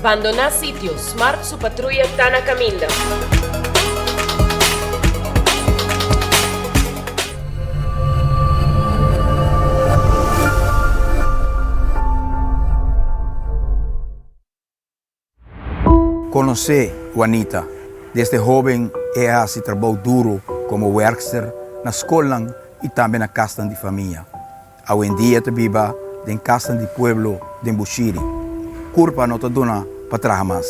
Bandoná sitio, Smart su patruya ta na kaminda. Konosé Juanita. Desde hóben e a hasi trabou duru komo wèrkster na skolnan i tambe na kasnan di famia. Awendia ta biba den kasnan di pueblo den Bushiri. Kurpa no ta duna pa traha mas.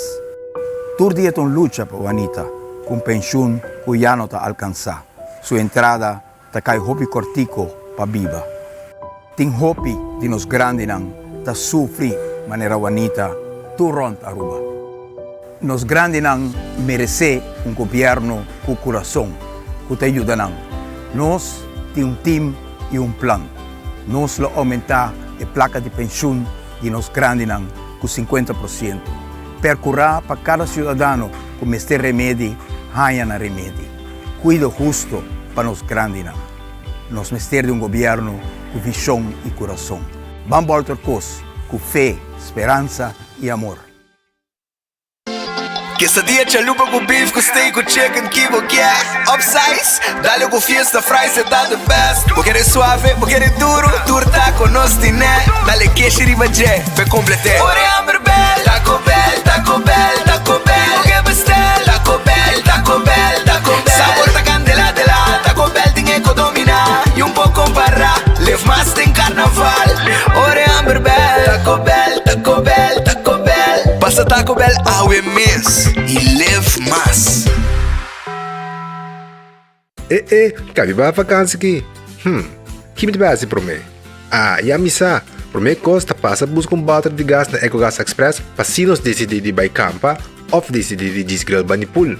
Tur dia ta un lucha pa Juanita ku un penshun ku ya no ta alkansá. Su entrada ta kai hopi kòrtiko pa biba. Tin hopi di nos grandinan ta sufri manera Juanita tur rònt Aruba. Nos grandinan meresé un gobièrnu ku kurason ku ta yuda nan. Nos tin un tim i un plan. Nos lo oumentá e plaka di penshun di nos grandinan ku sinkuenta por siento. Perkurá pa kada siudadano ku mester remedi haña nan remedi. Kuido husto pa nos grandinan. Nos mester di un gobièrnu ku vishon i kurason. Ban bòlter kos ku fe, speransa i amor. Quesadilla chalupa cu beef cu steak cu chicken ki bo kier Upsize, dale cu fiesta fries e ta the best Bo kere suave, bo kere duro, tur taco nos tine Dale keshi riba dje, p'e complete Ora e hamber bel, Taco Bell, Taco Bell, Taco Bell Bo ke bestel, Taco Bell, Taco Bell, Taco Bell Sabor ta candela dela, Taco Bell tin e co domina Y un por compara, live mas den carnaval Ora e hamber bel, Taco Bell, Taco Bell, Taco Bell Pasa Taco Bell awe mes y live mas. E e, ka mi bai vakansi ki? Hm, ki mi ta bai hasi promé? Ah, ya mi sa! Promé kos ta pasa buska un bòter di gas na Ecogas Express pa si nos disidí di bai kampa òf disidí di djis grill bani pool.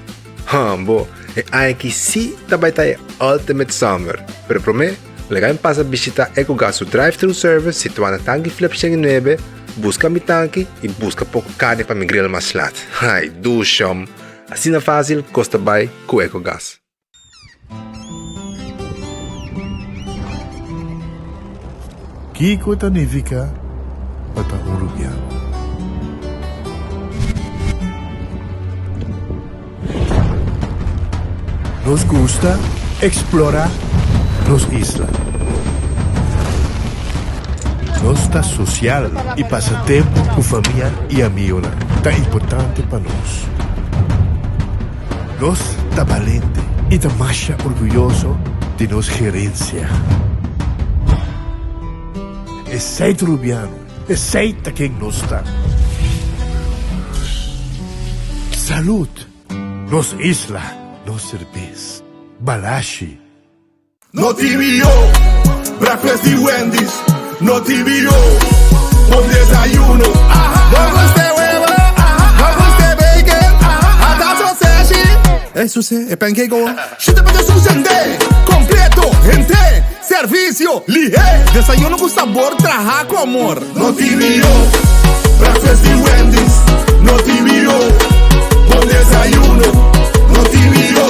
Hambo, e aña aki sí ta bai ta e ultimate summer! Pero promé, laga mi pasa bishitá Ecogas su drive-thru service situá na Tanki Flip 109, buska mi tanki i buska poko karni pa mi grill mas lat. Ai, dushom! Asina fásil kos ta bai ku Ecogas. Kiko ta nifiká pa ta un rubiano? Nos gusta eksplorá nos isla. Nos ta sosial i pasa tempu ku famia i amigonan ta importante pa nos. Nos ta balente i ta masha orguyoso di nos gerensia. Esei ta Rubiano, esei ta ken nos ta. Salud! Nos isla, nos serbes. Balashi. No TVO, breakfast di Wendy's. No TVO, bon desayuno. No gusta e webo, no gusta e bacon, ata sausage. E suse, e pancake awor. Shita pa ta sende, completo, hente, servicio, lihe. Desayuno cu sabor traha cu amor. No TVO, breakfast di Wendy's. No TVO, bon desayuno. No TVO,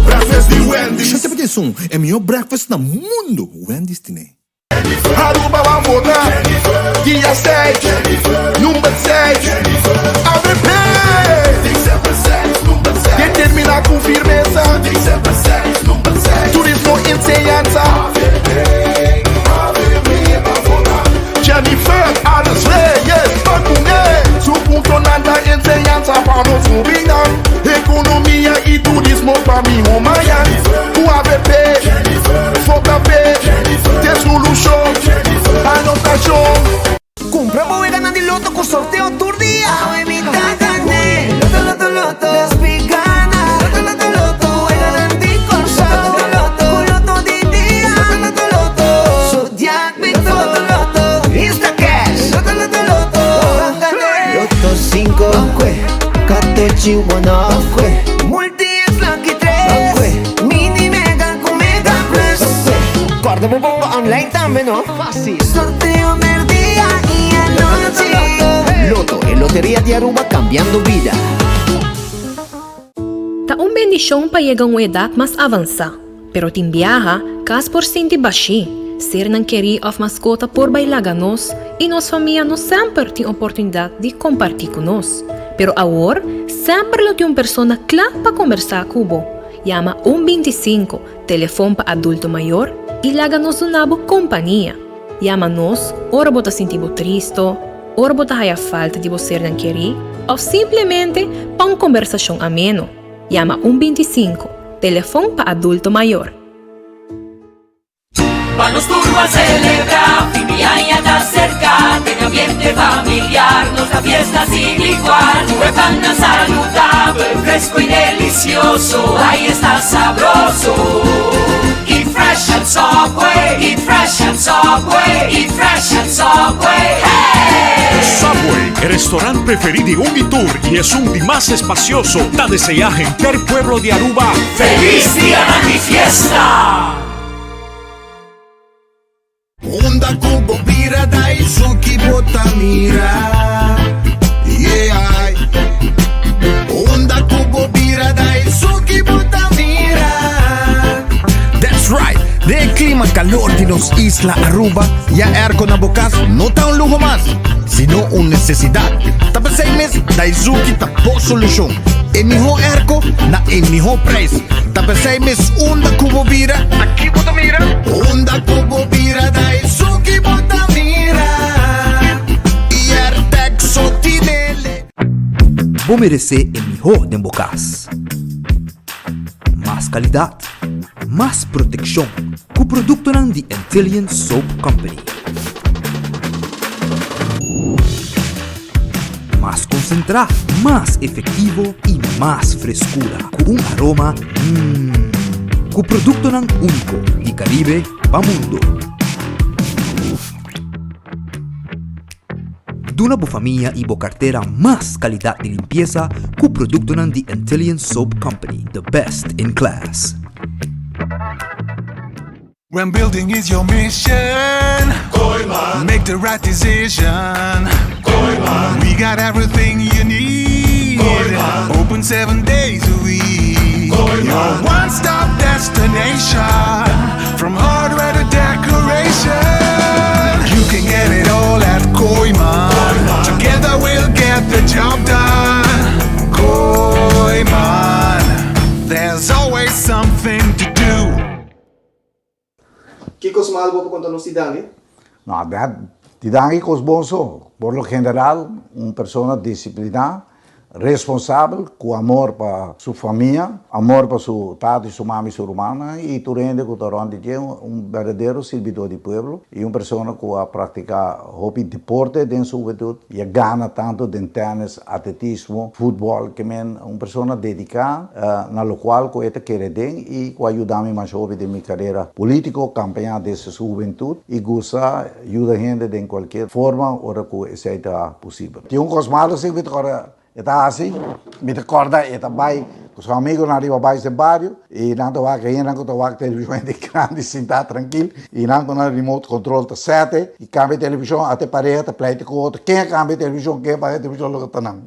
breakfast di Wendy's. Shete pa esun, e mihó breakfast na mundu, Wendy's tine. Aruba ban vota, dia seis, number seis, avp! Determina cu firmeza, turismo enseñanza. Jennifer Aris Reyes pa kuné su puntonan ta enseñansa pa nos hubinan, Ekonomia i turismo pa mihó mañan. Ku avp, vota p'e, t'e solushon, Anotashon. Kumpra bo weganan di loto ku sorteo tur dia. Awe mi ta gané. Loto loto loto. Despi gana. Loto loto loto. Weganan di Kòrsou. Loto loto loto. Ku loto di dia. Loto loto loto. Zodiac Victor. Loto loto loto. Instacash. Loto loto loto. Ban gané. Loto sinku. Bankwe. Katochi wono. Bankwe. Multi X lucky tres. Bankwe. Mini mega ku mega plus. Bankwe. Kòrda bo bonga online tambe no. Fácil. Sorteo merdia y anochi. Lotto, e loteria di Aruba cambiando bida. Ta un bendishon pa yega un edat mas avansá, pero tin biaha kas por sinti bashí. Sernan kerí òf maskota por bai laga nos i nos famia no semper tin oportunidat di kompartí ku nos. Pero awor, semper lo tin un persona kla pa kombersá ku bo. Yama un 25, telefon pa adulto mayor, i laga nos duna bo kompania. Yama nos ora bo ta sinti bo tristo, ora bo ta haya falta di bo sernan kerí òf simplemente pa un kombersashon ameno. Yama un 25, telefon pa adulto mayor. Pa nos tur ban celebra, fin di aña ta cerca, den ambiente familiar nos ta fiesta sin igual. Cu e pannan saludabel, fresco y delicioso, ay esta sabroso. Eat fresh at Subway, eat fresh at Subway, eat fresh at Subway, hey! Subway, e restaurant preferi di un y tur y esun di mas espacioso, ta desea henter pueblo di Aruba Feliz Dianan di Fiesta! Unda ku bo bira Daisuki bo ta mira Yeah Unda ku bo bira Daisuki bo ta mira That's right! Den e klima kalor di nos isla Aruba, ya airco na bo kas no ta un luho mas, sino un nesesidat. Ta p'esei mes Daizuki ta bo solushon. E mihó airco na e mihó prijs. Ta p'esei mes unda ku bo bira, aki bo ta mira. Unda ku bo bira Daizuki bo ta mira. I Airtec so tinele. Bo meresé e mihó den bo kas. Mas kalidat, mas protekshon ku produktonan di Antillian Soap Company. Mas konsentrá, mas efektivo i mas freskura ku un aroma mmm. Ku produktonan úniko di Karibe pa mundu. Duna bo famia i bo kartera mas kalidat di limpiesa ku produktonan di Antillian Soap Company, the best in class. When building is your mission, Kooyman, make the right decision. Kooyman, we got everything you need. Kooyman, open seven days a week. Kooyman, your one-stop destination, from hardware to decoration. You can get it all at Kooyman. Together we'll get the job done. Kooyman, there's always something to do. Ki kos malu bo por konta nos di Dangui? No, di Dangui kos bon so. Por lo general, un persona disipliná, responsabel, ku amor pa su famia, amor pa su tata i su mama i su rumannan i tur hende ku ta rònt di dje, un berdadero sirbidó di pueblo i un persona ku a praktiká hopi deporte den su hubentut i a gana tantu den tènis, atletismo, futbòl, ke men un persona dediká na lokual ku e ta kere den i ku a yuda mi masha hopi den mi karera polítiko, kampañá desde su hubentut i gusta yuda hende den kualkier forma ora ku esei ta posibel. Tin un kos malo si mi ta kòrda e ta hasi, mi ta kòrda e ta bai ku su amigunan riba bais den bario i nan ta wak hendenan ku ta wak televishon hende grandi sintá trankil i nan ku nan remote control ta sète i kambia televishon ata e pareha ta pleita ku otro ken a kambia televishon ken a paga televishon loke ta nan.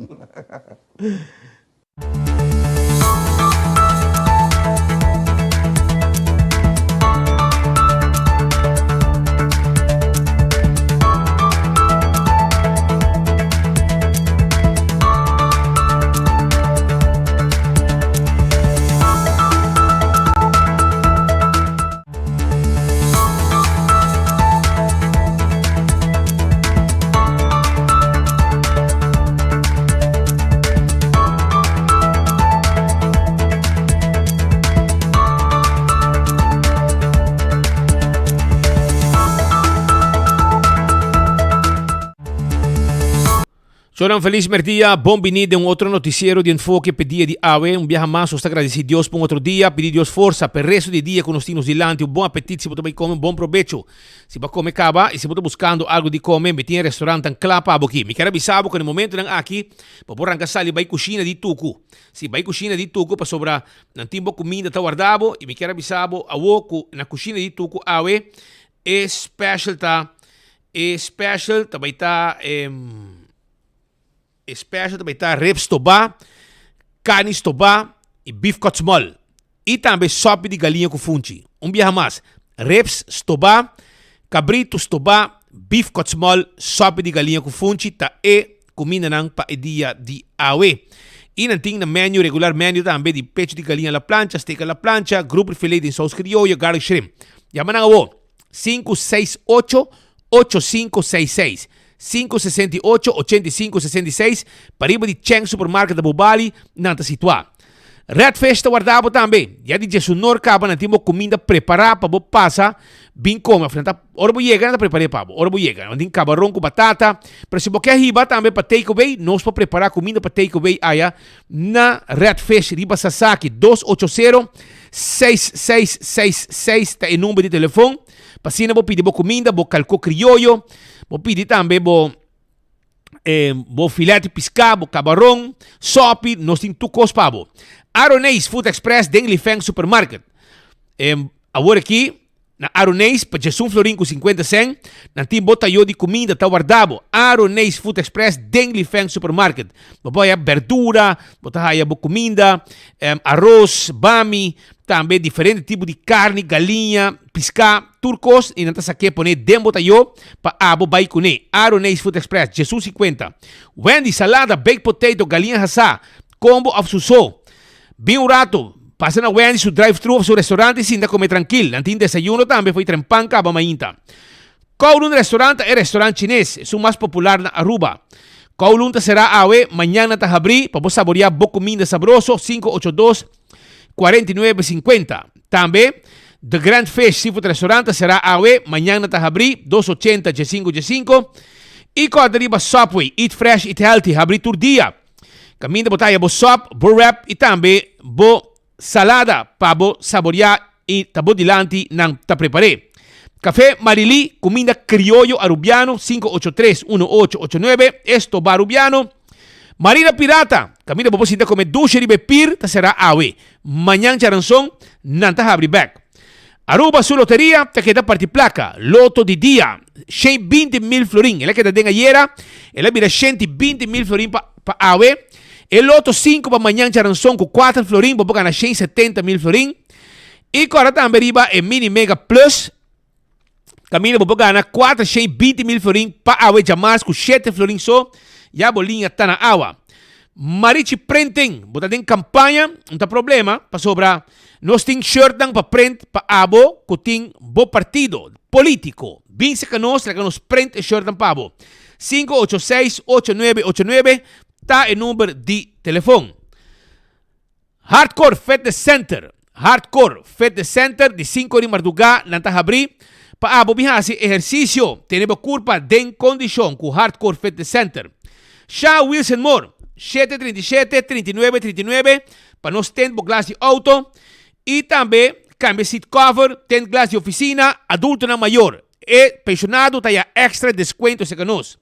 Chonan felis merdia, bon bini den un otro noticiero di Enfoke p'e dia di awe. Un biaha mas nos ta gradeci Dios pa un otro dia, pidi Dios forsa p'e resto di dia cu nos tin nos dilanti. Un bon apetit si bo ta bay come, un bon probecho si bo a come caba y si bo ta buscando algo di come, mi tin e restaurantnan cla pa bo aki. Mi kier a bisa bo cu na e momentonan aki bo por ranca sali bay cushina di Tucu. Si, bay cushina di Tucu pasobra nan tin bo cuminda ta warda bo y mi kier a bisa bo awo cu na cushina di Tucu awe e special ta E special ta bai ta e special ta bai ta ribs stobá, carni stobá y beef cut small. Y tambe sopi di galiña cu funchi. Un biaha mas, ribs stobá, Kabritu stobá, beef kotsmòl, sòpi di galiña ku funchi ta e kumindanan pa e dia di awe. I nan tin na menu regular menu tambe di pechu di galiña a la plancha, steak a la plancha, grouper filet den sous krioyo, garlic shrimp. Yama nan awo, 568 8566, 568 8566, pariba di Cheng Supermarket na Bobali nan ta situá. Red Fish ta warda bo tambe. Dia di djesunor kaba nan tin bo kuminda prepará pa bo pasa bin kome. Of nan ta, ora bo yega nan ta prepar'é pa bo. Ora bo yega. Nan tin kabaron ku batata. Pero si bo ke hiba tambe pa take away, nos por prepará kuminda pa take away aya na Red Fish riba Sasaki. 280 6666 ta e number di telefon. Pa asina bo pidi bo kuminda, bo kalko krioyo, bo pidi tambe bo. eh, bo filet di piská, bo kabaron, sopi, nos tin tur kos pa bo. Aroneis Food Express den Lifeng Supermarket. Eh, awor aki, na Aroneis, pa djesun florin ku 50 sen, nan tin bo tayo di kuminda ta warda bo. Aroneis Food Express den Lifeng Supermarket. Bo por haya berdura, bo ta haya bo kuminda, eh, aros, bami, tambe diferente tipo di karni, galiña, piská. Tur kos i nan ta sak'é pon'é den bo tayó pa abo bai kuné. Aroneis Food Express, Jesus i kuenta. Wendy, salada, baked potato, galiña hasá, kombo òf su so. Bin un rato, pasa na Wendy su drive-thru òf su restaurant i sinta kome trankil. Nan tin desayuno tambe fo'i trempan kaba mainta. Kowloon Restaurant ta e restaurant chines, esun mas popular na Aruba. Kowloon ta será awe, mañan nan ta habrí pa bo saboriá bo kuminda sabroso, 582 49 50. Tambe, The Grand Fish Seafood Restaurant ta será awe, mañan nan ta habrí, 280 15 15. I kòrda riba Subway, eat fresh, eat healthy, habrí tur dia. Kaminda bo ta haya bo sòp, bo wrap i tambe bo salada pa bo saboriá i ta bo dilanti nan ta prepar'é. Café Marilí, kuminda krioyo arubiano, 583 1889, Estoba Rubiano. Marina Pirata, kaminda bo por sinta kome dushe riba e pir ta será awe. Mañan djaranson nan ta habri bek. Aruba su loteria ta keda parti plaka, loto di dia, 120 mil florin. El a keda den ayera, el a bira 120 mil florin pa pa awe. E loto 5 pa mañan djaranson ku 4 florin bo por gana 170 mil florin. I kòrda tambe riba e Mini Mega Plus. Kaminda bo por gana 420 mil florin pa awe djamars ku 7 florin so, ya bo liña ta na awa. Marichi Printing, bo ta den kampaña, no ta problema, pasobra nos tin shirtnan pa print pa abo ku tin bo partido polítiko. Bin serka nos, laga nos print e shirtnan pa bo. 586 8989 ta e number di telefon. Hardcore Fitness Center, Hardcore Fitness Center di 5 di mardugá nan ta habrí pa abo bin hasi ehersisio, tene bo kurpa den kondishon ku Hardcore Fitness Center. Sha Wilson Moore, 737 39 39 pa nos tent bo glas di outo i tambe kambia seat cover, tent glas di ofisina, adultonan mayor, e penshonado ta ya extra deskuento serka nos.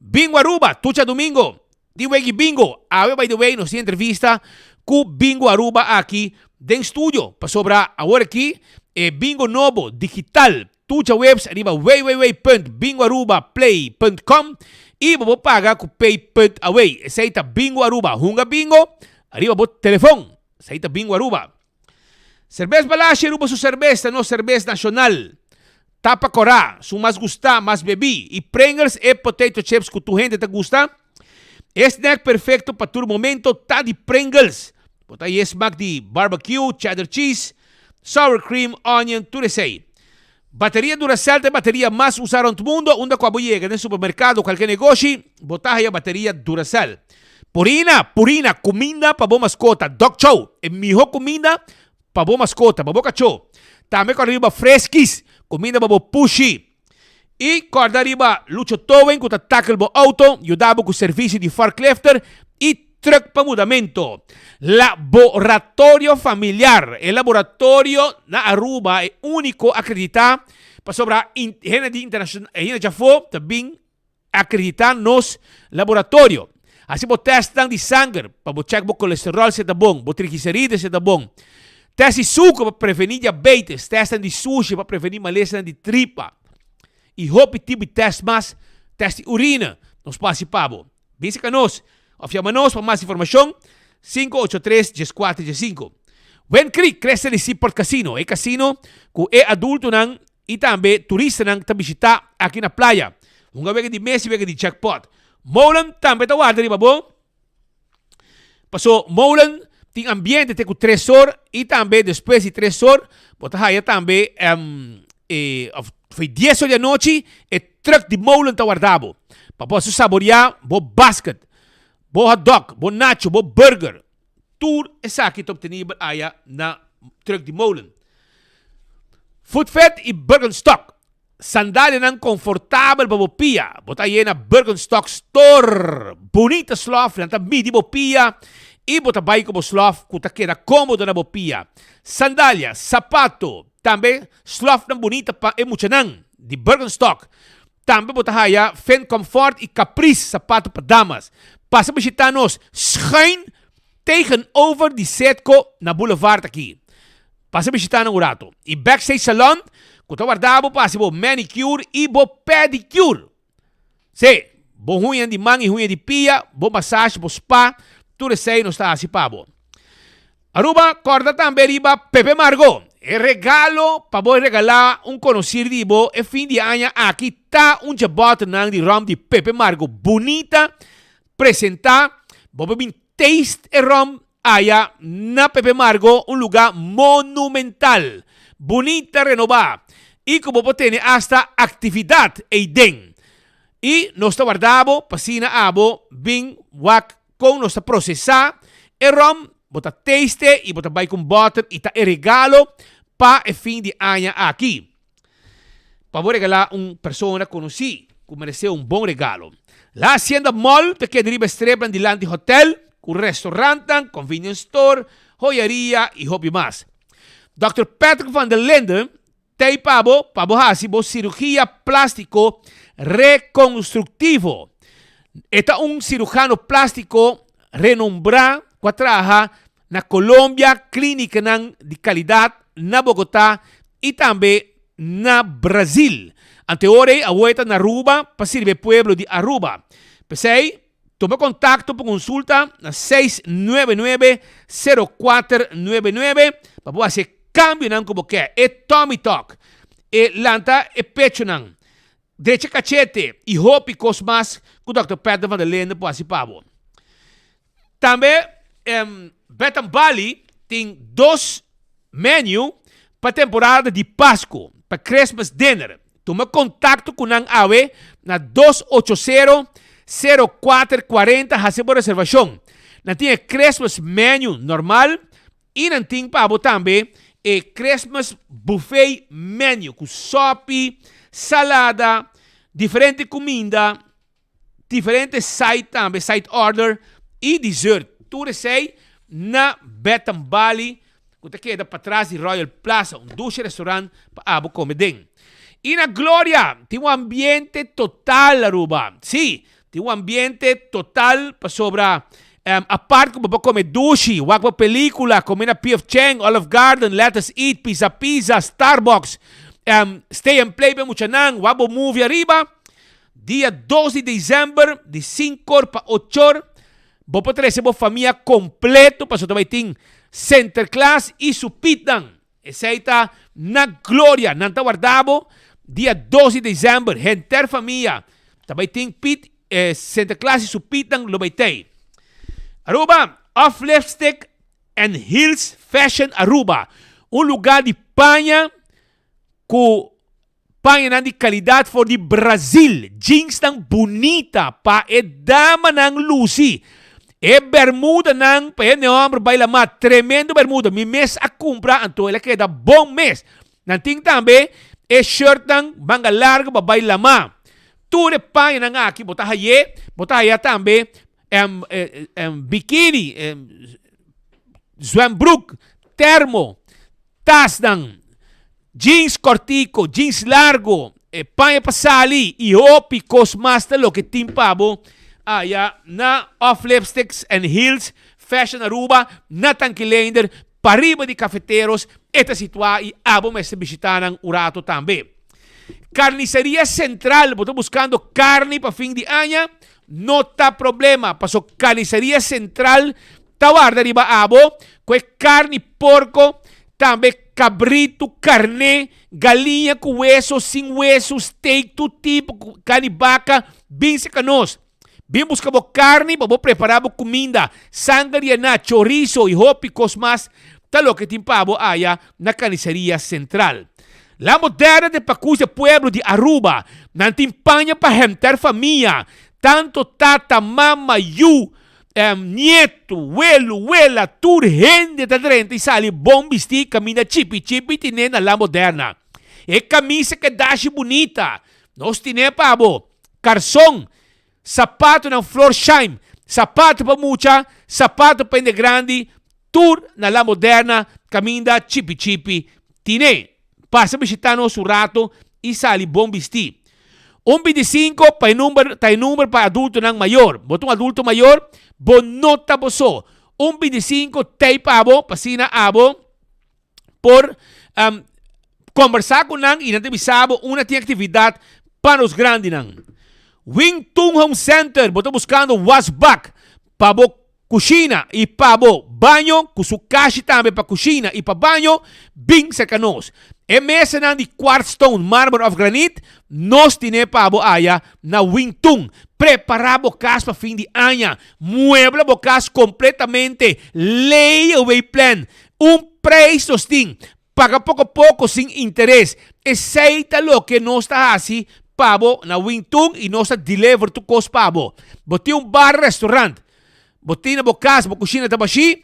Bingo Aruba, tur djadumingo, Di wegi bingo, awe by the way nos tin entrevista ku Bingo Aruba aki den studio pasobra awor aki e bingo nobo digital tur djaweps riba www.bingoarubaplay.com i bo por paga ku pay punt away. Esei ta Bingo Aruba, hunga bingo riba bo telefon. Esei ta Bingo Aruba. Serbes Balashi Aruba su serbes ta nos serbes nashonal. Tapa korá, su mas gustá, mas bebí. I Pringles e potato chips ku tur hende ta gusta. E snack perfekto pa tur momento ta di Pringles. Bo ta haña e smak di barbecue, cheddar cheese, sour cream, onion, tur esei. Bateria Duracell ta e bateria mas usá rònt mundu. Unda ku abo yega den supermerkado o kualke negoshi, bo ta haña bateria Duracell. Purina, Purina, kuminda pa bo maskota. Dog Chow, e mihó kuminda pa bo maskota, pa bo kachó. Tambe kòrda riba Friskies, kuminda pa bo pushi. I kòrda riba Lucho Towing ku ta tackle bo outo, yuda bo ku servisio di forklifter i truck pa mudamento. Laboratorio Familiar, e laboratorio na Aruba e úniko akreditá pasobra hende di internashonal, hende djafó ta bin Akreditá nos laboratorio. Hasi bo tèstnan di sanger pa bo chèk bo kolesteròl si e ta bon, bo trigliseride si e ta bon. Tèst di suku pa prevení diabetes, tèstnan di sushi pa prevení malesanan di tripa i hopi tipo di tèst mas, tèst di urina, nos por hasi pa bo. Bin serka nos òf yama nos pa mas informashon, 583 14 15. Wind Creek, Cresta di Seaport Casino, e kasino ku e adultonan. y tambe turistanan ta bishita aki na playa. Hunga wega di mes y wega di jackpot. Molen tambe ta warda riba bo. Paso Molen tin ambiente te cu tres or y tambe despues di tres or bo ta haya tambe um, e, of foi dies or di anochi e truck di Molen ta warda bo. Pa bo saborea bo basket, bo hot dog, bo nacho, bo burger. Tur esaki ta obtenibel aya na truck di Molen. Footfed y Birkenstock. Sandalianan konfortabel pa bo pia. Bo ta haye na Birkenstock Store. Bunita slof, nan ta midi bo pia i bo ta bai ku bo slof ku ta keda kómodo na bo pia. Sandalia, sapato, tambe slofnan bunita pa e muchanan di Birkenstock. Tambe bo ta haya Finn Comfort i Caprice sapato pa damas. Pasa bishita nos schuin tegenover di Setco na Boulevard aki. Pasa bishita nan un rato. I Backstage Salon ku ta warda bo pa hasi bo manicure i bo pedicure. Sí, bo huña di man i huña di pia, bo massage, bo spa, tur esei nos ta hasi pa bo. Aruba, kòrda tambe riba Pepe Margo. E regalo pa bo regalá un konosir di bo e fin di aña aki ta un dje bòternan di ròm di Pepe Margo bunita presentá. Bo por bin taste e ròm Aya na Pepe Margo un luga monumental, bunita renobá i ku bo por tene asta aktividat eiden. I nos ta warda bo pa asina abo bin wak kon nos ta prosesá e ròm, bo ta taste i bo ta bai ku un bòter i ta e regalo pa e fin di aña aki. Pa bo regalá un persona konosí ku meresé un bon regalo. La Hacienda Mall ta keda riba e strepnan dilanti hotel, ku restaurantnan, convenience store, hoyaria i hopi mas. Dòkter Patrick van der Linden ta ei pa bo pa bo hasi bo sirugia plástiko rekonstruktivo. E ta un sirujano plástiko renombrá ku a traha na Colombia, klínikanan di kalidat na Bogotá i tambe na Brazil. Anteora ei awor e ta na Aruba pa sirbi e pueblo di Aruba. P'esei, tuma kontakto pa konsulta na 699 0499 pa bo hasi e kambionan ku bo ke. E tummy tuck, e lanta e pechonan, drecha kachete i hopi kos mas ku Dòkter Patrick van der Linden por hasi pa bo. Tambe Bed and Bali tin dos menu pa temporada di Pascu, pa Christmas dinner. Tuma contacto cu nan awe na dos ocho sero, sero kuater kuarenta haci bo reservacion. Nan tin e Christmas menu normal y nan tin pa bo tambe e Christmas buffet menu cu sopi, salada, diferente cuminda. Diferente side tambe, side order y dessert. Tur esey na Betham Bali cu ta keda patras di Royal Plaza, un dushi restaurant pa abo come den. Y na Gloria tin un ambiente total Aruba. Si, tin un ambiente total pasobra apart cu bo por come dushi, wak bo pelicula, come na PF Chang, Olive Garden, Let Us Eat, Pizza Pizza, Starbucks, Stay and Play pa e muchanan, wak bo movie ariba. Dia dos di december di sinkor pa ochor bo por trece bo famia completo pasobra ta bay tin Sinterklaas y su pietnan. Esey ta na Gloria. Nan ta warda bo dia dos di december. Henter famia ta bay tin piet, Sinterklaas y su pietnan lo bay tey. Aruba, Off Lipstick and Heels Fashion Aruba, un lugar di paña cu Pañanan di calidad for di Brazil, jeansnan bunita pa e damanan luci, e bermudanan pa e hende homber bai la mar, tremendo bermuda, mi mes a cumpra anto el a keda bon mes. Nan tin tambe e shirtnan manga largo pa bai la mar. Tur e pañanan aki bo ta haye, bo ta haya tambe bikini, zwembroek, termo, tasnan. Jeans cortico, jeans largo, e paña pa sali y hopi cos mas ta loke tin pa bo aya na Off Lipsticks and Heels Fashion Aruba na Tanki Leendert pariba di Cafeteros e ta situa y abo mester bishita nan un rato tambe. Carniceria Central, bo ta buscando carni pa fin di aña? No ta problema paso Carniceria Central ta warda riba abo cu e carni porco tambe. Cabrito, carné, galiña cu weso, sin weso, steak, tur tipo, carni baca, bin cerca nos. Bin busca bo carni pa bo prepara bo cuminda, sanger yená, chorizo y hopi cos mas ta loke tin pa bo aya na Carniceria Central. La Moderna den Pacus e pueblo di Aruba. Nan tin paña pa henter famia, tanto tata, mama, yu, nieto, welo, wela, tur hende ta drenta y sali bon bisti caminda chipi chipi tine na La Moderna. E camisa kedashi bunita, nos tine pa bo. Karson, sapatonan Florsheim, sapato pa mucha, sapato pa hende grandi, tur na La Moderna kaminda chipi chipi tine. Pasa bishita nos un rato i sali bon bistí. Un bintisinko pa e number ta e number pa adultonan mayor. Bo ta un adulto mayor? Bo no ta bo so. Un bintisinko t'ei pa bo pa asina abo por um, conversa cu nan y nan ta bisa bo una tin actividad pa nos grandinan. Wing Tun Home Center, bo ta buscando wasbak pa bo cushina y pa bo baño, cu su kashi tambe pa cushina y pa baño, bin cerca nos. E mesanan di quartz stone, marmer of granit, nos tine pa bo aya na Wing Tun. Prepara bo cas pa fin di aña. Muebla bo cas completamente. Lay away plan. Un prijs nos tin. Paga poko poko sin interes. Esei ta loke nos ta hasi pa bo na Wing Tun y nos ta deliver tur kos pa bo. Bo tin un bar restaurant. Bo tin na bo kas, bo kushina ta bashí.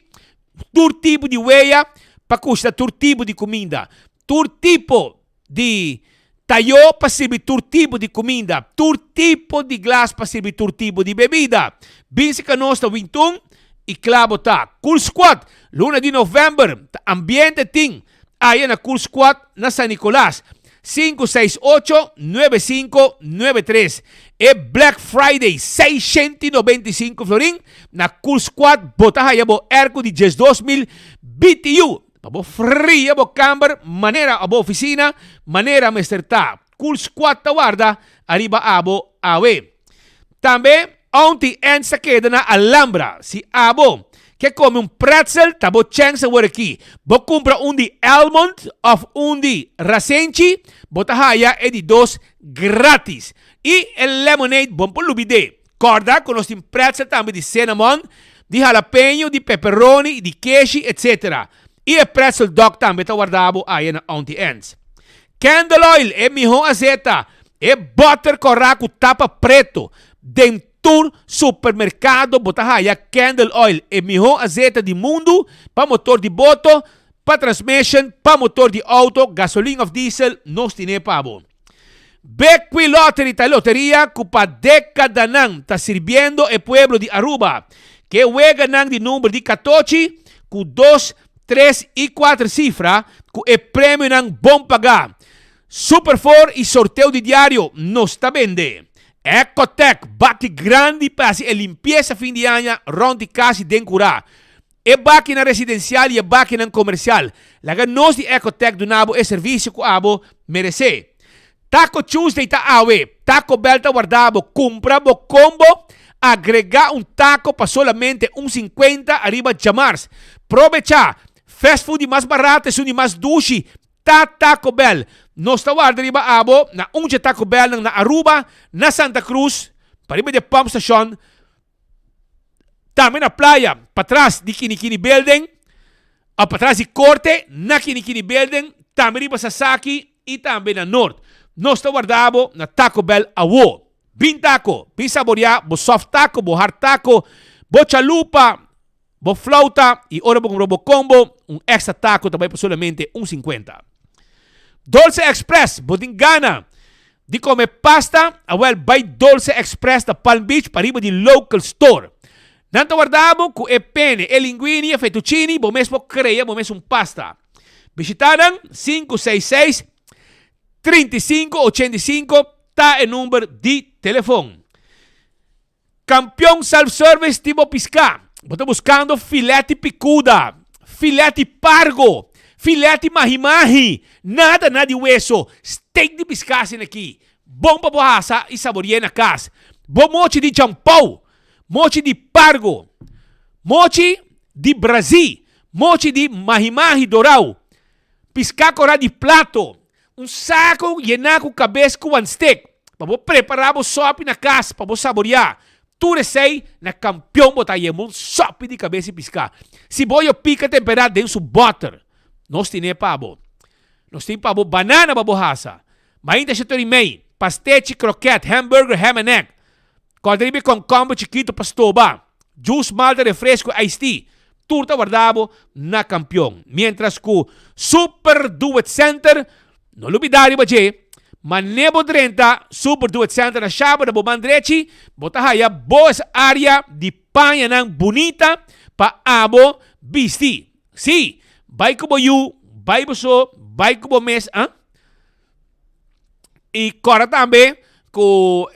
Tur tipo di weya pa kushina tur tipo di kuminda. Tur tipo di tayó pa sirbi tur tipo di kuminda. Tur tipo di glas pa sirbi tur tipo di bebida. Bin serka nos na Wintun i kla bo ta. Cool Squad, luna di novèmber ta ambiente tin aya na Cool Squad na San Nicolas. 568 9593 E Black Friday 695 florin na Cool Squad bo ta haya bo airco di 12000 BTU. Pa bo fria bo kamber manera o bo oficina manera mester ta. Cool Squad ta warda ariba abo awe. Tambe Auntie Anne's ta keda na Alhambra. Si abo ke come un pretzel ta bo chance awor aki. Bo cumpra un di almond of un di rasenchi bo ta haya e di dos gratis. Y e lemonade bon por lubide. Kòrda ku nos tin pretzel tambe di cinnamon, di jalapeño, di pepperoni, di keshi, etc. I e pretzel dog tambe ta warda bo aya na Auntie Anne's. Candle oil, e mihó azeta, e butter kòrá ku tapa preto. Den tur supermerkado bo ta haya candle oil, e mihó azeta di mundu pa motor di boto, pa transmission, pa motor di outo, gasolin òf diesel, nos tine pa bo. Bequi Lottery ta e loteria cu pa decadanan ta sirbiendo e pueblo di Aruba. Ke weganan di number di catochi cu dos, tres y cuater cifra cu e premionan bon paga. Super Four y sorteo di diario nos ta bende. Ecotec, baki grandi pa haci e limpieza fin di aña rond di cas y den cura. E bakinan residensial i e bakinan komersial. Laga nos di Ecotec duna bo e servisio ku abo meresé. Taco Tuesday ta awe! Taco Bell ta warda bo. Kumpra bo kombo, agregá un taco pa solamente un sinkuenta ariba djamars. Probechá! Fast food di mas barato esun di mas dushi ta Taco Bell. Nos ta warda riba abo na un dje Taco Bellnan na Aruba, na Santa Cruz, pariba di e pump station. Tambe na playa patras di Kinikini Building of patras di Korte na Kinikini Building, tambe riba Sasaki y tambe na Noord. Nos ta warda bo na Taco Bell awo. Bin taco, bin saborea bo soft taco, bo hard taco, bo chalupa, bo flauta y ora bo cumpra bo combo, un extra taco ta bay pa solamente un cincuenta. Dolce Express, bo tin gana Di come pasta? Awel bay Dolce Express na Palm Beach pariba di Local Store. Nan ta warda bo cu e pene, e linguini, e fettuccini, bo mes por crea bo mes un pasta. Bishita nan, 566 35 85 ta e number di telefon. Kampion Self Service tin bo piská. Bo ta buskando filèt pikuda, filèt pargo, filèt mahi-mahi, nada na di weso, steak di piská asina aki. Bon pa bo hasa i sabori'é na kas. Bo mochi di champou, mochi di pargo, mochi di brazí, mochi di mahi-mahi dorau. Piská korá di plato, un saku yená ku kabes ku wanstek pa bo prepará bo sòpi na kas pa bo saboriá. Tur esei na Kampion bo ta yema un sòpi di kabes i piská. Siboyo pika temperá den su bòter. Nos tine pa bo. Nos tin pa bo banana pa bo hasa. Mainta shetor i mei, pastechi, kroket, hamburger, ham and egg. Kòrda riba e kònkòmber chikitu pa stoba. Juice, malta, refresco, iced tea. Tur ta warda bo na Kampion. Mientras ku Super Duet Center, no lubida riba dje, mane bo drenta Super Duet Center na Shaba na bo man drechi, bo ta haya bo es area di pañanan bunita pa abo bisti. Sí, bai ku bo yu, bai bo so, bai ku bo mes, ah. I kòrda tambe ku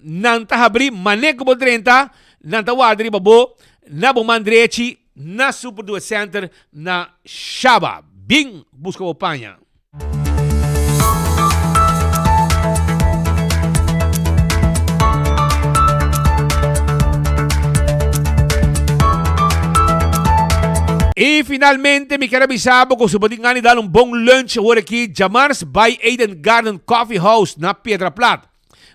nan ta habrí mané ku bo drenta, nan ta warda riba bo na bo man drechi na Super Duet Center na Shaba. Bin buska bo paña. I finalmente mi kier a bisa bo ku si bo tin gana di dal un bon lunch awor aki djamars bai Eden Garden Coffee House na Piedra Plat.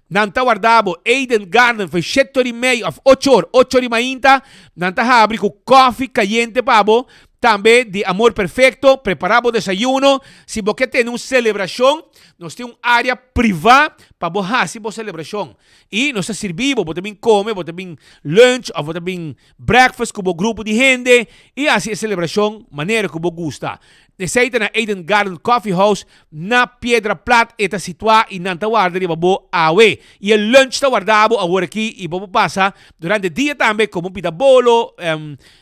Nan ta warda bo Eden Garden for shete or i mei of ocho or, ocho or i mainta nan ta habri ku kofi kayente pa bo Tambe di Amor Perfecto, prepara bo desayuno. Si bo ke tene un celebracion, nos tin un area priva pa bo haci bo celebracion. Y nos ta sirbi bo, bo ta bin come, bo ta bin lunch of bo ta bin breakfast cu bo grupo di hende y haci e celebracion manera cu bo gusta. Esey ta na Eden Garden Coffee House na Piedra Plat e ta situa y nan ta warda riba bo awe. Y e lunch ta warda bo awor aki y bo por pasa durante dia tambe come un pita bolo,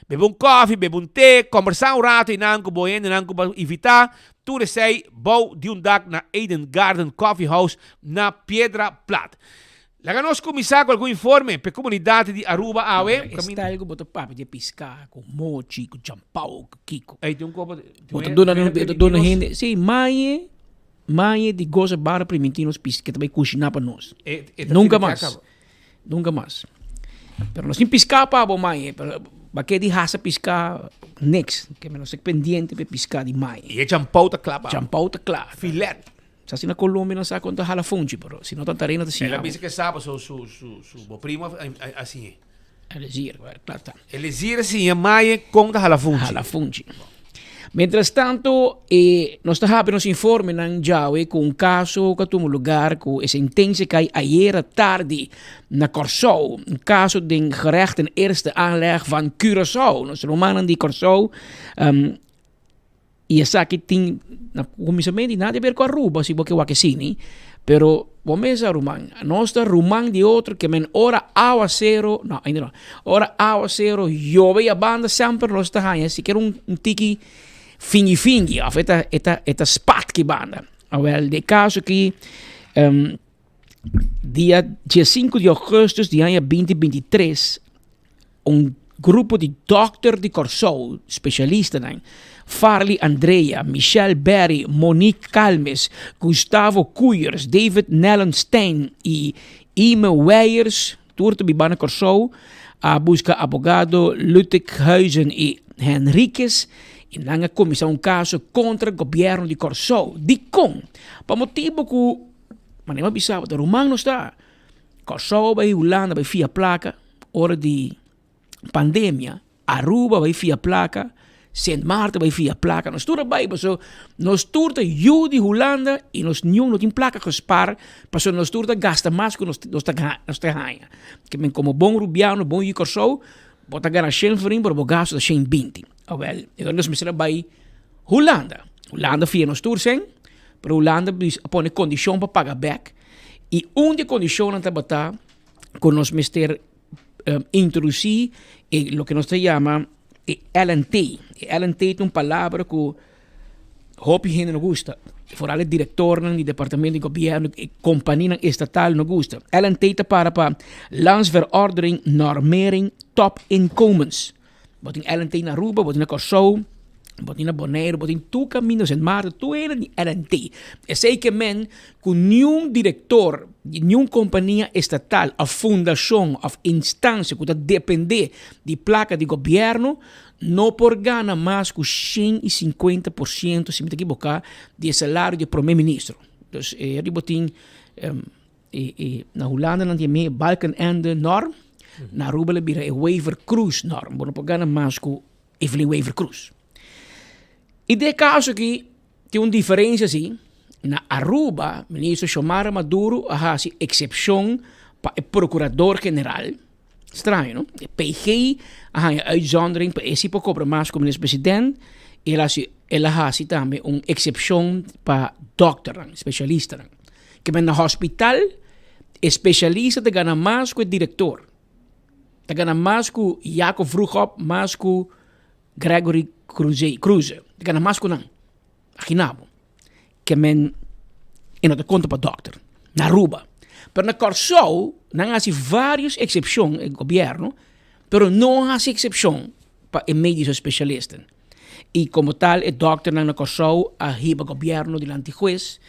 bebe un koffie, bebe un te, combersa un rato y nan cu bo hendenan cu bo invita. Tur esey bou di un dak na Eden Garden Coffee House na Piedra Plat. Laga nos cuminsa cu algun informe p'e comunidad di Aruba awe. E style cu bo ta papia di e pisca, cu mochi, cu champao, cu kico. Ey, tin un copa. Bo ta duna, bo ta duna hende, si, maye, maye di goza bar priminti nos pisca, ke ta bay cushina pa nos. Nunca mas. Nunca mas. Pero nos tin pisca pa bo maye, pero bake di hasa pisca niks. Ke nos ta pendiente p'e pisca di maye. Y e champao ta cla pa bo. Champao ta cla. Filet. Sa si na Colombia nan sa kon ta hala funchi, pero si no ta tarena ta siña El a bo. bisa ke sa paso su su su bo primo a a siñ'é. Elezir, kla ta. Elezir a siña Maye kon ta hala funchi. Hala funchi. Mientras tanto, e nos ta habri nos informenan djawe ku un kaso ku a tuma lugar ku e sentensia kai ayera tardi na Kòrsou. Un kaso den gerecht in eerste aanleg van Curaçao. Nos rumannan di Kòrsou Y esaki tin na kuminsamentu nada di ber ku Aruba si bo ke wak esini, pero bo mesa ruman, nos ta ruman di otro ke men ora awasero, no ainda no, ora awasero yobe y a banda semper nos ta haña sikiera un tiki fingi fingi of e ta e ta e ta spat ki banda. Awel den e kaso aki dia diesinku di augustus di aña binti binti tres Un grupo di dòkter di Kòrsou, spesialistanan, Farley Andrea, Michelle Berry, Monique Calmes, Gustavo Koeyers, David Nellenstein i Ime Weijers, tur ta biba na Kòrsou, a buska abogado Luttikhuizen i Henriquez i nan a kuminsá un kaso kontra gobièrnu di Kòrsou. Dikon? Pa motibu ku, manera mi a bisa bo, ta ruman nos ta. Kòrsou bai Hulanda bai fia plaka ora di pandemia, Aruba bai fia plaka, Sint Maarten bai fia plaka, nos tur a bai paso nos tur ta yu di Hulanda i nos niun no tin plaka gespar paso nos tur ta gasta mas ku nos nos ta nos ta haña. Ke men komo bon rubiano, bon yu Kòrsou, bo ta gana shen florin pero bo gastu ta shen binti. Awèl, e ora nos mester a bai Hulanda. Hulanda fia nos tur sèn, pero Hulanda a pone kondishon pa paga bèk. I un di e kondishonnan tabata ku nos mester introdusí e loke nos ta yama e LNT. E LNT ta un palabra ku hopi hende no gusta, foral e direktornan di departamento di gobièrnu, e kompanianan estatal no gusta. LNT ta para pa Landsverordening Normering Topinkomens. Bo tin LNT na Aruba, bo tin na Kòrsou, bo tin na Boneiru, bo tin tur kaminda, Sint Maarten, tur hende tin LNT. Esei ke men ku niun direktor di niun kompania estatal òf fundashon òf instansia ku ta dependé di plaka di gobièrnu. no por gana mas ku 150%, si mi ta ekiboká, di e salario di e prome ministro. Dus e riba tin e e na Hulanda nan tin e Balkenende norm, na Aruba lo bira e Wever-Croes norm. Bo no por gana mas ku Evelyn Wever-Croes. I den e kaso aki tin un diferensia si, na Aruba minister Xiomara Maduro a hasi eksepshon pa e prokurador general, straño no, e PG a haña uitzondering pa e si por kobra mas ku minister president i el a hasi el a hasi tambe un eksepshon pa dòkternan, spesialistanan. Kimen na hospital e spesialista ta gana mas ku e direktor, ta gana mas ku Jaco Vroegop, mas ku Gregory Cruze, Cruze, ta gana mas ku nan. Imagina bo. Ke men e no ta konta pa dòkter na Aruba. Pero na Kòrsou nan a hasi vários eksepshon, e gobièrnu, pero no a hasi eksepshon pa e mediso spesialisten. I komo tal e dòkternan na Kòrsou a hiba gobièrnu dilanti hues,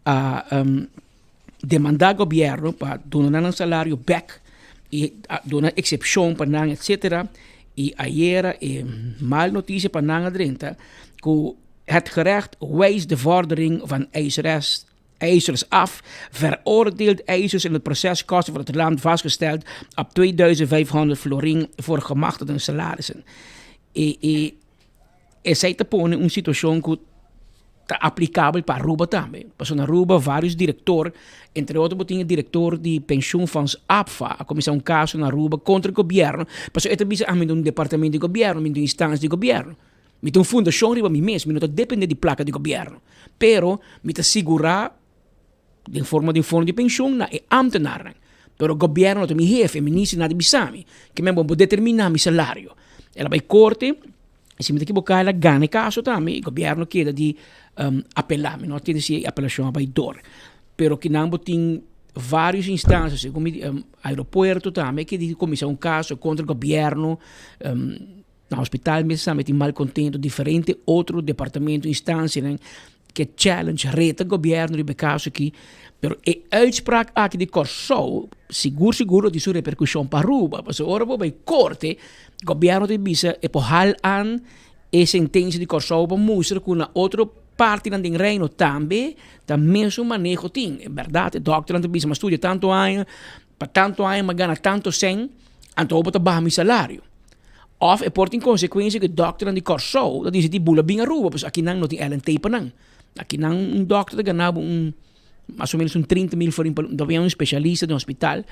a demandá gobièrnu pa duna nan nan salario bèk i a duna eksepshon pa nan etsetera. I ayera e mal notisia pa nan a drenta ku het gerecht wijst de vordering van eiseres eisers af, veroordeelt eisers in het proces kosten voor het land vastgesteld op 2500 florin voor gemachtigden salarissen. E, e, Esei ta pone un situashon ku ta aplikabel pa Aruba tambe. Pasobra na Aruba vários direktor, entre otro bo tin e direktor di Pensioenfonds APFA, a kuminsá un kaso na Aruba kontra gobièrnu, pasobra e ta bisa, ah mi ta un departamento di gobièrnu, mi ta un instansia di gobièrnu, mi ta un fundashon riba mi mes, mi no ta dependé di plaka di gobièrnu, pero mi ta sigurá den forma di un fondo di pensioen na e ambtenarnan. Pero gobierno no ta mi hefe, minister na di bisa mi, ke men bo determina mi salario. El a bai korte, y si mi ta ekiboká el a gana e kaso tambe, y gobierno keda di apelá. Mi no a tende si e apelashon a bai dor. Pero kinan bo tin varios instancias, segun mi aeropuerto tambe ke di kuminsá un kaso kontra gobierno, Na hospital mes tambe tin malcontento, diferente otro departamento, instancianan ke challenge, reta gobierno riba e caso aki, pero e uitspraak aki di Kòrsou sigur sigur lo tin su repercusion pa Aruba, pasobra ora bo bai corte, gobierno ta bisa e por hal an e sentencia di Kòrsou pa mustra ku na otro partinan den Reino tambe ta mesun maneho tin. En berdad e dokternan ta bisa mi a studia tanto aña, pa tanto aña mi a gana tanto sèn, anto bo ta baha mi salario. Of e por tin konsekuensia ku e dòkternan di Kòrsou ta disidí bula bin Aruba, pasobra akinan no tin LNT pa nan. Akinan un dòkter ta gana bo un mas o menos un trinta mil florin pa luna, tòg un spesialista den hospital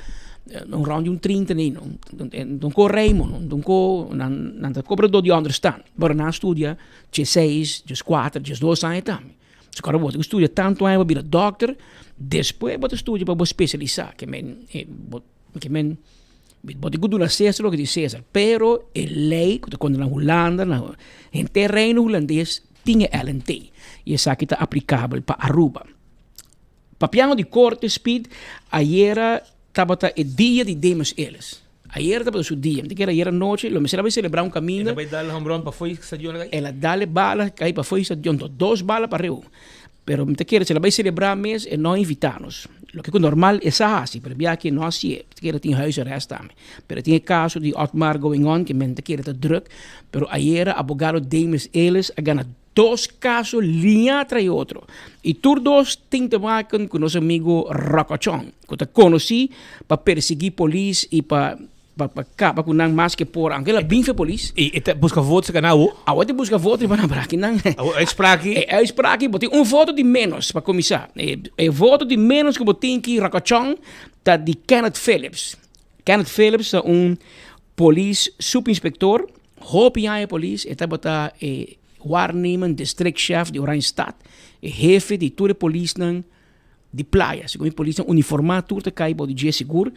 un rònt di un trinta ni no. Don ko Raymond, don ko nan nan ta kobra dor di ònderstan, pero nan a studia diesseis, dieskuater, diesdos aña tambe. So kòrda bo tin ku studia tantu aña pa bira dòkter, despues bo ta studia pa bo spesialisá, ke men bo ke men Bo tin ku duna Cesar loke di Cesar, pero e lei ku ta konta na Hulanda, na henter Reino Hulandes tin e LNT i esaki ta aplikabel pa Aruba. Papiando di korte Speed, ayera tabata e dia di Demus Ellis. Ayera tabata su dia, mi ta kere ayera nochi lo mester a bai selebrá un kaminda. El a bai dal hombron pafó e stadion a kai? El a dal e bala kai pafó e stadion, dos bala pa riu. Pero mi ta kere si el a bai selebrá mes e no a invitá nos. Loke ku normal e sa hasi, pero bia aki e no hasié. Mi ta kere tin huisarrest tambe. Pero tin e kaso di Otmar going on ke men ta kere ta druk. Pero ayera abogado Demis Ellis a gana dos kaso liña tras otro. I tur dos tin te maken ku nos amigo Rokochon, ku ta konosí pa persiguí polis i pa Pa pa kaba ku nan mas ke por, aunke el a bin fe polis. I e ta buska voto serka nan awo? Awo e ta buska voto riba nan, pero aki nan. Awo uitspraak aki? E uitspraak aki bo tin un voto di menos pa kuminsá. E e voto di menos ku bo tin ki Rokochon ta di Kenneth Phillips. Kenneth Phillips ta un polis supinspektor, hopi aña polis, e tabata e waarnemend districtchef di Oranjestad, e hefe di tur e polisnan di playa. Segun e polisnan uniformá tur ta kai bou di dje sigur.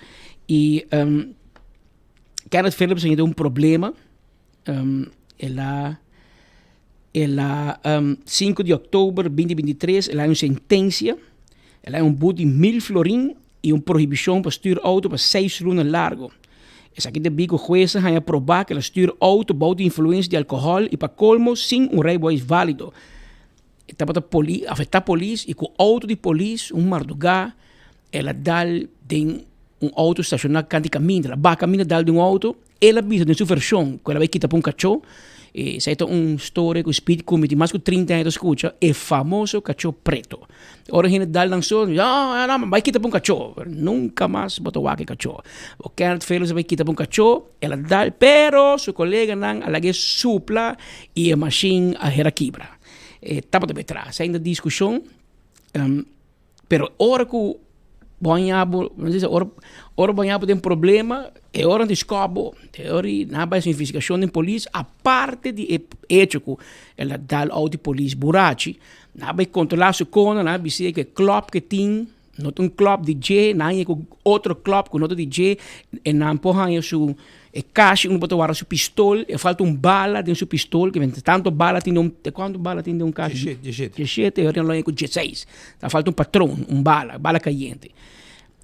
I um, Kenneth Phillips a hende un problema. Um, el a el a um, 5 di oktober 2023 el a un sentensia. El a un boete di 1000 florin i un prohibishon pa stuur auto pa 6 luna largo. Esaki debí ku hues a haña probá ku el a stuur auto bou di influensia di alkohòl i pa kolmo sin un rijbewijs válido. E tabata poli, afecta polis y cu auto di polis un marduga el a dal den un auto staciona cant di caminda. El a baha caminda dal den un auto, el a bisa den su version cu el a bay kita pa un cacho. Esei ta un storia ku Speed ku mi tin mas ku 30 aña ta skucha, e famoso kachó preto. Ora hende dal nan so, no, no, bai kita pa un kachó. Pero nunka mas bo ta wak e kachó. Bo Kenneth Phillips a bai kita pa un kachó, el a dal, pero su koleganan a lag'é supla i e mashin a hera kibra. E tabata bai tras. Ainda diskushon, pero ora ku bo haña bo, ora ora bo haña bo den problema, e ora di skòp bo, e ora di nan a bai hasi investigashon den polis, aparte di e hecho ku el a dal outo di polis burachi, Nan a bai kontrolá su kona, nan a bis'é ku e klòp ku e tin no ta un klòp di dje, nan haña ku otro klòp ku no ta di dje, e nan por haña su e kashi unda bo ta warda su pistol, e falta un bala den su pistol, ke tantu bala tin den un, kuantu bala tin den un kashi? Diesshete. Diesshete, e ora nan lo haña ku diesseis, ta falta un patron, un bala, bala kayente.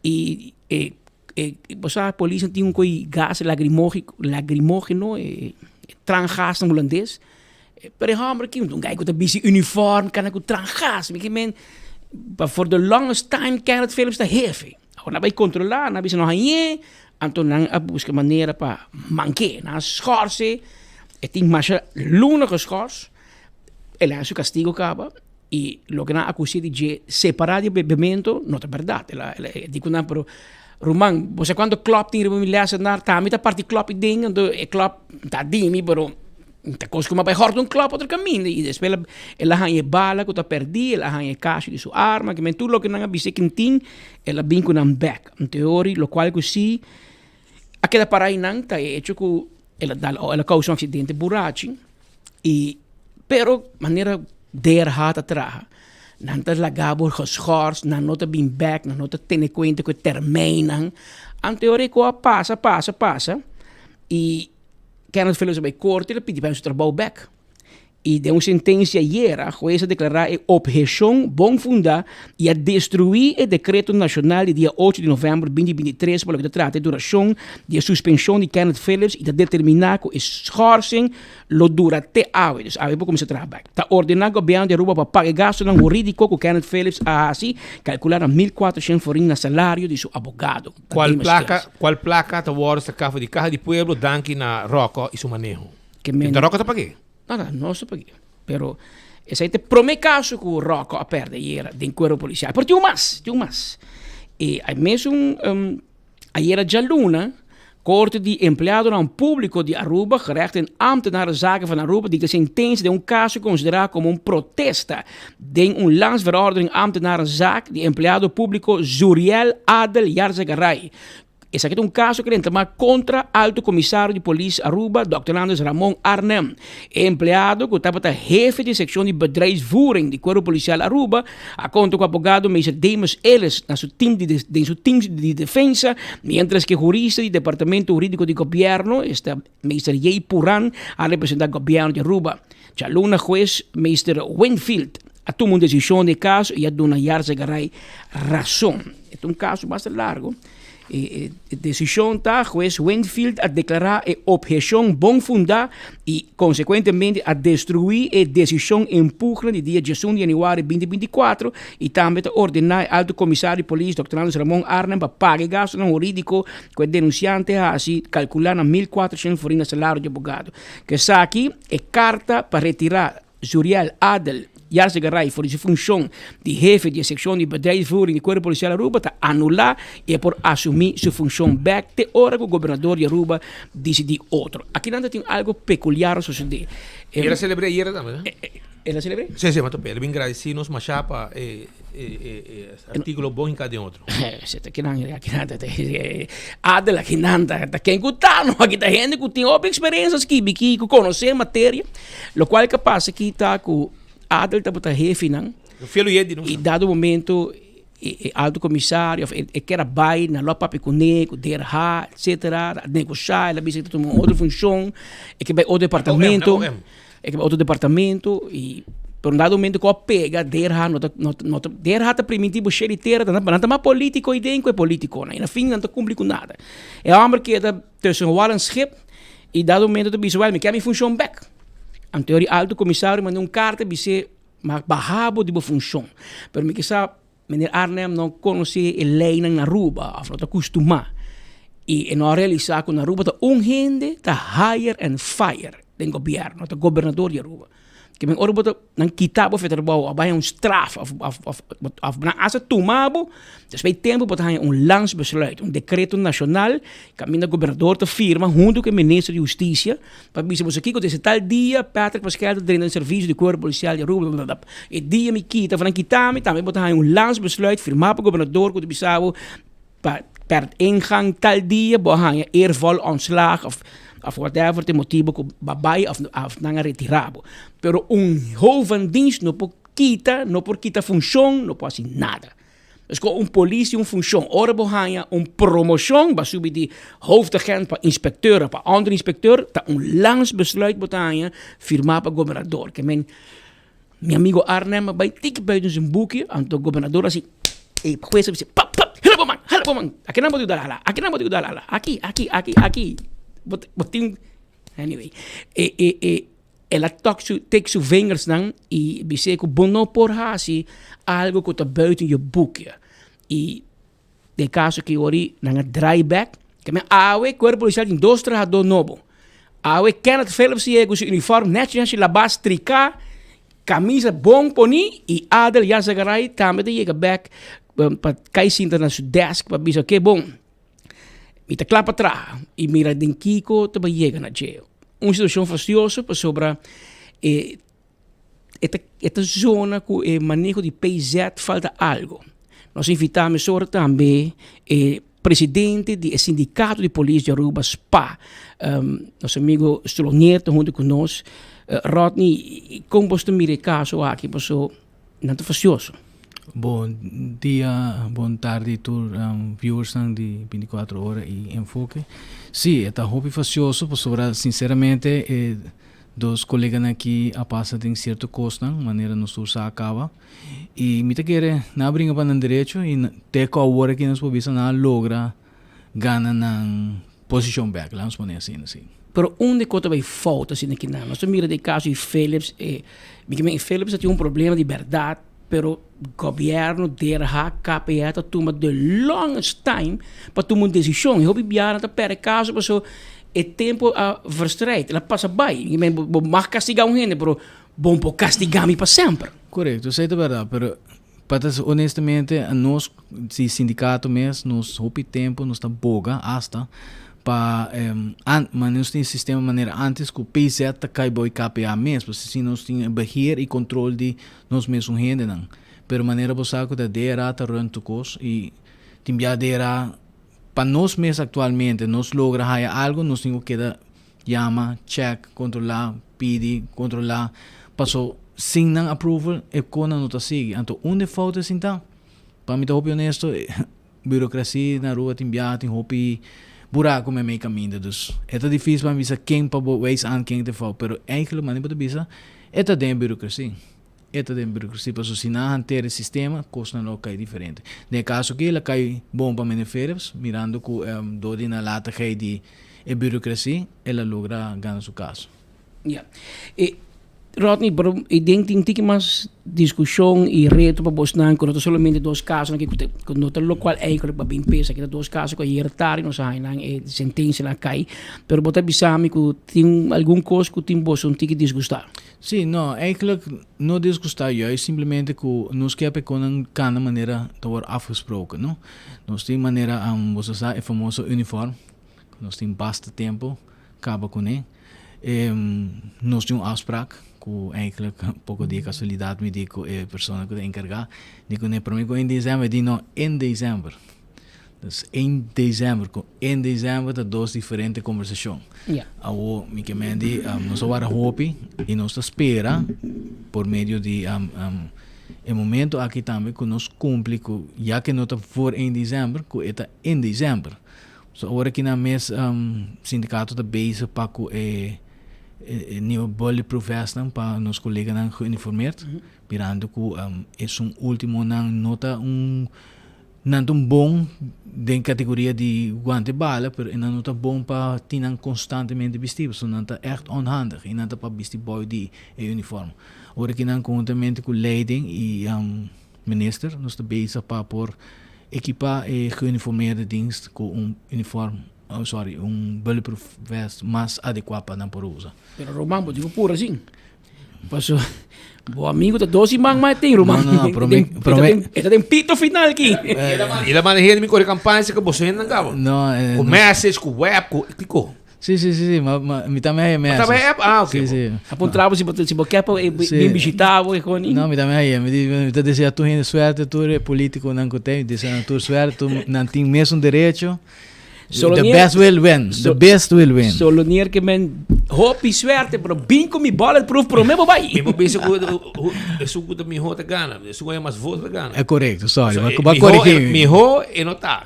I e e bo sa polis nan tin un ko'i gas lagrimógeno, e traangas na hulandes. Pero e homber aki un guy ku ta bisti uniform kana ku trangas mi ke men but for the longest time Kenneth Phillips ta hefe awor nan a bai kontrola nan a bisa no hañ'é anto nan a buska manera pa mank'é nan a schorse e tin masha luna geschors el a haña su kastigo kaba i loke nan a akus'é di dje separá di bebemento no ta bèrdat el a di ku nan pero ruman bo sa kuantu klòp tin riba mi lèsenar tambe ta parti klòp aden anto e klòp ta di mi pero Ta kos ku mi a bai hòrta un klòp otro kaminda i despues el a haña e bala ku ta pèrdí, el a haña e kasha di su arma, kimen tur loke nan a bis'é kin tin, el a bin ku nan bèk. Anteori lokual ku si a keda pará einan ta e echo ku el a dal el a kousa un aksidente burachi i pero manera DRH ta traha nan ta laga bo geschors, nan no ta bin bèk, nan no ta tene kuenta ku e termijnnan. Anteori ku a pasa pasa pasa i. Kenneth Phillips a bai korte el a pidi pa su trabou bek. I den un sentensia ayera, hues a deklará e opheshon bon fundá i a destruí e dekreto nashonal di dia ocho di novèmber 2023 pa loke ta trata e durashon di e suspenshon di Kenneth Phillips i ta determiná ku e schorsing lo dura te awe, dus awe por kuminsá traha bek. Ta ordená gobièrnu di Aruba pa paga e gastunan hurídiko ku Kenneth Phillips a hasi, kalkulá na 1400 forin na salario di su abogado. Cual placa, cual placa ta worde saca for di caha di pueblo danki na Rocco y su maneho? Ke men. Enta Rocco ta pag'é? No, no, nos ta pag'é. Pero esei ta e prome caso cu Rocco a perde ayera den cuerpo policial. Pero tin un mas, tin un mas. E ai mesun um, ayera djaluna, Corte di Empleadonan Publico di Aruba, Gerecht en Ambtenarenzaken van Aruba, dicta sentencia den un caso considera como un protesta den un landsverordening ambtenarenzaak di empleado publico Zuriel Adel Yarzagaray. Esaki ta un caso ku rentama contra Alto Comisario di Polis Aruba, Dòkter Andres Ramon Arnhem. E empleado ku tabata hefe di seccion di bedrijfsvoering di Cuerpo Policial Aruba a konta ku abogado Meester Demus Ellis na su team di den su team di defensa, mientras ku e hurista di Departamento Huridico di Gobierno, esta Meester Jay Puran, a representa Gobierno di Aruba. Djaluna hues Meester Winfield a tuma un desishon den e kaso i a duna Yarzegaray rason. E ta un kaso basta largo. E desishon ta, hues Winfield a deklará e opheshon bon fundá i konsekuentemente a destruí e desishon en pugna di dia diesun di yanüari 2024 i tambe ta ordená e Alto Komisario di Polis Dòkter Andres Ramon Arnhem pa paga e gastunan hurídiko ku e denunsiante a hasi kalkulá na 1400 florin na salario di abogado. Ku esaki, e karta pa retirá Zuriel Adel Yarzegaray for di su funshon di hefe di e sekshon di bedrijfsvoering di Kuerpo Polisial Aruba ta anulá i e por asumí su funshon bèk te ora ku gobernador di Aruba disidí otro. Aki nan ta tin algu pekuliar a sosodé. El a selebr'é ayera tambe, no? El a selebr'é? Sí, sí, ma tope. El a bin gradisí nos mashá pa e artíkulo bon hinká den otro. Se ta kinan, akinan ta Adel akinan ta ta ken ku ta no aki ta hende ku tin hopi eksperensia skibi ki ku konosé materia lokual ke pasa aki ta ku Adel tabata hefenan i dado momento e alto komisario of e ker a bai nan lo a papia kuné ku DRH etsetera a negoshá el a bisa ke ta tuma un otro funshon e ke bai otro departamento. E ke bai otro departamento y pero un dado momento ku a pega DRH no ta no ta no ta DRH ta primintí bo sheri tera nan ta mas polítiko ei den ku e polítikonan i na fin nan ta kumpli ku nada. E hòmber keda tussen wal en schip i dado momento ta bisa wèl mi ke mi funshon bèk. Anto e alto komisario manda un karta bis'é m'a baha bo di bo funshon pero mi ke sa Meneer Arnhem no konosé e leinan na Aruba òf no ta kustumá i e no a realisá ku na Aruba ta un hende ta hire and fire. den gobierno, ta gobernador di Aruba. Ke men ora bo ta nan kita bo for e trabou of bo haña un straf of of of of nan hasta tuma bo, despues di tempo bo ta haña un landsbesluit, un decreto nacional kaminda gobernador ta firma hunto ku e minister di hustisia pa bisa boso kiko desde tal dia Patrick Paskel ta drenta den servicio di cuerpo policial di Aruba blablabla. E dia mi kita of nan kita mi tambe bo ta haña un landsbesluit firma pa gobernador ku ta bisa bo Pa per ingang tal dia bo a haña eervol ontslag of of whatever te motibo ku bo a bai of of nan a retira bo. Pero un hoofd van dienst no por kita, no por kita funshon, no por hasi nada. Dus ku un polis tin un funshon, ora bo haña un promoshon, bo a subi di hoofdagent pa inspecteur of pa onderinspecteur, ta un landsbesluit bo ta haña firma pa gobernador. Ke men Mi amigo Arnhem a bai tiki buiten zijn boekje, anto gobernador a si, e hues a bisa, pap, pap, hala bo man, hala bo man, aki nan bo tin ku dal hala, aki nan bo tin ku dal hala, aki, aki, aki, aki, bo bo tin, anyway, e e e el a tok su tik su vingersnan i bis'é ku bo no por hasi algo ku ta buiten je boekje, i Den kaso ki ori nan a draai bek, ke men awe Cuerpo Policial tin dos trahadó nobo. Awe Kenneth Phillips yega ku su uniform nèchi nèchi labá striká, kamisa bon poní i Adel Yazagaray tambe ta yega bek pa kai sinta na su desk pa bisa oke bon mi ta kla pa traha i mira den kiko ta bai yega na dje. Un situashon fastioso pasobra e E ta e ta zona ku e maneho di PZ falta algo. Nos a invitá mesora tambe e presidente di e sindikato di polis di Aruba, spa, nos amigo Stronier ta huntu ku nos. Rodney, kon bos ta mira e kaso aki? Paso nan ta fastioso. Bon dia, bon tardi tur viewersnan di 24 ora y Enfoke. Sí, e ta hopi fastioso pasobra sinceramente e Dos koleganan aki a pasa den sierto kosnan, manera nos tur sa a kaba. I mi ta kere nan a bringa pa nan derecho i te ku awor aki nos por bisa nan a logra gana nan posishon bèk, laat nos pone asina, si. Pero unda ku ta bai fout asina ki nan? Nos ta mira den e kaso di Philips, e mi ke men Philips a tin un problema di bèrdat, pero gobièrnu, DRH, KPR ta tuma the longest time pa tuma un desishon. E hopi biaha nan ta pèrdè kaso pasobra e tempu a verstrijd, el a pasa bai. Mi men bo mag kastigá un hende, pero bo no por kastigá mi pa semper. Korekto, esei ta bèrdat, pero pa ta honestamente nos si sindikato mes nos hopi tempu nos ta boga asta pa ma nos tin sistema manera antes ku PZ ta kai bou e KPA mes, pasobra si nos tin e beheer i kontrol di nos mesun hendenan. Pero manera bo sa ku ta DRA ta run tur kos i tin bia DRA pa nos mes aktualmente nos logra haya algu nos tin ku keda yama, check, kontrolá, pidi, kontrolá paso sin nan approval e konan no ta sigui. Anto unda e fout a sinta? Pa mi ta hopi honesto Burocracia na Aruba tin biaha tin hopi buraco meimei caminda dus e ta dificil pa mi bisa ken pa bo wijs aan ken ta fout pero eigenlijk mane bo ta bisa e ta den e burocracia e ta den e burocracia pasobra si nan hantera e sistema cosnan lo cay diferente den e caso aki el a cay bon pa meneer Philips mirando cu door di nalatigheid di e burocracia el a logra gana su caso. Ya. E, Rodney, pero ik denk tin tiki mas discusion y reto pa bosnan, cu no ta solamente dos casonan aki cu ta, cu no ta locual eigenlijk pa bin pesa, aki ta dos caso cu ayer tardi nos a haña nan e sentencianan a cay, pero bo ta bisa mi cu tin algun cos cu tin boso un tiki disgusta. Sí, no, eigenlijk no disgusta, juist simplemente cu nos kier pa e conan cana manera ta word afgesproken, no. Nos tin manera, boso sa e famoso uniform, cu nos tin basta tempo Kaba kuné. Nos tin un afsprak ku eigenlijk poko di e kasualidat mi di ku e persona ku ta enkargá di kuné promé ku ein desèmber e di no en desèmber. Dus ein desèmber ku en desèmber ta dos diferente kombersashon. Awor mi ke men di nos a wara hopi i nos ta spera por medio di e momento aki tambe ku nos kumpli ku ya ke no ta voor ein desèmber ku e ta en desèmber. So awor aki nan mes sindikato ta bezig pa ku e nieuwe bulletproof vestnan pa nos koleganan geuniformeerd. Mirando ku esun ultimonan no ta un nan ta un bon den kategoria di guante bala pero nan no ta bon pa tin nan konstantemente bisti pasobra nan ta ègt onhandig i nan ta pa bisti bou di e uniform. Awor aki nan konhuntamente ku leiding i minister nos ta bezig pa por Ekipá e geuniformeerde dienst ku un uniform oh sorry, un bulletproof vest mas adecua pa nan por usa. Pero Roman, bo tin cu pura sin. Paso, bo amigo ta dos siman mas tin, Roman. No, no, prome, prome. E ta den pito final ki. E la manda hende mi corre campaña cerca boso hende nan cabo. No, eh, Cu no. message, cu web, cu kico. Si, si, si, si, ma, ma, mi tambe haya Ma tambe message. app? Ah, ok, Si, bo. si. A puntra bo si bo si bo ke pa e Si. bin bishita bo e con. No, mi tambe haya. Mi di, mi ta desea tur hende suerte, tur e politiconan cu tin, mi desea nan tur suerte, tur nan tin mesun derecho. Solo The nier- best will win. The So- best will win. Solo nier ke men hopi suerte, pero bin ku mi bulletproof prome bo bai. Mi bo bisa ku esun ku ta miho ta gana, esun ku hay mas voto ta gana. É correcto, sorry. So, Ba, eh, ba miho corrigi e- mi. Miho e no ta.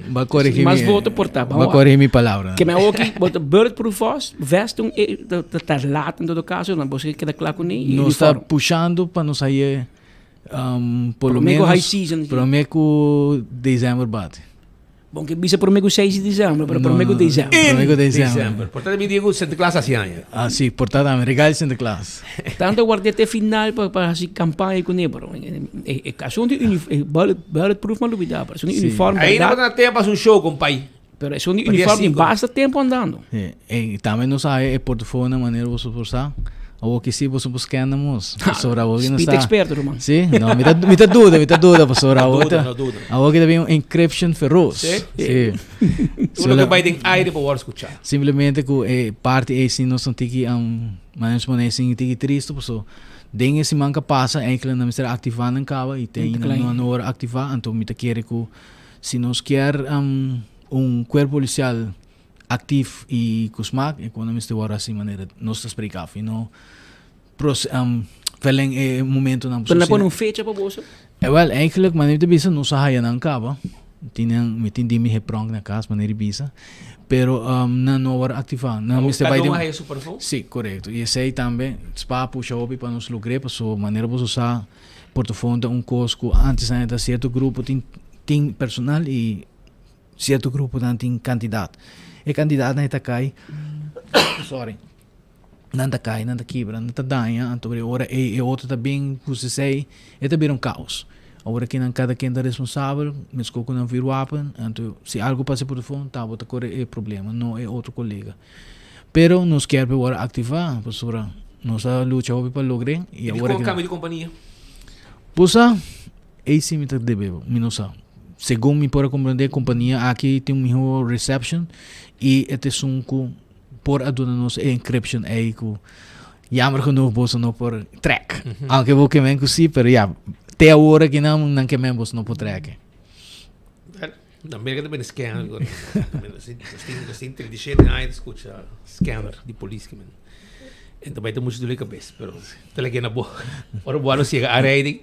Ba corrigi Mas mi. voto por ta, Ba corrigi mi palabra. Ke men oki, bo ta bulletproof vest, vest un e ta ta ta laat en todo caso, dan bo se keda kla kuné i Nos ta uniform. pushando pa nos haye um, por lo Prome ku menos high season. prome ku december bate. Bon ke bisa prome ku 6 di december, pero No, prome ku no, december. Prome ku december. December. Por tanto, mi digo Sinterklaas haci aña. Ah, sí, por tanto, mi regalo Sinterklaas. Tanto guardé te final pa pa haci campaña kuné, pero e e asunto di uni e bullet bulletproof ma lubida, pero esun di Sí. uniform Aí não berdad. na tempo haci un show, compay. Pero esun di Pa dia uniform tin cinco. basta tempo andando. Sí, e tambe nos haya e portafolio na manera boso por sa. Awor ki si boso por scan nos. Pasobra awor ki nos Speed ta experto, ruman. Sí, no, mi ta mi ta duda, mi ta duda pasobra No awor duda, ta no duda. awor ki ta bin un encryption feroz. Sí? Sí. Tur loke bai den aire por wòrdu skuchá. Simplemente ku e parti ei si nos ta tiki manera nos pone sin tiki tristo paso den e siman ka pasa enkele nan mester aktivá nan kaba i te ainda no a no wòrdu aktivá anto mi ta kere ku si nos kier un kuerpo polisial Actief y cu smaak e con a mester worde haci manera nos ta spreek af y no proce verleng e momentonan. Pero nan pone un fecha pa boso? Eh wel eigenlijk manera mi ta bisa nos a haya nan caba tin nan mi tin di mi hepronk na cas manera di bisa pero nan no a worde activa nan mester Cada bay un den a haya su porfon? Si corecto y esey tambe spa pusha hopi pa nos logre pasobra manera boso sa portofon ta un cos cu antes nan ta cierto grupo tin tin personal y Cierto gruponan tin cantidad. E cantidadnan e ta cay, sorry, nan ta cay, nan ta kibra, nan ta daña, anto e ora ey e otro ta bin husa esey, e ta bira un caos. Awor aki nan cada ken ta responsabel, mesco cu nan vuurwapen, anto si algo pasa por telefon, ta bo ta core e problema, no e otro colega. Pero nos kier pa e worde activa, pasobra nos a lucha hopi pa logre y Y awor dicon aki. cambio di compania? Pusa, Ey si mi ta debe bo, mi no sa. Segun mi por a comprende compania aki tin un miho reception y e ta esun cu por a duna nos e encryption ey cu jammer genoeg boso no por track. Aunke bo ke men cu si, pero ya, te awor aki nan, nan ke men boso no por track e. Wel, na Merca ta bini scanner cu nos tin 37 aña ta scucha scanner di polis ke men. En ta bai ta mucho dole cabes, pero ta leke na bo. Ora bo a ciega a riding.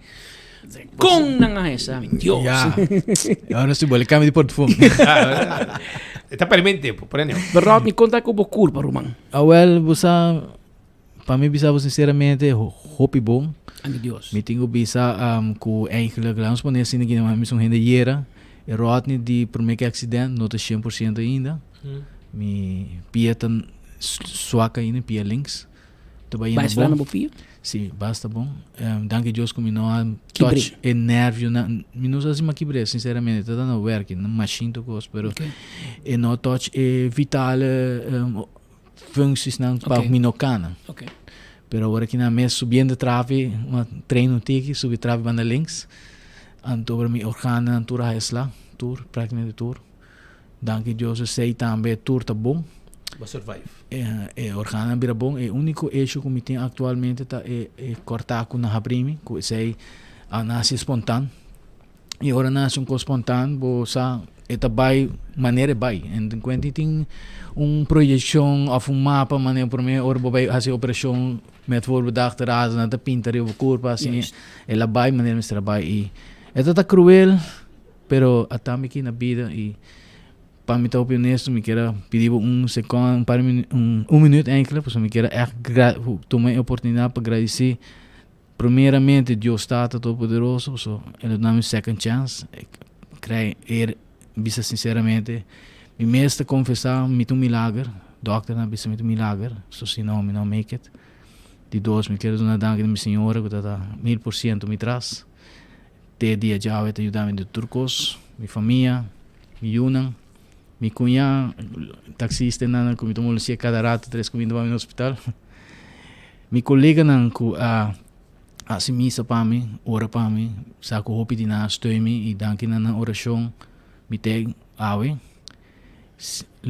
Con nan a esa, mi Dios. Ya. Ahora si bo le cambia di portefon. Ta permente tempo, por aneo. Pero Rodney, conta cu bo culpa, ruman. Awel, bo sa, pa mi bisa bo sinceramente, hopi bon. Danki Dios. Mi tin cu bisa cu eigenlijk, laat ons pone asina, mi son hende yera. E Rodney di prome ki accident no ta 100% ainda. Mi pia ta swak ainda, pia links. Ta bai Bai yendo sla na bon. bo pia? Si, basta bon. Danki Dios ku mi no a Kibré. touch e nervio na, mi no sa si mi a kibré, sinceramente, ta na werk, na machine tur kos, pero Oké. e no touch e vitale functies nan pa Oké. mi no kana. Oké. Pero awor aki na mes subiendo trapi, un train un tiki, subi trapi banda links, anto mi organonan tur a hesla, tur, prakticamente tur. Danki Dios esey tambe tur ta bon. Bo survive. E organonan bira bon. E unico issue cu mi tin actualmente ta e e corta cu nan habri mi, cu esey a naci spontaan. Y ora naci un cos spontaan bo sa e ta bay manera e bay. En cuenta tin un proyeccion of un mapa manera prome ora bo bay haci operacion met voorbedachte raad nan ta pinta riba bo curpa asina. El a bay manera mester a bay y e ta ta cruel. Pero ata mi aki na bida y pa mi ta hopi honesto mi kier a pidi bo un second, un par di un un minuut enkele pasobra mi kier a echt tuma e oportunidad pa gradici primeramente Dios Tata Todopoderoso pasobra el a duna mi second chance, krai er bisa sinceramente mi mes ta confesa mi ta un milager, dokternan a bisa mi ta un milager, so si no mi no make it. Di dos mi kier a duna danki na mi señora cu ta ta 1000% mi tras. Te dia djawe ta yuda mi den tur kos, mi famia, mi yunan. Mi cuña, taxista nan cu mi ta molestia cada rato tres cuminda pa mi na hospital. Mi coleganan cu a haci misa pa mi, ora pa mi, sa cu hopi di nan a steun mi y danki na nan oracion mi ta awe.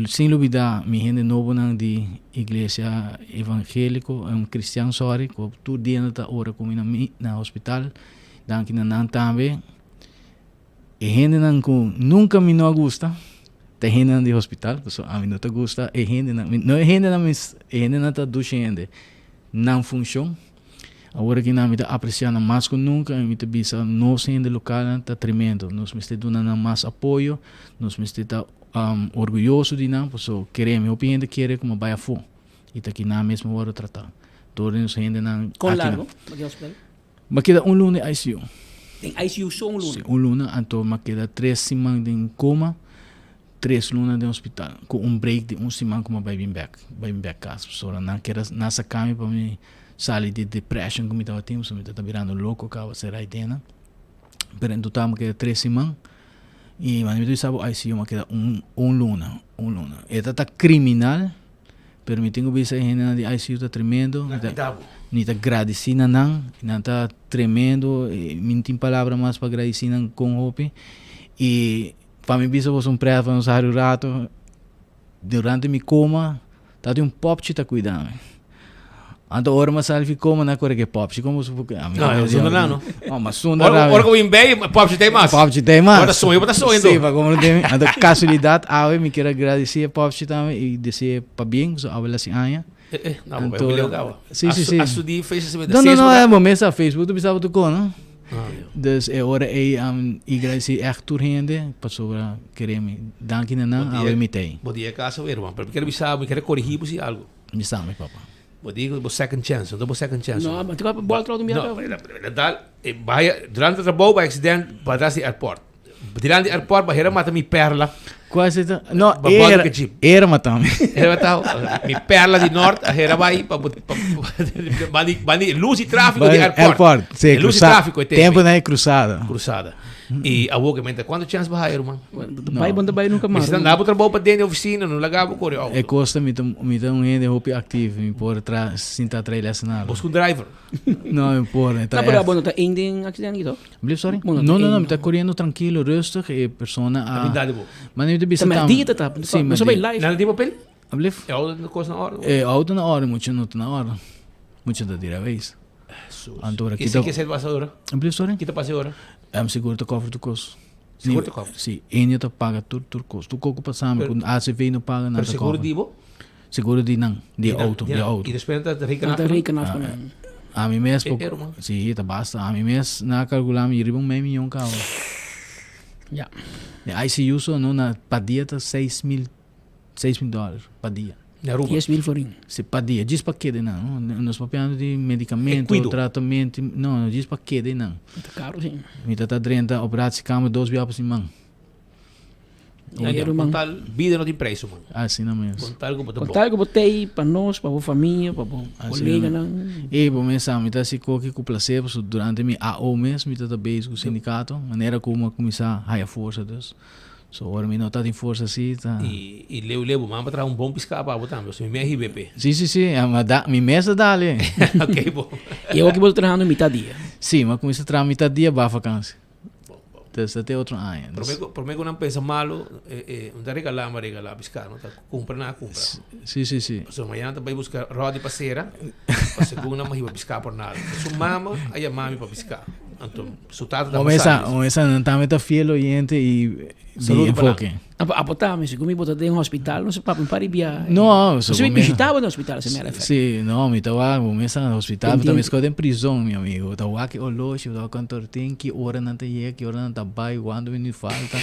Sin lubida mi hende nobonan di iglesia evangelico, cristian sorry, cu tur dia nan ta ora cu mi na mi na hospital, danki na nan tambe. E hendenan ku nunka mi no a gusta ta e hendenan di hospital, pasobra ami no ta gusta e hendenan, no e hendenan mes, e hendenan ta dushi hende, nan funshon. Awor aki nan mi ta apresia nan mas ku nunka i mi ta bisa nos hende lokalnan ta tremendo, nos mester duna nan mas apoyo, nos mester ta orguyoso di nan, pasobra kere mi, hopi hende kere ku mi bai afó i ta kinan mes mi wòrdu tratá dor di nos hendenan Kon aki largo nan. bo ke hospital? Mi a keda un luna den ICU. Den ICU so un luna? Si, un luna. Anto mi a keda tres siman den coma, tres luna den hospital. Cu un break di un siman cu mi a bay bin bek, bay bin bek cas. Pasobra nan kier a, nan a saca mi pa mi sali di depression cu mi tabatin, pasobra mi tabata birando loco caba sera aydena. Pero en total mi a keda tres siman. Y mi ta bisa bo ICU mi a keda un, un luna, un luna. E ta ta criminal. Pero mi tin ku bisa e hendenan di ICU ta tremendo. Mi ta, mi ta gradisí na nan. Nan ta tremendo. Mi no tin palabra mas pa gradisí nan kon hopi. I pa mi bisa boso un prèt pa nos hari un rato. Durante mi koma, tabatin un pòpchi ta kuida mi. Anto ora mi a sali fi koma, nan a kore ku e pòpchi. Kon boso por kere? No, e zunda nan, no? No, ma zunda nan. Ora ku bin bei, pòpchi ta ei mas. Pòpchi ta ei mas. Bo ta soña, bo ta soña Sí, pa komo no tin. Anto kasualidat awe mi kier a gradisí e pòpchi tambe i desea pabien, pasobra awe el hasi aña. Eh, eh, no, bo bai leu kaba. Sí, sí, sí. A studi Facebook, No, no, no, bo mes a Facebook ta bisa bo tur kon, no? Dus e ora ei i gradisí ègt tur hende pasobra kere mi. Danki na nan, awe mi ta ei. Bo di e kaso wei, ruman, pero mi kier bisa bo, mi kier korigí bo si algu. Bisa mi, papa. Bo di bo second chance, no ta bo second chance. No, ma tika bol trouw mi No, dal, bahia, durante trabou ba accident patras di airport. Durante di airport ba hera mata mi perla. Cual is het? No, era, era mata mi. Era mata mi perla di Noord, hera bai pa bani bani luz di tráfico di airport. Airport, sí, luz di tráfico. Tempo na cruzada. Cruzada. I awor ke menta kuantu chance bo haya ruman? Bai bo no ta bai nunka mas. Mester anda bo trabou pa den di oficina no laga bo kore auto. E kosta mi ta mi ta un hende hopi actief mi por tra sinta trae lesenaar. Bo un driver? No mi por e ta No pero abo no ta een den accident aki toch? Blief sorry? No no no mi ta coriendo trankilo rustig e persona a Ta bin dal bo? Ma mi ta bisa Ta merdia ta ta. Si No sa bai live. Nan tin papel? Blief? E auto ta kos na orde? E auto na orde mucha no ta na orde. Mucha ta dira wees. Anto ora kita. Kisa pasa ora? Blief sorry? Kita pasa ora? Em seguro ta cover tur kos. Seguro ta cover? Si, Enio ta paga tur tur kos. Tur kos ku pasa mi ku ACV no paga nan ta cover. Pero seguro di bo? Seguro di nan, di auto, di auto. I despues nan ta reken af? Nan ta reken af ku nan. Ami mes por, si, ta basta. Ami mes nan a kalkula mi riba un mei miyon kaba. Ya. Di ICU so no na pa dia ta 6000 6000 dòler pa dia. Na Aruba? 10.000 florin. Si, pa dia. Djis pa keda einan. No nos papiando di medicamento, E cuido. tratamento. No, no, djis pa keda einan. Ta caro, si. Mi ta ta drenta operatiekamer dos bia pa siman. Ja, ja, con tal bida no tin prijs, man. Asina mes. Con tal cu bo ta Con bon. tal cu bo t'ei pa nos, pa bo famia, pa bo Asina. coleganan. E bo mes sa, mi ta haci koki cu placer, pasobra durante mi AO mes mi ta ta bezig cu sindicato, manera cu mi a cuminsa haya forsa dus. So ora mi no ta tin forsa si ta. I i leu leu bo mama traha un bon piská pa bo tambe pasobra mi mei hiba e pe. Si si si a da mi mes a dal e. Ok bo. I awor ki bo ta trahando mitad dia? Si mi a kuminsá traha mitad dia ba vakansi. Bon bon. Entonces ta te otro aña. Promé ku promé ku nan pensa malu e e no ta regalá mi a regalá piská no ta kumpra nan a kumpra. Si si si. Pasobra mañana ta bai buska ròdi pa sera pa segun nan hiba piská por nada. Su mama a yama mi pa piská anto. Su tata ta Omesa, omesa nan tambe ta fiel oyente y di enfoke. Apo tambe, segun mi bo ta den hospital, no se papia un par di bia. No, so mi bishitaba den hospital, se mera efecto. Si, no, mi ta wak, omesa na hospital, mi ta meskos den prizon, mi amigo. Ta wak e oloshi, ta wak kuantu ora tin, ki ora nan ta yega, ki ora nan ta bai, kuantu minuut falta.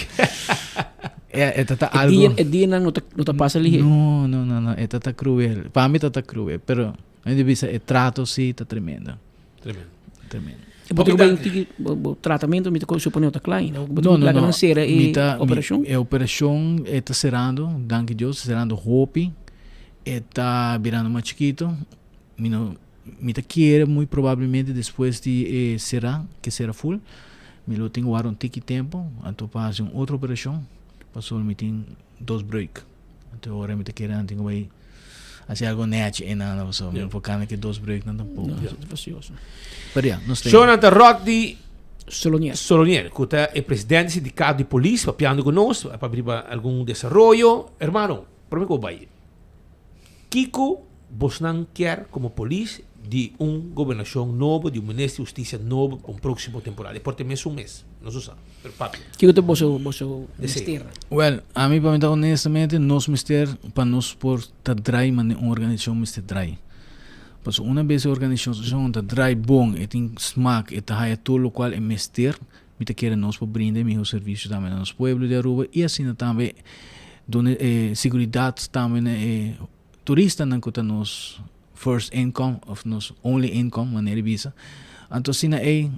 E ta ta algo. E dianan no ta, no ta pasa lihe. No, no, no, no, e ta ta cruel. Pa mi ta ta cruel, pero mi di bisa e trato si ta tremendo. Tremendo. Tremendo. Bo ta bay tiki bo tratamento mi ta supone ta klaar ainda. Bo ta laga nan sera e operacion? E operacion e ta serando, danki Dios, ta serando hopi. E ta birando mas chikito. Mi no mi ta kere muy probablemente despues di e sera, ke sera full, mi lo tin ku wara un tiki tempo anto pa hasi un otro operacion pasobra mi tin. dos breuk. Anto ora mi ta kere nan tin ku bai hasi algo nechi einan pasobra mi no por kana ki dos breuknan tampoco. No, ta fastioso. Pero ya, nos tin. Shona ta Rodney Solonier. Solonier, ku ta e presidente di sindikato di polis, papiando ku nos pa riba algun desaroyo. Hermano, prome ku bo bai, kiko bosnan kier komo polis di un gobernashon nobo, di un minister di hustisia nobo pa un próksimo temporada? E por ta e mesun mes, nos no sa, pero papia. Kiko ta boso boso mester? Well, ami pa mi ta honestamente nos mester pa nos por ta drai manera un organisashon mester drai. Pasobra una bes e organisashon ta drai bon, e tin smak, e ta haya tur lokual e mester, mi ta kere nos por brinda e miho servisio tambe na nos pueblo di Aruba i asina tambe duna e seguridat tambe na e turistanan ku ta nos first income of nos only income manera di bisa. Anto asina ei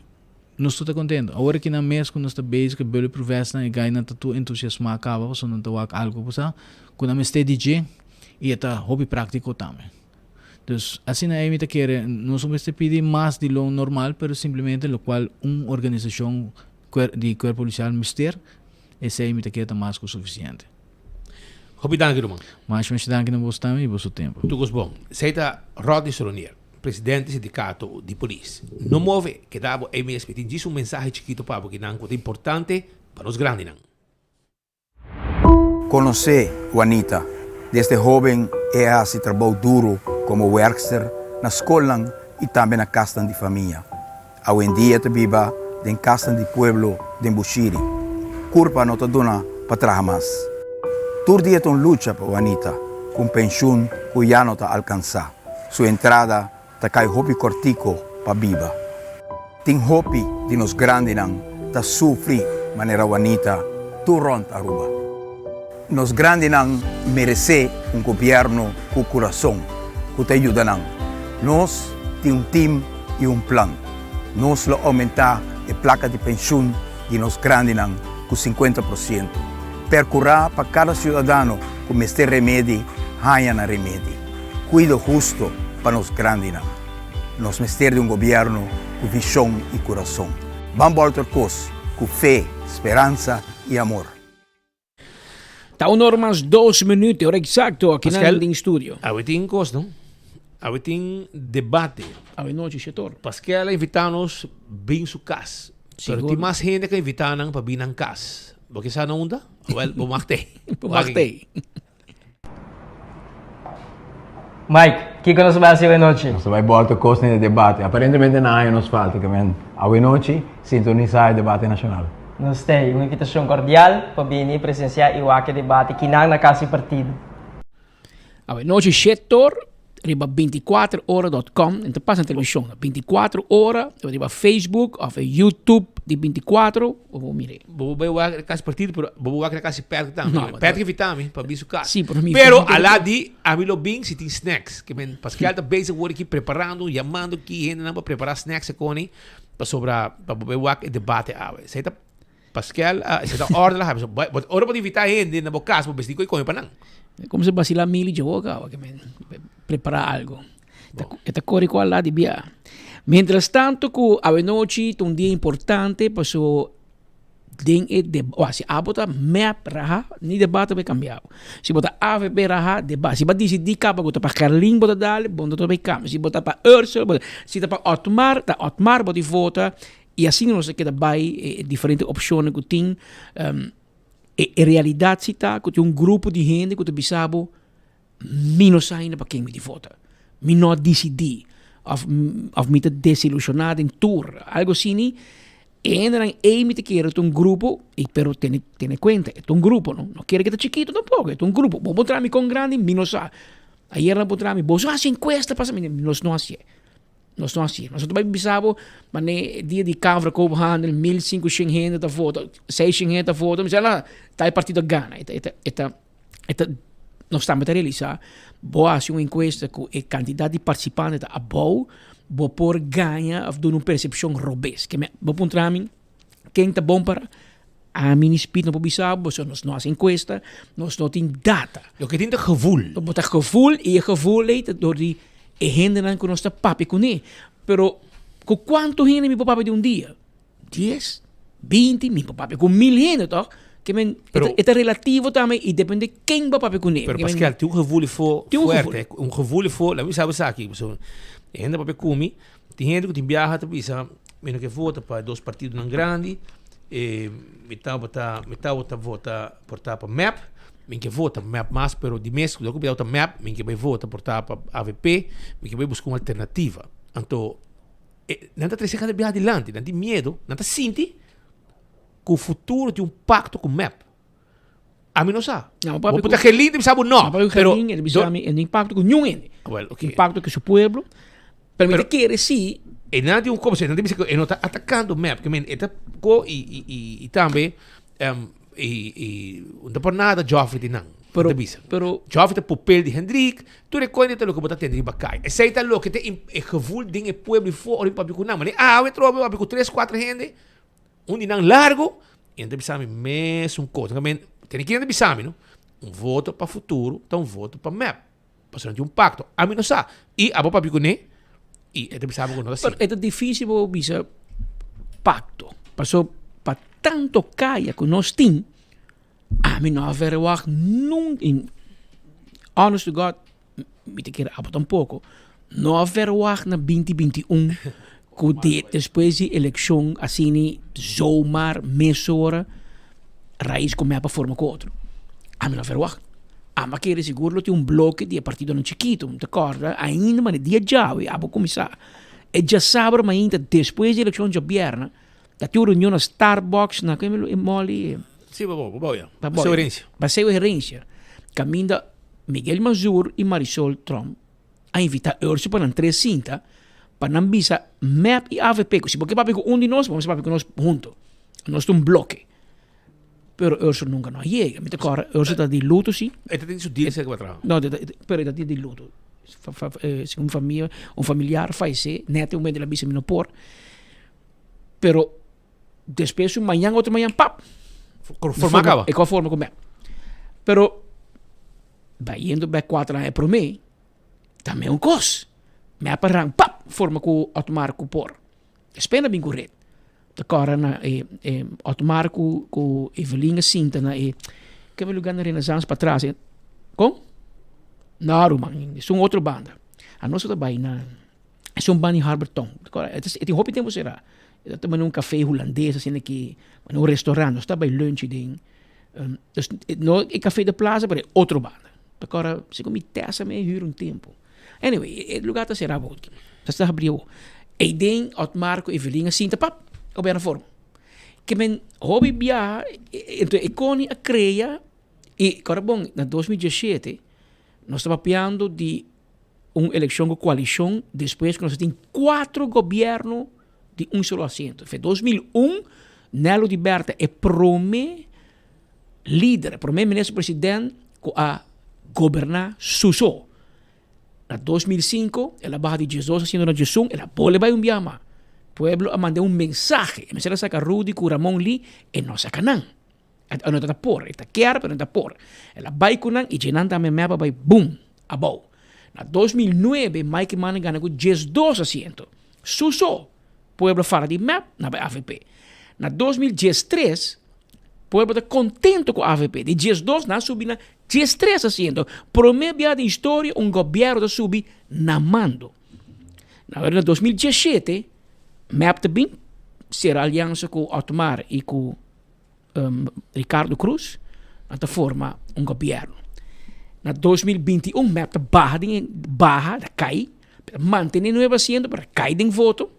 nos tur ta contento. Awor aki nan mes ku nos ta bezig ku e bulletproofvestnan e gainan ta tur entusiasmá kaba pasobra nan ta wak algu ku sa ku nan mester di dje i e ta hopi práktiko tambe. Dus asina ei mi ta kere nos no mester pidi mas di lo normal pero simplemente lokual un organisashon di kuerpo polisial mester esei mi ta kere ta mas ku sufisiente. Hopi danki ruman. Masha masha danki na boso tambe i boso tempu. Tur kos bon. Esei ta Rodney Solonier, presidente di sindikato di polis. No move, keda bo ei mes. Mi tin djis un mensahe chikito pa bo kinan ku ta importante pa nos grandinan. Konosé Juanita. Desde hóben e a hasi trabou duru komo wèrkster na skolnan i tambe na kasnan di famia. Awendia ta biba den kasnan di pueblo den Bushiri. Kurpa no ta duna pa traha mas. Tur dia ta un lucha pa Juanita ku un penshun ku ya no ta alkansá. Su entrada ta kai hopi kòrtiko pa biba. Tin hopi di nos grandinan ta sufri manera Juanita tur rònt Aruba. Nos grandinan meresé un gobièrnu ku kurason ku ta yuda nan. Nos tin un tim i un plan. Nos lo oumentá e plaka di penshun di nos grandinan ku sinkuenta por siento. Perkurá pa kada siudadano ku mester remedi haña nan remedi. Kuido husto pa nos grandinan. Nos mester di un gobièrnu ku vishon i kurason. Ban bòlter kos ku fe, speransa i amor. Ta un or mas dos minuut, ora exacto, aki nan den studio. Awe tin kos, no? Awe tin debate. Awe nochi, shetor. Paskel a invita nos bin su kas. Pero tin mas hende ku a invita nan pa bin nan kas. Bo ke sa na unda? Wel, bo mag tei. Bo mag tei. Mike, kiko nos bai hasi awe nochi? Nos ta bai bòlta kos den e debate. Aparentemente na aña nos falta, ke men awe nochi sintonisá e debate nashonal. Nos t'ei un invitashon kordial pa bini presensiá i wak e debate kinan na kas di partido. Awe nochi shetor riba 24 ora dot com en ta pasa na televishon 24 ora riba Facebook of e YouTube di 24 bo por mira. Bo por bai wak na kas partido pero bo por wak na kas di Patrick tambe. No, Patrick invita mi pa bin su kas. Sí, pero mi Pero ala di ami lo bin si tin snacks. Ke men Pascal ta bezig wor aki preparando, yamando ki hendenan pa prepara snacks e koni pasobra pa bo bai wak e debate awe. Esei ta Pascal a esei ta orde la habi. Bo ora bo ta invita hende na bo kas bo besti ku e kome pa nan. Como se basila mili dje awe ke men prepara algo. E ta kore ku ala di bia. Mientras tanto ku awenochi ta un dia importante paso den e deba si abo ta mep raha ni debate bo kambia bo. Si bo ta avp raha deba si bo a disidi kaba ku ta pa Gerlin bo ta dal bo no ta bay kambia si bo ta pa Ursel bo si ta pa Otmar ta Otmar bo di vota y asina nos a keda bay e diferente opcionnan ku tin e realidad si ta ku tin un grupo di hende ku ta bisa bo Mi no sa ainda pa ken mi di vota. Mi no a disidí òf òf mi ta desilushoná den tur. Algu asini, e hendenan ei mi ta kere ta un grupo, i pero tene tene kuenta, e ta un grupo no, no kere ke ta chikitu tampoko, e ta un grupo. Bo puntra mi kon grandi, mi no sa. Ayer nan puntra mi, boso hasi enkuesta pasa? Mi di, nos no hasié. Nos no hasié. Nos no ta bai bisa bo manera dia di Kamer van Koophandel 1500 hende ta vota, 600 hende ta vota, mi sa la, ta e partido a gana. E ta e ta e ta. E ta, nos tambe ta realisá, bo hasi un enkuesta ku e kantidat di partisipante ta abou, bo por gaña òf duna un persepshon robes. Ke me, bo puntra mi ken ta bon para, ami ni Speed no por bisa bo, pasobra nos no hasi enkuesta, nos no tin data. Loke tin ta gevoel. Bo ta gevoel i e gevoel ei ta dor di e hendenan ku nos ta papia kuné. Pero ku kuantu hende mi por papia di un dia? Dies? Binti? Mi por papia ku mil hende tòg? Ke men, e ta relativo tambe i depende ken bo papia kuné. Pero Pascal, tin un gevoel fo fuerte, un gevoel fo, laat mi bisa bo esaki, pasobra e hende papia ku mi, tin hende ku tin biaha ta bisa mi no ke vota pa e dos partidonan grandi, mi tabata, mi tabata vota por ta pa mep, mi ke vota mep mas, pero di mes loke mi tabata mep, mi ke bai vota por ta pa avp, mi ke bai buska un alternativa. Anto, nan ta trese kada biaha dilanti, nan tin miedo, nan ta sinti ku futuro tin un pakto ku mep. Ami no sa. No, Bo puta Gerlin ta bisa bo no. Pero Gerlin el bisa mi, el tin pakto ku niun hende. Well, ok. Tin pakto ku su pueblo. Pero mi ta kere si. E nan tin un kos, e nan ta bisa ku e no ta atakando mep. Ke men e ta ko i i i i tambe i i no ta por nada Geoffrey tin nan. Pero ta bisa. Pero Geoffrey ta pupil di Hendrik. Tur e koe ta loke bo ta tende riba kai. Esei ta loke ta e gevoel den e pueblo i for ora mi papia ku nan. Mane awe trobe papia ku tres kuater hende. Un di nan largo y nan ta bisa mi mesun cos. Nan men, tene kinan ta bisa mi no, un voto pa futuro ta un voto pa mep. Pasobra nan tin un pacto. Ami no sa. Y abo papia cune y e ta bisa mi cu no ta asina. Pero e ta dificil pa bo bisa pacto. Pasobra pa tanto caya cu nos tin, ami no a verwacht nunca, honest to God, mi ta kere abo tampoco, no a verwacht na binti binti un ku di despues di elekshon asini zomaar mesora Raiz ku mep a forma ku otro. Ami no a verwacht. Ami a kere sigur lo tin un bloke di e partidonan chikitu. Mi ta kòrda ainda manera dia djawe abo kuminsá e djasabra mainta despues di elekshon djabièrnè ta tin un reunion na Starbucks na e mall ei. Si, pa bo ya. Paseo Herencia. Paseo Herencia. Kaminda Miguel Mazur y Marisol Tromp a invita Urso pa nan tres sinta pa nan bisa mep y avp cu si bo ke papia cu un di nos bo mester papia cu nos hunto. Nos ta un bloke. Pero Urso nunca no a yega. Mi ta corda Urso ta di luto si. E ta tin su deal cerca pa traha. No, pero e ta di luto. Segun famia, un familiar fayece net e momento el a bisa mi no por. Pero Despues un mañan otro mañan pap. Forma caba. E forma con mep. Pero bayendo bij cuatro aña prome tambe un cos. Mep a ran pap forma cu Otmar cu por. Despues na bin cu red. Ta cora na e e Otmar cu cu Evelyn a sinta na e ke lugar na Renaissance patras. Con? No ruman, es un otro banda. Anos ta bay na Es un banda di Harberton. E tin hopi tempo será. E ta manda un café hulandes asina aki, manda un restaurant. Nos ta bai lunch den. Dus no e café de plaza, pero e otro banda. Ta kora, segun mi tesa mi a huur un tempo. Anyway, e lugar ta será awor. Ta sta habrí awor. Eiden Otmar ku Evelyn a sinta, pap, gobierno forma. Ke men hopi biaha, enton e koni a krea, i kora bon, na 2017, nos ta papiando di un eleccion cu coalicion despues cu nos a tin cuatro gobierno di un solo asiento. Fe 2001 Nelo di Berta e prome lider, e prome minister president cu a goberna su so. Na 2005 el a baha di 12 asiento na 11, el a bole bay un biaha mas. Pueblo a manda un mensahe, e mester a saca Rudy cu Ramon Lee, e no saca nan. E no ta por, e ta kier pero no ta por. El a bai ku nan i dje nan tambe mep a bai bum, abou. Na 2009 Mike Eman a gana ku 12 asiento. Su so, pueblo fara di mep na bai avp. Na 2013 pueblo ta kontento ku avp. Di 12 nan a subi na 13 asiento. Prome bia den historia un gobièrnu ta subi na mando. Na 2017 mep ta bin sera aliansa ku Otmar i ku Ricardo Croes nan ta forma un gobierno. Na 2021 mep ta baha den baha, ta kai, ta mantene nuebe asiento pero ta kai den voto.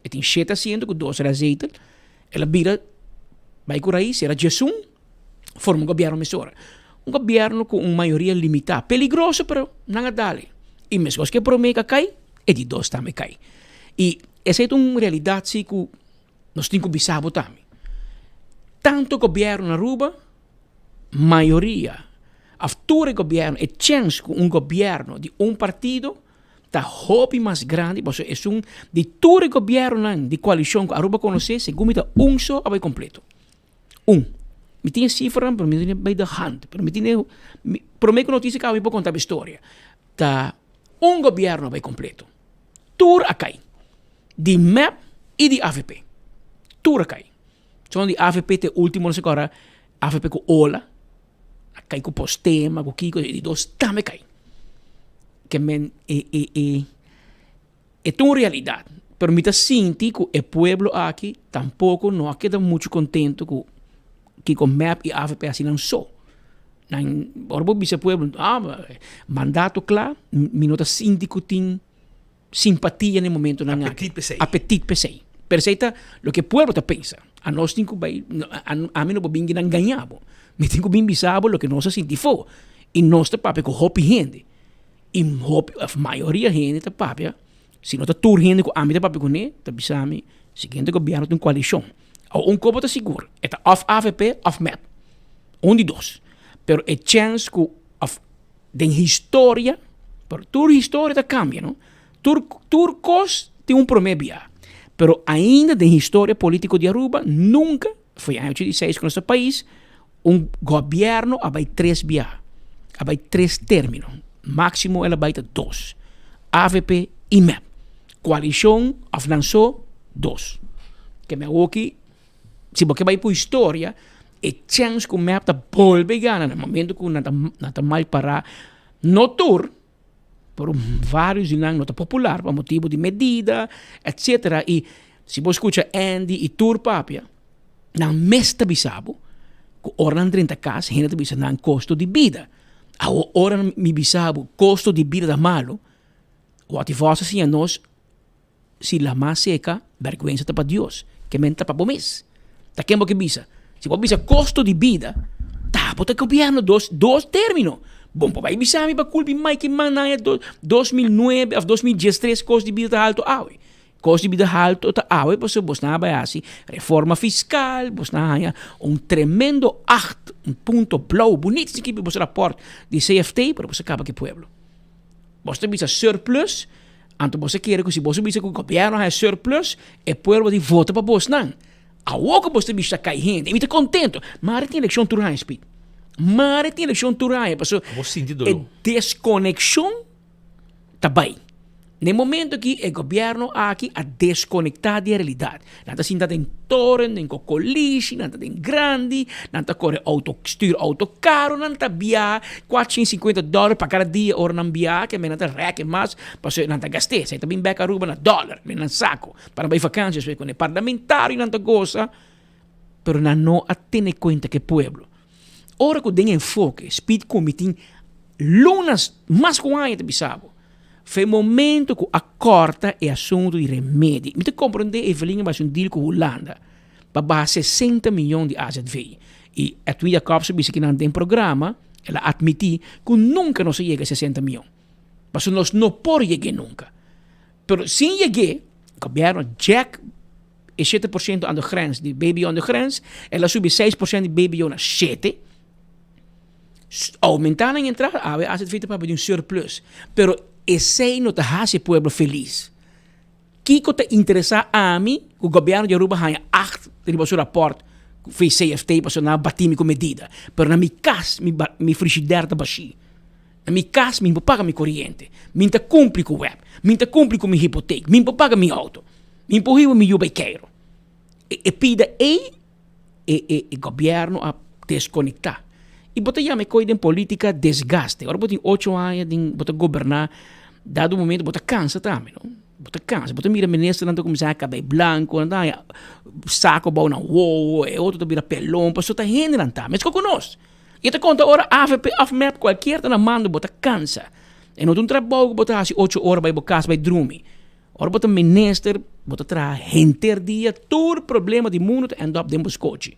E tin shete asiento ku dos rezetel. El a bira bai ku rais, era djesun, forma un gobierno mesora. Un gobierno ku un mayoria limitá, peligroso pero nan a dale. I meskos ku e promé ka kai, e di dos tambe kai. I esei ta un realidat si ku Nos tin cu bisa bo tambe. Tanto gobierno na Aruba, mayoria of tur e gobierno, e chens cu un gobierno di un partido ta hopi mas grandi pasobra esun di tur e gobiernonan di coalicion cu Aruba conoce, segun mi ta un so a bay completo. Un. Mi tin e cifranan pero mi no tin bay de hand, pero mi tin e, prome cu noticia caba mi por conta bo e storia. Ta un gobierno a bay completo. Tur a cay. Di mep y di avp. Tur a cay. Son di avp te ultimo no se cora. Avp ku ola a kai ku postema ku kiko e di dos tambe kai. Ke men e e e e ta un realidat pero mi ta sinti ku e pueblo aki tampoko no a keda muchu kontento ku kiko mep i avp hasi nan so. Nan ora bo bisa pueblo ah mandato kla mi no ta sinti ku tin simpatia na e momentonan aki. Apetit p'esei. Apetit p'esei. Pero esei ta loke e pueblo ta pensa. Anos tin ku bai, ami no por bin kinan gaña bo. Mi tin ku bin bisa bo loke nos a sinti fo. I nos ta papia ku hopi hende. I hopi òf mayoria hende ta papia, si no ta tur hende ku ami ta papia kuné, ta bisa mi, siguiente gobièrnu ta un koalishon. Awor un kopo ta sigur, e ta òf avp òf mep. Un di dos. Pero e chèns ku òf Den historia, pero tur historia ta cambia, no? Tur, tur cos tin un prome bia. Pero ainda den historia politico di Aruba, nunca, foi aña 86 cu nos ta pais, un gobierno a bay tres bia, a bay tres termino. Maximo el a bay ta dos. Avp y mep. Coalicion of nan so, dos. Ke me awoki Si bo ke bai ku historia, e chèns ku mep ta bolbe gana na momento ku nan ta nan ta mal pará, no tur, pero vários di nan no ta popular pa motibu di medida, etsetera. I si bo skucha Andy i tur papia, nan mes ta bisa bo ku ora nan drenta kas hende ta bisa nan kosto di bida. Awor ora mi bisa bo kosto di bida ta malu, wòt i vòs a siña nos Si lamá seka, bèrgwensa ta pa Dios, ke men ta pa bo mes. Ta ken bo ke bisa? Si bo bisa kosto di bida, ta bo ta gobièrnu dos dos término. Bon por bai bisa mi pa kulpi Mike Eman na aña 2009 òf 2013 kosto di bida ta haltu awe. Kosto di bida haltu ta awe pasobra bos nan a bai hasi reforma fiskal, bos nan a haña un tremendo acht, un punto blou bunit skibi bos rapòrt di CFT, pero bos a kaba ku e pueblo. Bos ta bisa surplus, anto bos a kere ku si bos a bisa ku gobièrnu a haña surplus, e pueblo di vota pa bosnan. Awor ku bos ta bisa kai hende, mi ta kontento. Mari tin elekshon tur aña, Speed. Mari tin elekshon tur aña, pasobra Bo sinti e doló. deskonekshon ta bai. Na e momento aki e gobièrnu aki a deskonektá di e realidat. Nan ta sinta den toren, den kokolishi, nan ta den grandi, nan ta kore outo, stuur outo karo, nan ta biaha 450 dòler pa kada dia ora nan biaha, ke men nan ta rèk e mas pasobra nan ta gast'é. Esei ta bin bèk Aruba na dòler, den nan sako, pa nan bai vakansia despues. Ku e parlamentarionan ta gosa, pero nan no a tene kuenta ku e pueblo. Ora ku den enfoke, Speed ku mi tin lunas, mas ku un aña ta bisa bo, Fe momento ku a kòrta e asuntu di remedi. Mi ta komprondé Evelyn a basi un deal ku Hulanda pa baha 60 miyon di azv. I Edwin Jacobs a bisa kinan den programa, el a atmití ku nunka nos a yega e 60 miyon. Pasobra nos no por yeg'é nunka. Pero sin yeg'é, gobièrnu jack e 7% aan de grens di BBO aan de grens, el a subi 6% di BBO na 7. Aumentá nan entrada, awe azv ta papia di un surplus. Pero esei no ta hasi e pueblo felis. Kiko ta interesá ami ku gobièrnu di Aruba haña acht riba su rapòrt via CFT pasobra nan a batí mi ku medida. Pero na mi kas mi mi frishider ta bashí. Na mi kas mi por paga mi koriente, mi ta kumpli ku web, mi ta kumpli ku mi hipotek, mi por paga mi outo, mi por hiba mi yu bai keiro. E pida ei e e e gobierno a desconecta. Y bo ta yama e coy den politica desgaste. Ora bo tin ocho aña den bo ta goberna, dado momento bo ta cansa tambe, no? Bo ta cansa. Bo ta mira ministernan ta cuminsa haña cabey blanco, nan ta haña saco abao nan wowo, e otro ta bira pelon, pasobra ta hendenan ta. Mesco cu nos. Y ta conta ora avp of mep cualkier ta na mando bo ta cansa. E no ta un trabou cu bo ta haci ocho ora bay bo cas bay drumi. Ora bo ta minister, bo ta traha henter dia, tur problema di mundu ta end up den bo skochi.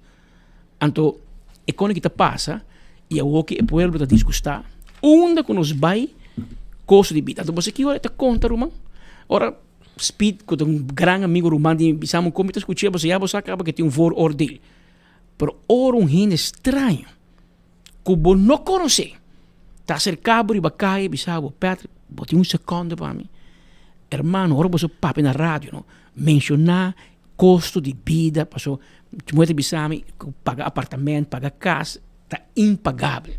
Anto, e kone ki ta pasa, i awoki e pueblo ta disgustá, unda ku nos bai, kosto di bida. Anto bo sa ki ora e ta konta, ruman? Ora Speed, ku ta un gran amigo ruman di mi, bisa mi kon mi ta skuch'é, bo sa ya bo sa kaba ke tin un vooroordeel. Pero ora un hende straño, ku bo no konosé, ta aserká bo riba kaya i bisa bo, Patrick, bo tin un sekondo pa mi? Hermano, ora boso papia na radio, no, menshoná kosto di bida, paso muher ta bisa mi ku paga apartamento, paga kas, ta impagabel.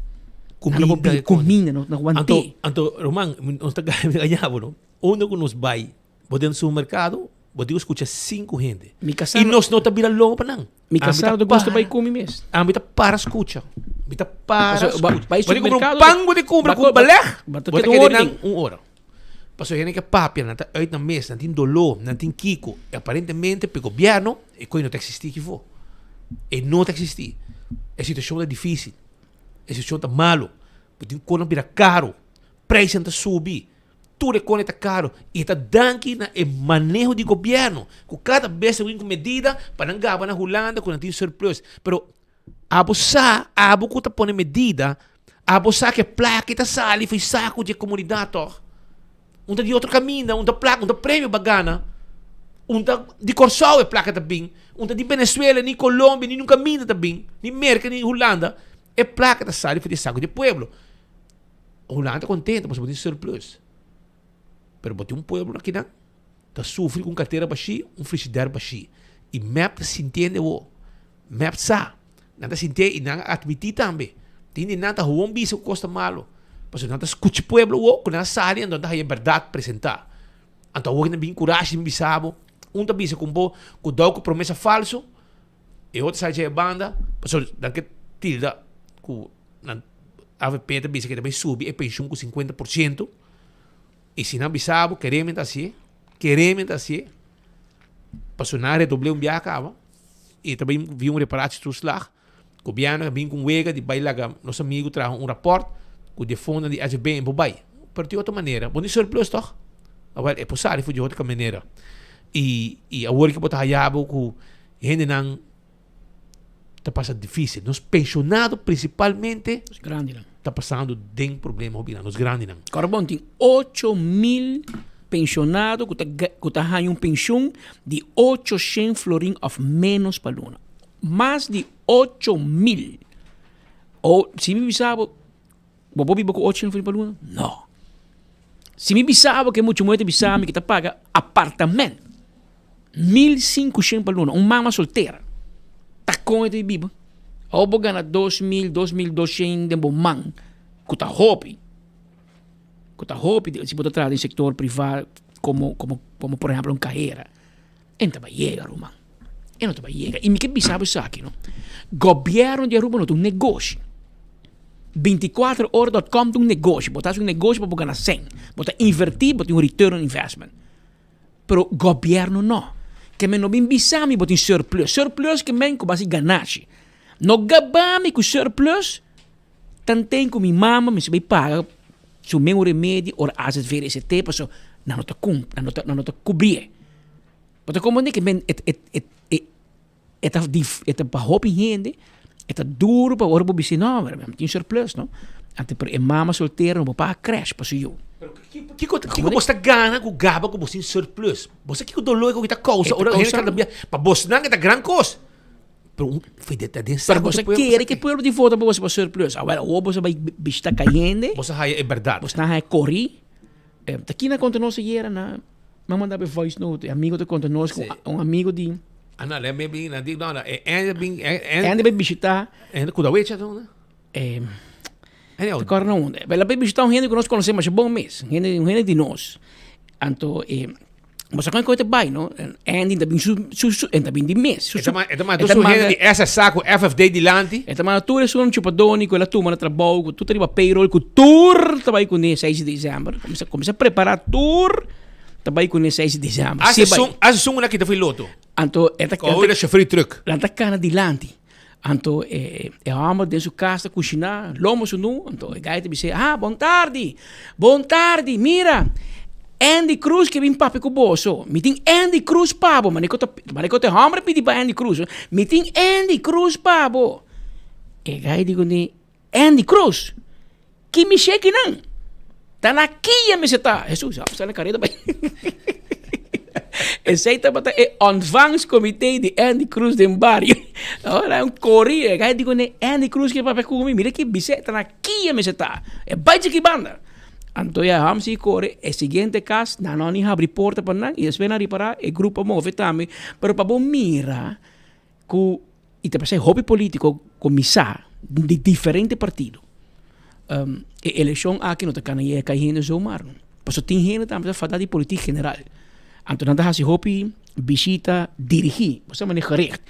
Kuminda, kuminda, no want'é. Anto, anto, ruman, nos ta gaña bo, no? Unda ku nos bai, bo den supermerkado. Bo tin ku skucha sinku hende. Mi kasá I nos no ta bira longo pa nan. Mi kasá no ta gusta bai ku mi mes. Ami ta para skucha. Mi ta para skucha. Bo tin kumpra un pan, bo tin kumpra ku beleg. Bo ta keda nan un ora. Pasobra hende ke papia, nan ta uit nan mes, nan tin doló, nan tin kiko. I aparentemente pa e gobièrnu e kos no ta eksistí kifó. E no ta eksistí. E situashon ta difísil. E situashon ta malu. Bo tin kosnan bira karu. Prijsnan ta subi. Tur e kone ta karu i e ta danki na e maneho di gobièrnu ku kada bes ta win ku medida pa nan gaba na Hulanda ku nan tin surplus. Pero abo sa, abo ku ta pone medida, abo sa ku e plaka ta sali for e saku di e komunidat tòg. Un ta di otro kaminda, un ta plaka, un ta premio pa gana, un ta di Kòrsou e plaka ta bin, un ta di Venezuela, ni Colombia, ni nun kaminda ta bin, ni Merka, ni Hulanda, e plaka ta sali for di e saku di e pueblo. Hulanda ta contento pasobra bo tin surplus. Pero bo tin un pueblo akinan ta sufri cu un cartera bashi, un frigidaire bashi. Y mep ta sintiende awo. Mep sa. Nan ta sintié y nan a admiti tambe. Tin di nan ta gewoon bisa cu cos ta malo. Pasobra nan ta scucha pueblo awo cu nan a sali anto nan ta haya berdad presenta. Anto awo nan bin curashi bin bisa bo. Un ta bisa cu bo cu dou cu promesa falso. E otro sa dje banda. Pasobra nan ke tilda cu nan avp ta bisa ke ta bai subi e penshun ku 50%, i si nan bisa bo kereme ta hasié, kereme ta hasié, pasobra nan a redobl'é un biaha kaba i ta bai via un reparatietoeslag, gobièrnu a bin ku un wega di bai laga nos amigu traha un rapòrt ku di e fondonan di SVB en por bai. Pero tin otro manera, bo no tin surplus tòg? Awèl e por sali for di otro manera. I i awor ke bo ta haya bo ku hendenan ta pasa difícil. Nos pensionado principalmente Nos grandinan. ta pasando den problema hopi nan, nos grandinan. Kòrda bon, tin 8000 pensionado ku ta ku ta haña un penshun di 800 florin òf ménos pa luna. Mas di 8000. O, si mi bisa bo, bo por biba ku 800 florin pa luna? No. Si mi bisa bo ke mucha muhé ta bisa mi ke ta paga apartamènt 1500 pa luna, un mama soltera, ta kon e ta biba? Ora bo gana 2000, 2200 den bo man, ku ta hopi, ku ta hopi si bo ta traha den sektor priva komo komo komo por ehempel un kahera, e no ta bai yega ruman, e no ta bai yega. I mi ke bisa bo esaki no, gobièrnu di Aruba no ta un negoshi. 24 ora dot com ta un negoshi, bo ta hasi un negoshi pa bo gana sèn, bo ta invertí, bo tin un return on investment. Pero gobierno no. Ke men no bin bisa mi bo tin surplus. Surplus ke men ku basi ganashi. No gaba mi ku surplus tanten ku mi mama mester bai paga su men un remedi ora AZV RCT paso nan no ta cum nan no ta nan no ta kubrié. Bo ta komprende ke men et et et e e ta dif e ta pa hopi hende e ta duro pa ora bo bisa no mi tin surplus no anto pero e mama soltero no por paga crash pa su yu. Pero kiko kiko bos ta gana ku gaba ku bos tin surplus? Bo sa kiko dolor ku ta kousa ora hende ta bia pa bosnan e ta gran kos pero un ta den Pero bo sa kere ku e pueblo tin vota pa bos pa surplus awor awor bo sa bai bishita kayende Bo sa haya e bèrdat. Bos ta haya kori ta kina konta nos ayera na Mi a manda bo e voice note, e amigo ta konta nos ku un amigo di. Ah no, le bin na di no, e Andy bin e Andy bai bishita. Andy ku da wecha ta unda? Eh, te kòrda na unda. Pero el a bai bishita un hende ku nos konosé masha bon mes, un hende un hende di nos. Anto e bo sa kon e kos ta bai no, Andy ta bin su su su e ta bin di mes. E ta manda e ta manda tur su hende di SSA ku FFD dilanti. E ta manda tur esun chupadónan ku el a tuma na trabou ku tur ta riba payroll ku tur ta bai kuné seis di desèmber. Kuminsá kuminsá prepará tur. Ta bai kuné seis di desèmber. As esun, as esun una kita foi loto. Anto e ta Kou era chauffeur di truck. Nan ta kana dilanti. Anto e e hòmber den su kas ta kushiná lomo sunú. Anto e gai ta bis'é, Ah, bon tardi! Bon tardi! Mira, Andy Cruz ke bin papia ku boso. Mi tin Andy Cruz pa bo. Manera ku ta, manera ku ta e hòmber a pidi pa Andy Cruz. Mi tin Andy Cruz pa bo. E gai di kuné, Andy Cruz, ki mi sheki nan? Ta na kia mester ta. Hesus, a pasa na kareda bai. Esei tabata e ontvangstcomité di Andy Cruz den bario. Ora un kori, e gai di kuné Andy Cruz ke papia ku mi, mira ki bis'é, ta na kia mester ta. E bai djiki banda. Anto ya ham sigui kore, e siguiente kas, nan no a ni habri porta pa nan, i despues nan a ripará e grupo a move tambe. Pero pa bo mira ku i ta pasá hopi polítiko kuminsá di diferente partido. E elekshon aki no ta kana yega kai hende zomaar no. Pasobra tin hende tambe ta fada di politik general. Anto nan ta hasi hopi bishita dirigí, bo sa manera gericht.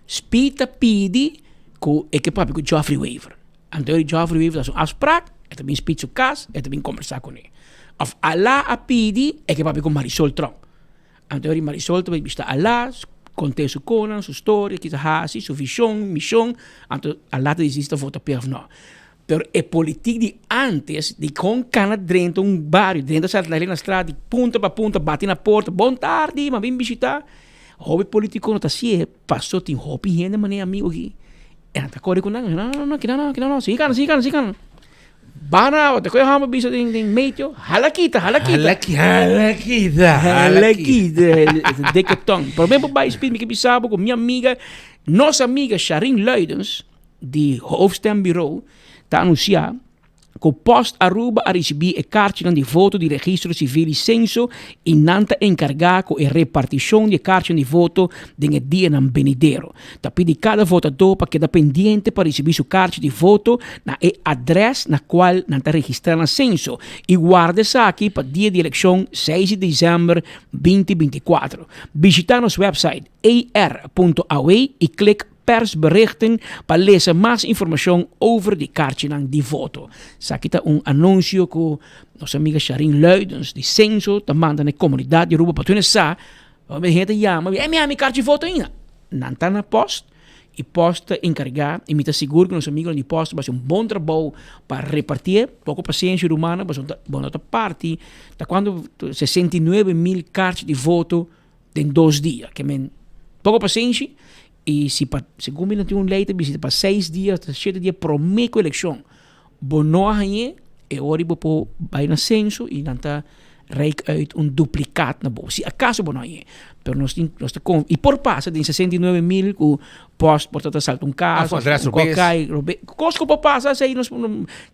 Speed ta pidi ku e ke papia ku Geoffrey Wever. Anto e Geoffrey Wever ta hasi un afsprak, e ta bin Speed su kas, e ta bin kombersá kuné. Òf Alá a pidi e ke papia ku Marisol Tromp. Anto e Marisol ta bai bishita Alá, kont'é su konan, su storia, kiko ta hasi, su vishon, mishon. Anto Alá ta disidi si ta vota p'e òf nò. Pero e politiek di antes, di kon kana drenta un bario, drenta Santa Helena Straat, di punta pa punta, bati na porta, bon tardi, m'a bin bishita. Hopi politico no ta hacié, paso tin hopi hende manera amigo aki, e nan ta kore ku nan, no, no, no, kina no, kina no, sigui kana, sigui kana, sigui kana. Bana, te koe hamba bisa den, den meteo, hala kita, hala kita. Hala ki, hala kita, hala kita. Dikke tong. Pero ben por bai speed, mi ke bisa bo ku mi amiga, nos amiga Sharin Luidens, di Hoofdstembureau ta anunsiá ku Post Aruba a risibí e karchinan di voto di Registro Sivil i Senso i nan ta enkargá ku e repartishon di e karchinan di voto den e dianan benidero. Ta pidi kada votadó pa keda pendiente pa risibí su karchi di voto na e adrès na kual nan ta registrá na Senso i warda esaki pa dia di elekshon seis di desèmber 2024. Bishitá nos wèpsait er.aw i klik Persberichten pa lesa mas informacion over di karchinan di voto. Esaki ta un anuncio cu nos amiga Sharin Luidens di Censo ta manda na e comunidad di Aruba pa tur hende sa, pasobra hende ta yama, e mi a mi karchi voto ainda. Nan ta na post y post ta encarga y mi ta sigur cu nos amigonan di post ta haci un bon trabou pa repartié. Poco paciencia rumannan pasobra bo no ta parti ta cuanto 69 mil karchi di voto den dos dia. Ke men poko pasenshi i si pa segun mi nan tin un lei ta bisa pa 6 dia hasta 7 dia promé ku elekshon bo no a hañ'é, e ora bo por bai na senso i nan ta reik uit un duplikat na bo si akaso bo no hañ'é. Pero nos tin nos ta kon i por pasa den 69 mil ku post por ta ta salta un kas Of adres un robes. Kai robe kos ku por pasa esei nos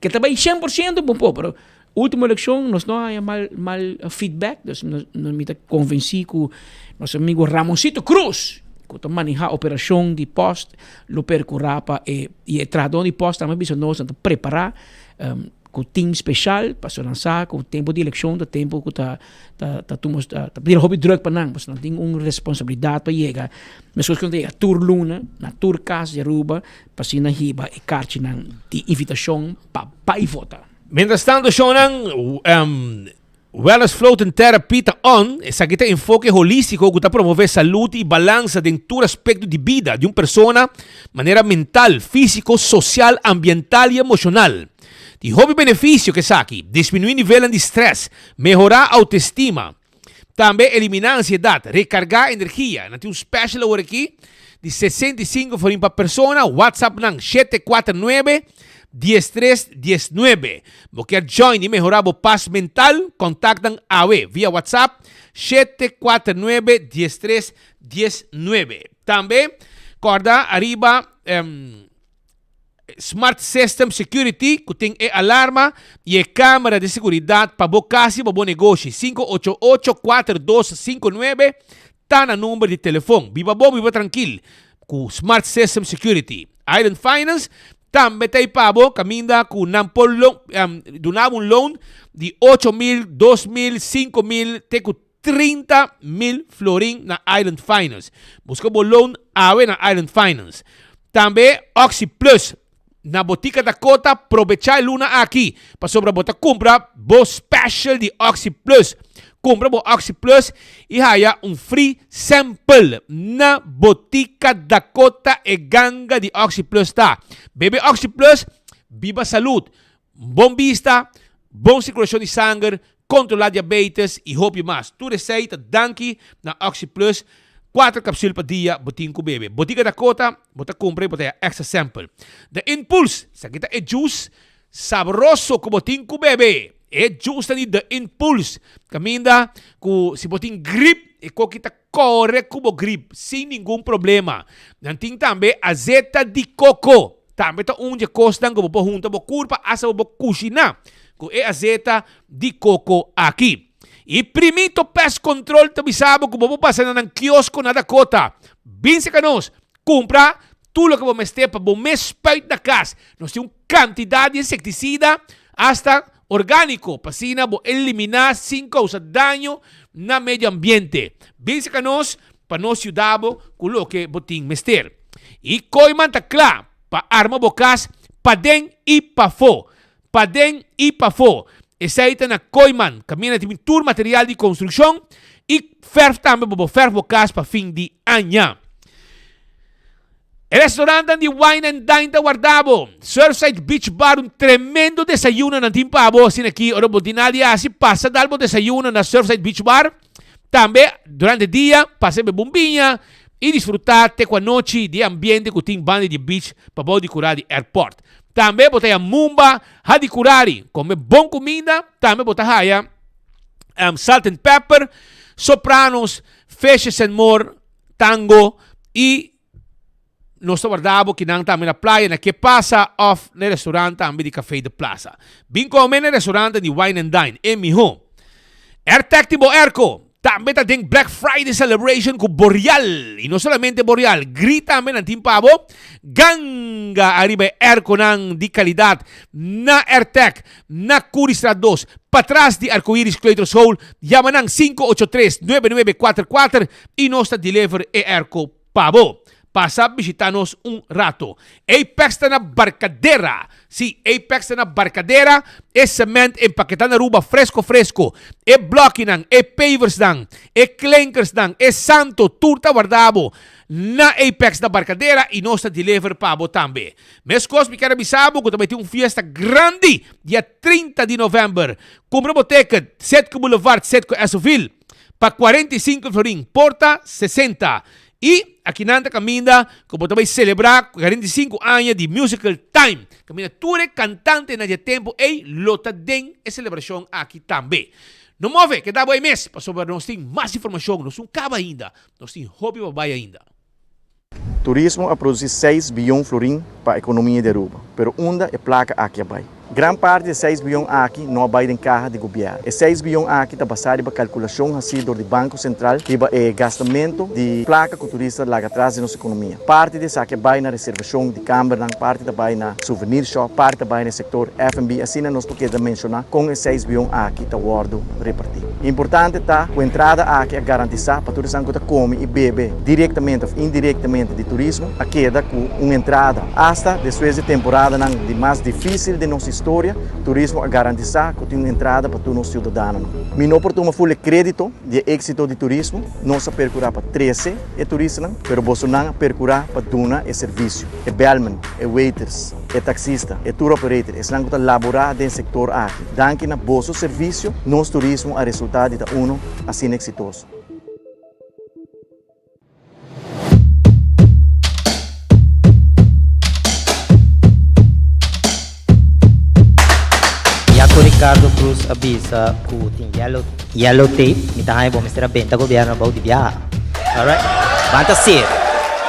ke ta bai 100% bo por, pero último elekshon nos no haña mal mal feedback, dus nos mi ta konvensí ku nos amigo Ramoncito Cruz ku ta manehá operashon di post lo perkurá pa e i e trahadó di post tambe a bisa nos nan ta prepará ku team speshal pasobra nan sa ku tempu di elekshon ta tempu ku ta ta ta tuma ta bira hopi drùk pa nan pasobra nan tin un responsabilidat pa yega meskos ku nan ta yega tur luna na tur kas di Aruba pa asina hiba e karchinan di invitashon pa bai vota. Mientras tanto shownan Wellness Float and Therapy ta on, esaki ta enfoke holistico cu ta promove salud y balansa den tur aspecto di bida di un persona manera mental, fisico, social, ambiental y emocional. Tin hopi beneficio cu esaki, disminui nivelnan di stress, mehora autoestima, tambe elimina ansiedad, recarga energia. Nan tin un special awor aki di 65 florin pa persona, WhatsApp nan 749 13 19. Bo kier join y mehora bo pas mental? Contact nan awe via WhatsApp 749 13 19. Tambe corda ariba Smart System Security cu tin e alarma y e camera di seguridad pa bo cas y pa bo negoshi. 588 4259 ta na number di telefon. Biba bo, biba trankil cu Smart System Security. Island Finance tambe ta pa bo caminda cu nan por duna bo un loan di 8 mil, 2 mil, 5 mil te cu 30 mil florin na Island Finance. Busca bo loan awe na Island Finance. Tambe Oxy Plus na Botica Dakota, aprovecha e luna aki pasobra bo ta cumpra bo special di Oxy Plus. Cumpra bo Oxy Plus y haya un free sample na Botica Dakota, e ganga di Oxy Plus ta. Bebe Oxy Plus, biba salud, bon bista, bon circulacion di sanger, controla diabetes y hopi mas. Tur esey ta danki na Oxy Plus, cuatro capsule pa dia bo tin cu bebe. Botica Dakota, bo ta cumpra y bo ta haya extra sample. The Impulse, esaki ta e juice sabroso cu bo tin cu bebe. E juice ta di The Impulse. Caminda cu si bo tin grip, e coki ta core cu bo grip sin ningun problema. Nan tin tambe azeta di coco. Tambe ta un di e cosnan cu bo por hunta bo curpa hasta bo por cushina cu e azeta di coco aki. Y Primito Pest Control ta bisa bo cu bo por pasa na nan kiosco na Dakota. Bin cerca nos, cumpra tur loke bo mester pa bo mes spuit na cas. Nos tin un cantidad di insecticida hasta. Orgániko, pa asina bo eliminá sin kousa daño na medio ambiente. Bin serka nos pa nos yuda bo ku loke bo tin mester. I Kooiman ta kla pa arma bo kas paden i pafó. Paden i pafó. Esei ta na Kooiman, kaminda tin tur material di konstrukshon i fèrf tambe pa bo fèrf bo kas pa fin di aña. E restaurantnan di Wine and Dine ta warda bo. Surfside Beach Bar un tremendo desayuno nan tin pa bo. Asina aki ora bo tin nada di hasi pasa dal bo desayuno na Surfside Beach Bar. Tambe durante dia pasa bebe un biña y disfruta te cu anochi di e ambiente cu tin banda di e beach pabou di cura di airport. Tambe bo ta haya Mumba Hadicurari, come bon cuminda. Tambe bo ta haya Salt and Pepper, Sopranos, Fishes and More, Tango y Nos ta warda bo kinan tambe na playa na Ke Pasa of na e restaurant tambe di Café de Plaza. Bin come na e restaurant di Wine and Dine, e miho. Airtec tin bo airco. Tambe ta den Black Friday celebration cu Boreal. Y no solamente Boreal, Gree tambe nan tin pa bo. Ganga ariba e airconan di calidad na Airtec na Curiestraat 2, patras di Arcoiris Kleuterschool. Yama nan 583 9944 y nos ta deliver e airco Pa bo, pasa bishita nos un rato. Apex ta na Barcadera. Sí, Apex ta na Barcadera. E cement empaketá na Aruba fresco fresco. E blokkinan, e paversnan, e klinkersnan, e santo, tur ta warda bo na Apex na Barcadera y nos ta deliver pa bo tambe. Mescos mi kier a bisa bo cu ta bay tin un fiesta grandi dia 30 di november. Cumpra bo ticket, Citgo Boulevard, Citgo Essoville. pa 45 florin, porta 60. Y akinan ta caminda cu bo ta bay celebra 45 aña di Musical Time. Caminda tur e cantantenan di e tempo ey lo ta den e celebracion aki tambe. No move, keda bo ey mes, pasobra nos tin mas informacion, nos no caba ainda, nos tin hopi pa bay ainda. Turismo a produci seis biyon florin pa economia di Aruba, pero unda e placa aki a bay? Gran parti di e seis biyon aki no a bay den caha di gobierno. E seis biyon aki ta basa riba calculacion haci dor di Banco Central riba e gastamento di placa cu turista laga atras den nos economia. Parti di esaki a bay na reservacion di cambernan, parti ta bay na souvenir shop, parti ta bay na e sector F&B, asina nos por keda menciona con e seis biyon aki ta wordo reparti. Importante ta cu entrada aki a garantisa pa tur esnan cu ta come y bebe directamente of indirectamente di turismo a keda cu un entrada. Hasta despues di temporadanan di mas dificil den nos historia, turismo a garantisa cu tin un entrada pa tur nos ciudadanonan. Mi no por tuma full e credito di e exito di turismo, nos a percura pa trece e turistanan, pero bosonan a percura pa duna e servicio, e bellman, e waiters, e taxista, e tour operator, esnan cu ta labora den sector aki. Danki na boso servicio, nos turismo a resulta di ta uno asina exitoso. Ya cu Ricardo Cruz a bisa cu tin yellow yellow tape, mi ta haña bo mester a benta gobierno abou di biaha. Alright. Ban ta serio.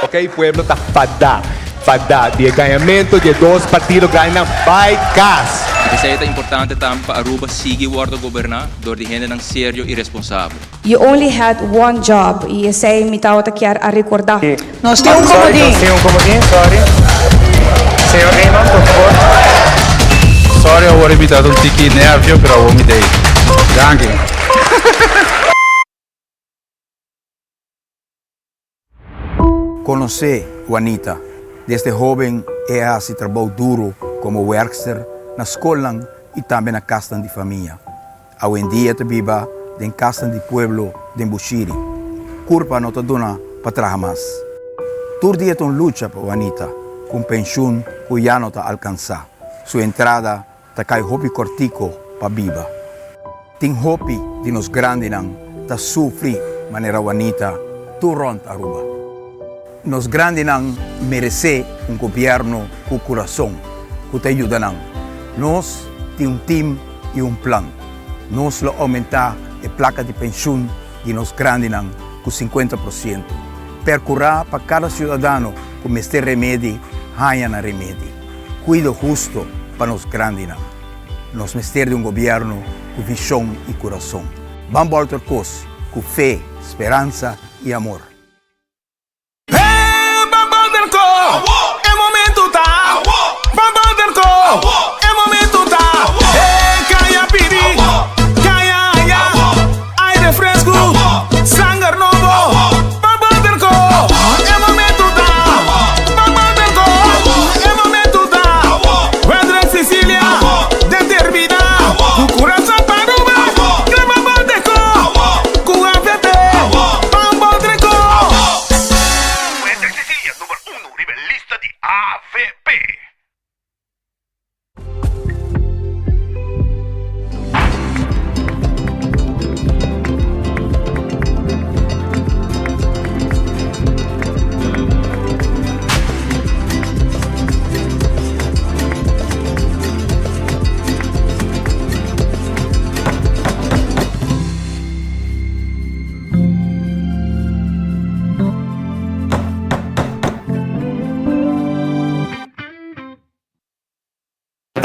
Ok pueblo ta fada fada di e gañamento di e dos partido grandinan bay cas. Esey ta importante tambe pa Aruba sigui wordo goberna door di hendenan serio y responsabel. You only had one job y esey mi tawata kier a recorda. Nos tin un comodín. Nos tin un comodín, sorry. Señor Eman, por favor. Sorry awor mi ta un tiki nervio, pero awor mi ta ei. Danki. Konosé Juanita. Desde hóben e a hasi trabou duru komo wèrkster na skolnan i tambe na kasnan di famia. Awendia e ta biba den kasnan di pueblo den Bushiri. Kurpa no ta duna pa traha mas. Tur dia ta un lucha pa Juanita ku un penshun ku ya no ta alkansá. Su entrada ta kai hopi kòrtiko pa biba. Tin hopi di nos grandinan ta sufri manera Juanita tur rònt Aruba. Nos grandinan meresé un gobièrnu ku kurason ku ta yuda nan. Nos tin un tim i un plan. Nos lo oumentá e plaka di penshun di nos grandinan ku sinkuenta por siento. Perkurá pa kada siudadano ku mester remedi haña nan remedi. Kuido husto pa nos grandinan. Nos mester di un gobièrnu ku vishon i kurason. Ban bòlter kos ku fe, speransa i amor. E momento ta.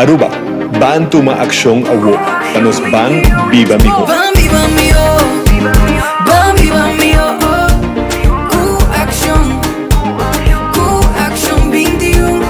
Aruba, ban tuma accion awo pa nos ban biba miho. Ban biba miho, ban biba miho Cu accion, cu accion 21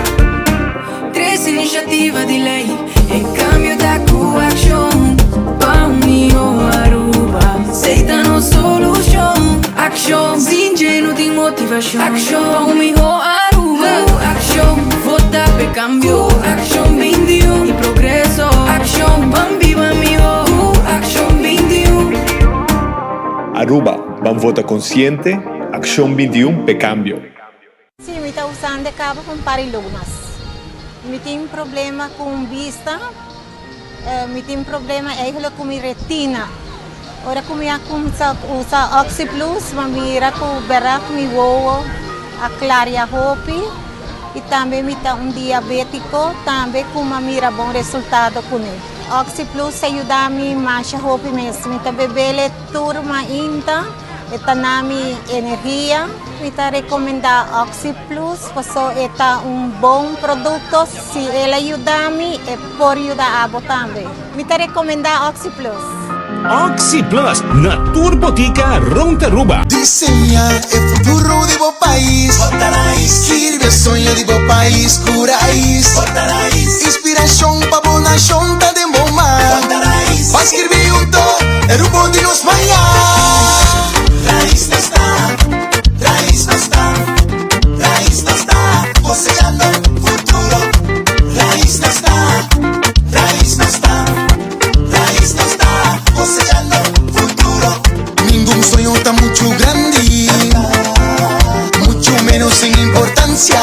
Tres iniciativa di ley, e cambio ta cu accion Pa un miho Aruba, esey ta nos solucion Accion, sin dje no tin motivacion Accion, pa un miho Aruba Cu accion, vota p'e cambio Cu accion 21 y progreso Accion, ban biba miho Cu accion 21. Aruba, ban vota consciente, Accion 21 p'e cambio. Sí, mi ta usando e caba pa un par di lunas. Mi tin problema cu bista, mi tin problema eigenlijk cu mi retina. Ora cu mi a cuminsa usa Oxyplus, mi a mira cu berdad mi wowo a claria hopi y tambe mi ta un diabetico tambe cu mi a mira bon resultado cune. Oxyplus a yuda mi masha hopi mes. Mi ta bebele tur mainta. E ta na mi energia. Mi ta recomenda Oxyplus paso e ta un bon producto. Si el a yuda mi, e por yuda abo tambe. Mi ta recomenda Oxyplus. Oxyplus na tur botica rond Aruba. Diseña e futuro di bo pais. Skirbi e soño di bo pais ku rais. Inspirashon pa bo nashon ta den bo man. Ban skirbi hunto e rumbo di nos mañan. Rais nos ta, rais nos ta, rais nos ta, kosechando futuro. Rais nos ta, rais nos ta, rais nos ta, kosechando futuro. Ningun soño ta muchu grandi, muchu menos sin importancia.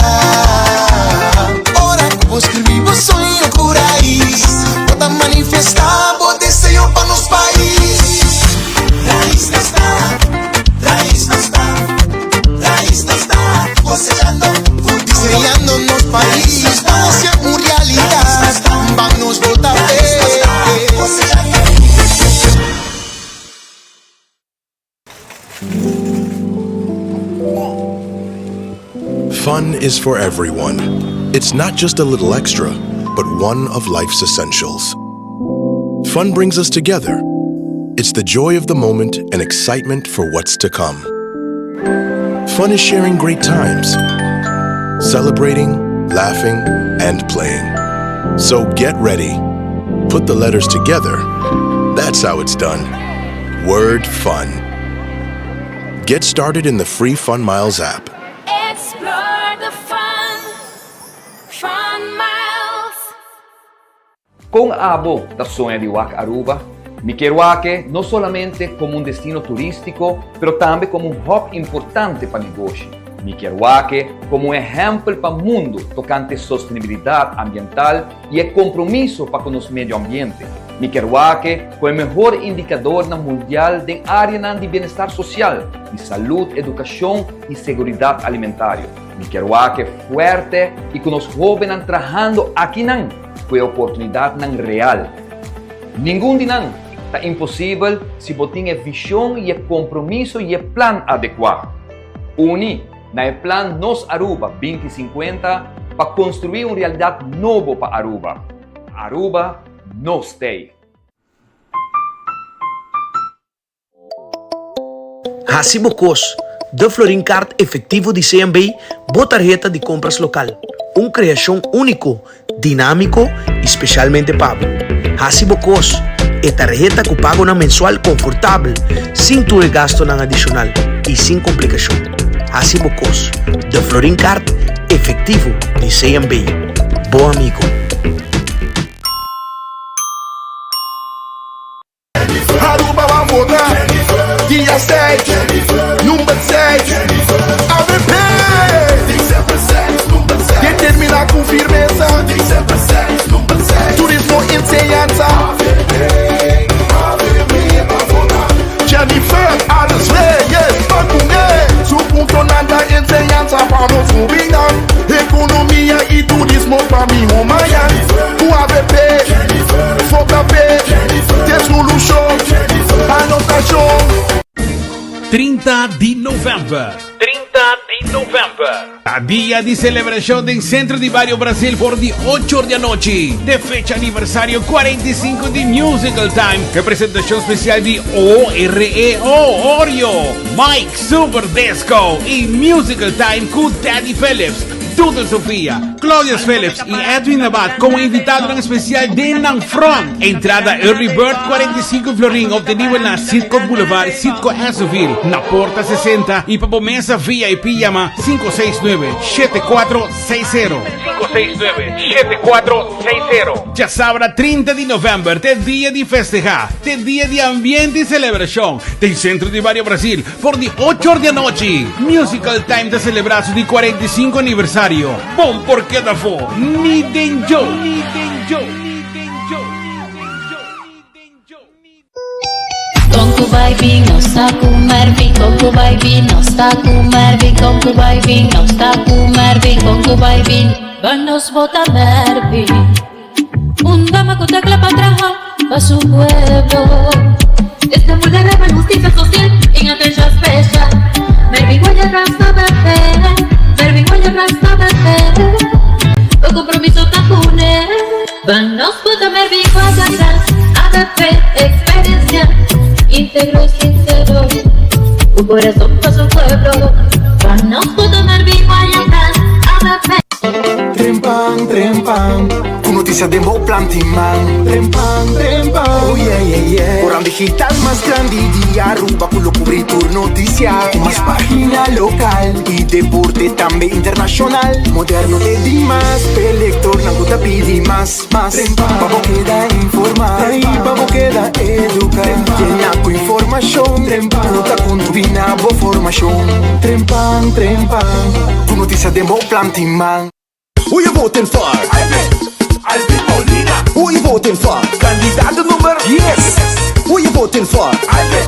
Ora ku bo skribi bo soño ku rais, bo ta manifestá bo deseo pa nos pais. Rais nos ta, rais nos ta, rais nos ta, kosechando futuro. Diseñando nos pais pa hacié un realidad. Ban nos bota fe. Fun is for everyone. It's not just a little extra, but one of life's essentials. Fun brings us together. It's the joy of the moment and excitement for what's to come. Fun is sharing great times, celebrating, laughing, and playing. So get ready. Put the letters together. That's how it's done. Word fun. Get started in the free Fun Miles app. Explore the fun, Fun Miles. Con abo ta soña di wak Aruba? Mi kier wak e no solamente como un destino turistico, pero tambe como un hub importante pa negoshi. Mi kier wak e como un ehempel pa mundo tocante sostenibilidad ambiental y e compromiso pa cu nos medio ambiente. Mi kier wak e cu e mehor indicadornan mundial den areanan di bienestar social, di salud, educacion y seguridad alimentario. Mi kier wak e fuerte y cu nos hobennan trahando akinan cu e oportunidadnan real. Ningun di nan ta imposibel si bo tin e vision y e compromiso y e plan adecua. Uni na e plan Nos Aruba 2050 pa construi un realidad nobo pa Aruba. Aruba, nos t'ey! Hasi bo kos, De Florin Card Efectivo di CMB, bo tarheta di kompras lokal. Un kreashon úniko, dinámiko i spesialmente pa bo. Hasi bo kos, E tarheta ku pagonan mensual konfortabel, sin tur e gastonan adishonal i sin komplikashon. Hasi bo kos, De Florin Card Efectivo di CMB, bo amigo. Aruba ban vota dia 6, number 6, avp! Determina cu firmeza, turismo, enseñanza. Jennifer Arends Reyes ban cu ne, su puntonan ta enseñanza pa nos hubinan, economia y turismo pa miho mañan. Cu avp, vota p'e. Te solucion, anotashon. 30 di november. 30 di November. Ta dia di celebracion den Centro di Bario Brasil for di ocho or di anochi. De fecha aniversario 45 di Musical Time. E presentacion special di OREO, Oreo, Mike Super Disco y Musical Time cu Daddy Phillips, Doodle Sofia, Claudius Phillips y Edwin Abad como invitadonan especial den nan front. Entrada Early Bird 45 florin obtenibel na Citgo Boulevard, Citgo Essoville, na Porta 60 y pa bo mesa VIP yama 569 7460. 569 7460. Djasabra 30 di november t'e dia di festeha, t'e dia di ambiente y celebracion den Centro di Bario Brasil for di ocho or di anochi. Musical Time ta celebra su di 45 aniversario. Bon por keda afo, ni den djo! Ni den djo! Ni den djo! Con cu bay bin nos ta cu Mervin Con cu bay bin nos ta cu Mervin Con cu bay bin nos ta cu Mervin Con cu bay bin Ban nos vota Mervin Un dama cu ta cla pa traha pa su pueblo Esta mujer riba husticia social en atencion special Mervin Guaya Rasta bebé Mervin Guaya Rasta bebé O compromiso ta cune Ban nos vota Mervin Guaya AVP experiencia Integro y sincero Un corazón pa su pueblo Ban nos vota Mervin Guaya AVP Trempan, trempan, ku notisia den bo planti man. Trempan, trempan, oh yeah, yeah, yeah. Koran digital mas grandi di Aruba ku lo kubri tur notisia. Ku mas pagina lokal i deporte tambe internashonal. Moderno te dimas, p'e lektornan ku ta pidi mas, mas. Pa bo keda informa i pa bo keda eduka. Yena ku informashon ku ta kontribuí na bo formashon. Trempan, trempan, ku notisia den bo planti man. Who you voting for? Alvin, Alvin Paulina. Who you voting for? Candidato nummer Yes. Who you voting for? Alvin,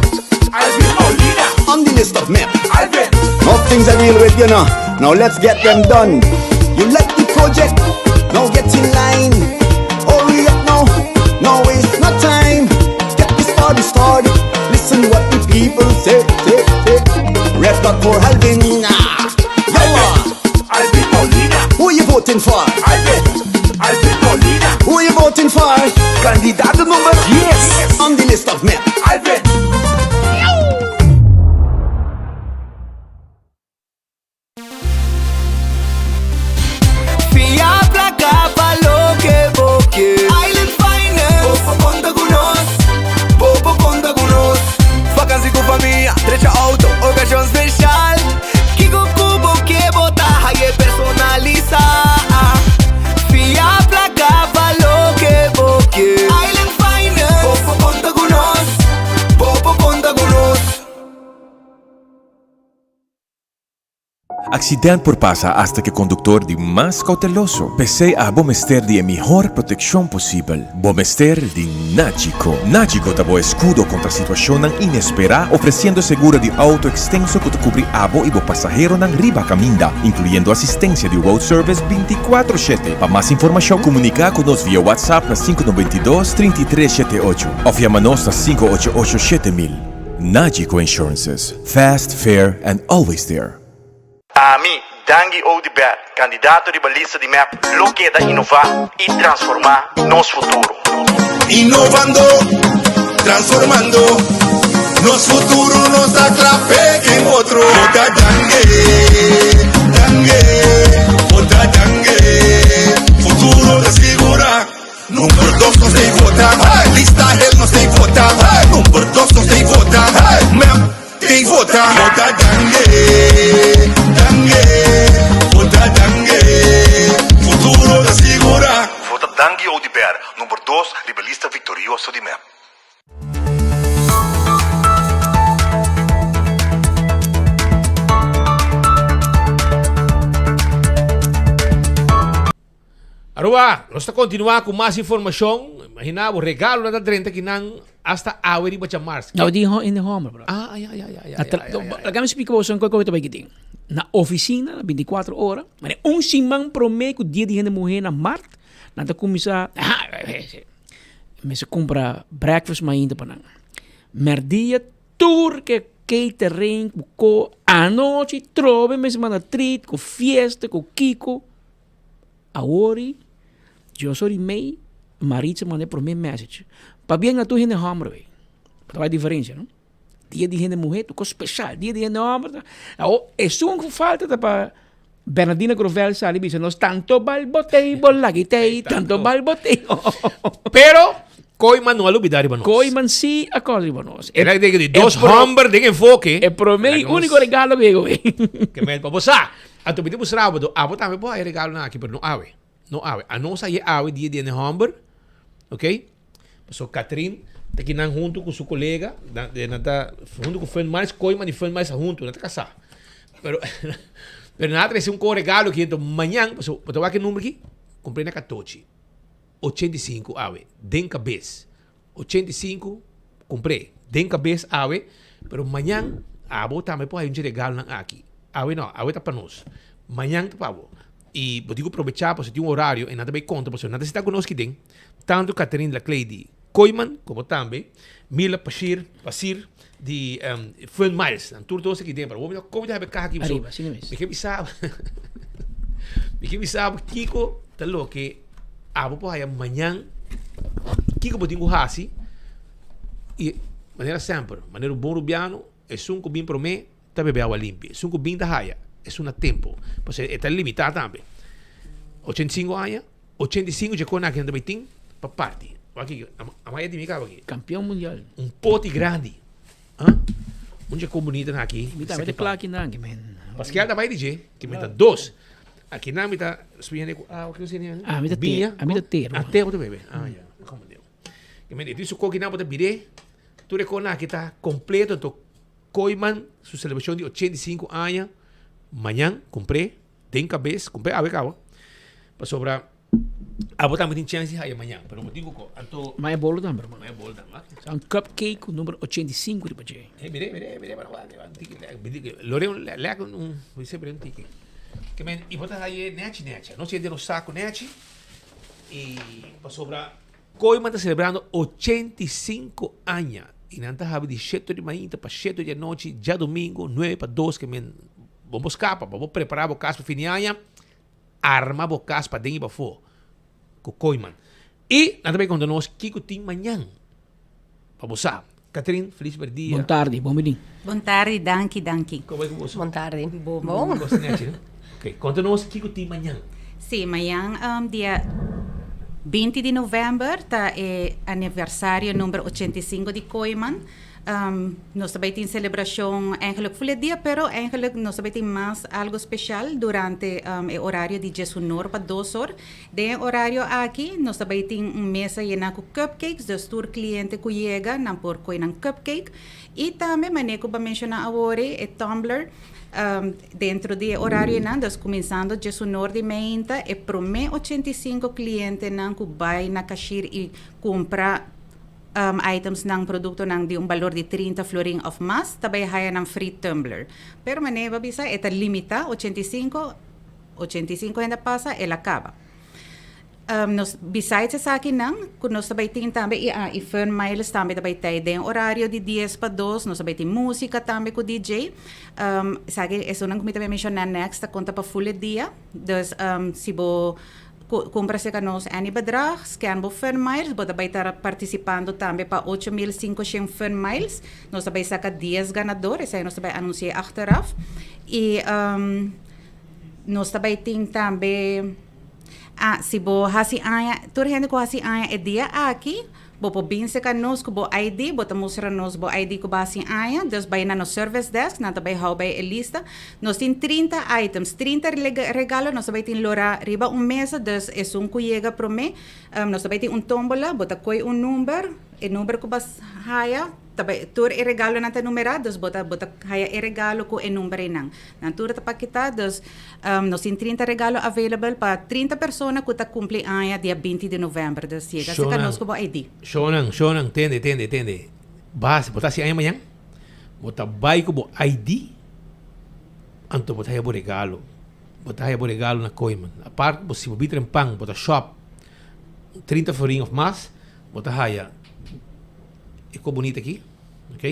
Alvin Paulina. On the list of MEP. Alvin. No things I deal with, you know. Now let's get them done. You like the project? Now get in line. Hurry up now. Now waste no time. Get this party started. Listen what the people say. say, say. Red dot for Alvin. Ah. Go on. Alvin Paulina. Who you voting for? Alvin. Alvin Paulina. Who you voting for? Candidato nummer Yes. On the list of MEP. Alvin. Fia placa pa loke bo ke. Island Finance. Bo por conta cu nos. Bo por conta cu nos. Vakantie cu famia, drecha auto, ocasion special. Kico cu bo ke bo ta haye personalisa. Fia placa pa loke bo ke. Island Finance. Bo por conta cu nos. Bo por conta cu nos. Accident por pasa hasta cu e conductor di mas cauteloso. P'esey abo mester di e mihor proteccion posibel. Bo mester di Nagico. Nagico ta bo escudo contra situacionnan inespera, ofreciendo seguro di auto extenso cu ta cubri abo y bo pasaheronan riba caminda, incluyendo asistencia di road service binticuatro shete. Pa mas informacion, comunica cu nos via WhatsApp na sinku noventa i dos, trinta i tres shete ocho of yama nos na sinku ocho ocho shete mil. Nagico Insurances. Fast, fair and always there. Ami, Dangui Oduber, candidato riba lista di mep lo keda inova y transforma nos futuro. Inovando, transformando nos futuro nos ta cla p'e otro. Vota Dangui, Dangui, vota Dangui, futuro ta sigura. Number dos nos tei vota, lista hel nos tei vota, number dos nos tei vota, mep tei vota. Vota Dangui, Dangui, vota Dangui, futuro ta sigura. Vota Dangui Oduber, number dos riba lista victorioso di mep. Aruba, nos ta continua cu mas informacion. Imagina bo, regalonan ta drenta kinan hasta awe riba djamars. Nou, die in de homber, bro. Ah, ja, ja, ja, ja, ja, ja, ja. Laga mi splika bo son koe ta bai kitin. Na oficina, na 24 ora, mane un siman prome ku dia di hende muhe na mart, nan ta kuminsa, aha, mester kumpra breakfast mainta pa nan. Merdia tur ke. catering, ku ko. Anochi trobe mes manda treat ku fiesta, ku kiko. Awor dios ora i mei Maritza manda e prome message. Pabia na tur hende homber wey. Ta bai diferencia no. Dia di hende muhe ta un kos special, dia di hende homber ta. Awor esun ku falta ta pa Bernardina Grovel sali bisa nos tanto bal botei bo lagi tei, tanto bal botei. Pero Kooiman no a lubida riba nos. Kooiman si a kòrda riba nos. Era di dos homber den enfoke. E prome i uniko regalo ku yega wey. Ke men pa bo sa. Anto mi ta mustra bo do abo tambe por haya regalonan aki pero no awe. No awe. Anos a ye awe dia di hende homber. Ok. Paso Catherine ta kinan hunto ku su kolega. Nan ta hunto ku Fun Miles. Kooiman i Fun Miles ta hunto. Nan ta kasá. Pero pero nan a trese un ko regalo aki. Anto mañan paso bo ta wak e number aki. Kumpré na katochi. 85 awe den kabes. 85 kumpr'é den kabes awe, pero mañan abo tambe por haña un regalonan aki. Awe no, awe ta pa nos. Mañan ta pa bo. I bo tin ku probechá pasobra tin un orario i nan ta bai konta pasobra nan ta sinta ku nos kiden, tantu Catherine Laclay di Kooiman komo tambe Mila Pashir, Pasir di Fun Miles. Nan tur dos aki den, pero bo mira komo ta habi kaha aki. Ariba, asina mes. Mi ke bisa bo, mi ke bisa bo kiko ta loke abo por haya mañan, kiko bo tin ku hasi i manera semper, manera un bon rubiano, esun ku bin promé ta bebe awa limpi, esun ku bin ta haya, esun na tempo, pasobra e ta limitá tambe. 85 aña, 85 dje kona aki nan ta bai tin pa parti. Wak aki, amaya di mi kaba aki. Kampeon mundial. Un poti grandi. Ah, un dje kon bunita nan aki. Mi tambe ta kla aki nan, men. Paskel ta bai di dje, ki mi ta dos. Aki nan mi ta spiña ku awa, ki no Ah, mi ta te, a mi ta te. Ah, te bo ta bebe. Ah, ya. Komo deu. Ki men, e su koki nan bo ta bire. Tur e kona aki ta kompleto, anto Kooiman su selebrashon di 85 aña mañan kumpré den kabes, kumpré awe kaba, pasobra abo tambe tin chèns di haya mañan, pero bo tin ku ko. Anto. Maya bolo tambe, hermano. Maya bolo tambe. Sa un cupcake ku number 85 riba dje. Eh, mire, mire, mire, mire, un tiki, lore un lek un, un un tiki. Ke men, i bo ta haye nechi nechi, no siente no saku nechi, i pasobra Kooiman ta selebrando 85 aña i nan ta habi di sheto di mainta pa sheto di anochi djadumingu nuebe pa dos ke men bo bo skapa pa bo prepara bo kas pa fin di aña arma bo kas paden i pafó ku Kooiman i nan ta bai konta nos kiko tin mañan pa bo sa. Catherine felis berdia. Bon tardi, bon bini. Bon tardi, danki, danki. Komo bai ku boso? Bon tardi, bon bon. Kos nechi no? Ok, konta nos kiko tin mañan. Sí, mañan dia 20 di novèmber ta e aniversario number 85 di Kooiman. Nos ta bai tin selebrashon eigenlijk ful e dia, pero eigenlijk nos ta bai tin mas algo speshal durante e orario di diesunor pa dos or. Den e orario aki nos ta bai tin un mesa yená ku cupcakes, dus tur kliente ku yega nan por koe nan cupcake. I tambe manera ku bo a menshoná awor e tumbler dentro di e orarionan, dus kuminsando diesunor di meinta e promé 85 klientenan ku bai na kashir i kumpra Itemsnan, produktonan di un balor di 30 florin òf mas ta bai haya nan free tumbler. Pero manera bo a bisa e ta limitá 85, 85 hende a pasa el a kaba. Nos besides esakinan ku nos ta bai tin tambe i a i Fun Miles tambe ta bai tei den orario di dies pa dos nos ta bai tin músika tambe ku DJ. Esaki esunnan ku mi ta bai menshoná next ta konta pa ful e dia. Dus si bo Kumpra serka nos any bedrag, scan bo Fun Miles, bo ta bai ta partisipando tambe pa 8500 Fun Miles. Nos ta bai saka dies ganador, esei nos ta bai anunsi'é achteraf. I nos ta bai tin tambe, ah, si bo hasi aña, tur hende ku hasi aña e dia aki, Bo por bin serka nos ku bo ID, bo ta mustra nos bo ID ku bo hasi aña, dus bai na nos service desk, nan ta bai hou bai e lista. Nos tin 30 items, 30 regalo nos ta bai tin lorá riba un mesa, dus esun ku yega promé, nos ta bai tin un tómbola, bo ta koi un number, e number ku bo haya, ta bai tur e regalonan ta numerá, dus bo ta bo ta haya e regalo ku e number einan. Nan tur ta paketá, dus nos tin 30 regalo available pa 30 persona ku ta kumpli aña dia 20 di novèmber. Dus yega serka nos ku bo ID. Shownan, shownan, tende, tende, tende. Bas, bo ta hasi aña mañan, bo ta bai ku bo ID, anto bo ta haya bo regalo. Bo ta haya bo regalo na Kooiman. Apart, bo si bo bitra en pan, bo ta shop 30 florin of mas, bo ta haya e ko bunita aki, ok?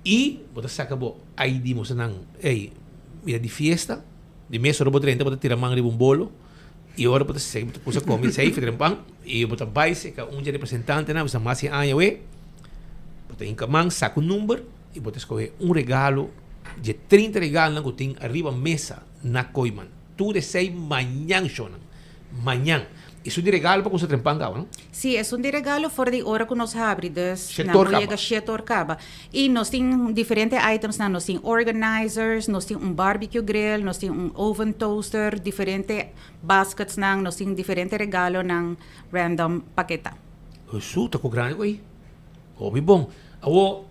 I bo ta saka bo ID mustra nan, ey, mi ta di fiesta. Di mes ora bo drenta bo ta tira man riba un bolo i ora bo ta seki bo ta kusa komi sei fitren pan i bo ta bai seka un dje representantenan bisa mas di aña awe bo ta hinka man saka un number i bo ta skohe un regalo dje 30 regalonan ku tin ariba mesa na Kooiman tur esei mañan shownan mañan. Esun di regalo pa kusa trempan kaba, no? Sí, esun di regalo for di ora ku nos habri, dus Shete nan or por kaba. yega shete or kaba. I nos tin diferente items nan, nos tin organizers, nos tin un barbecue grill, nos tin un oven toaster, diferente baskets nan, nos tin diferente regalonan random paketa. Hesu, ta ku grandi ku ei. Hopi bon. Awor,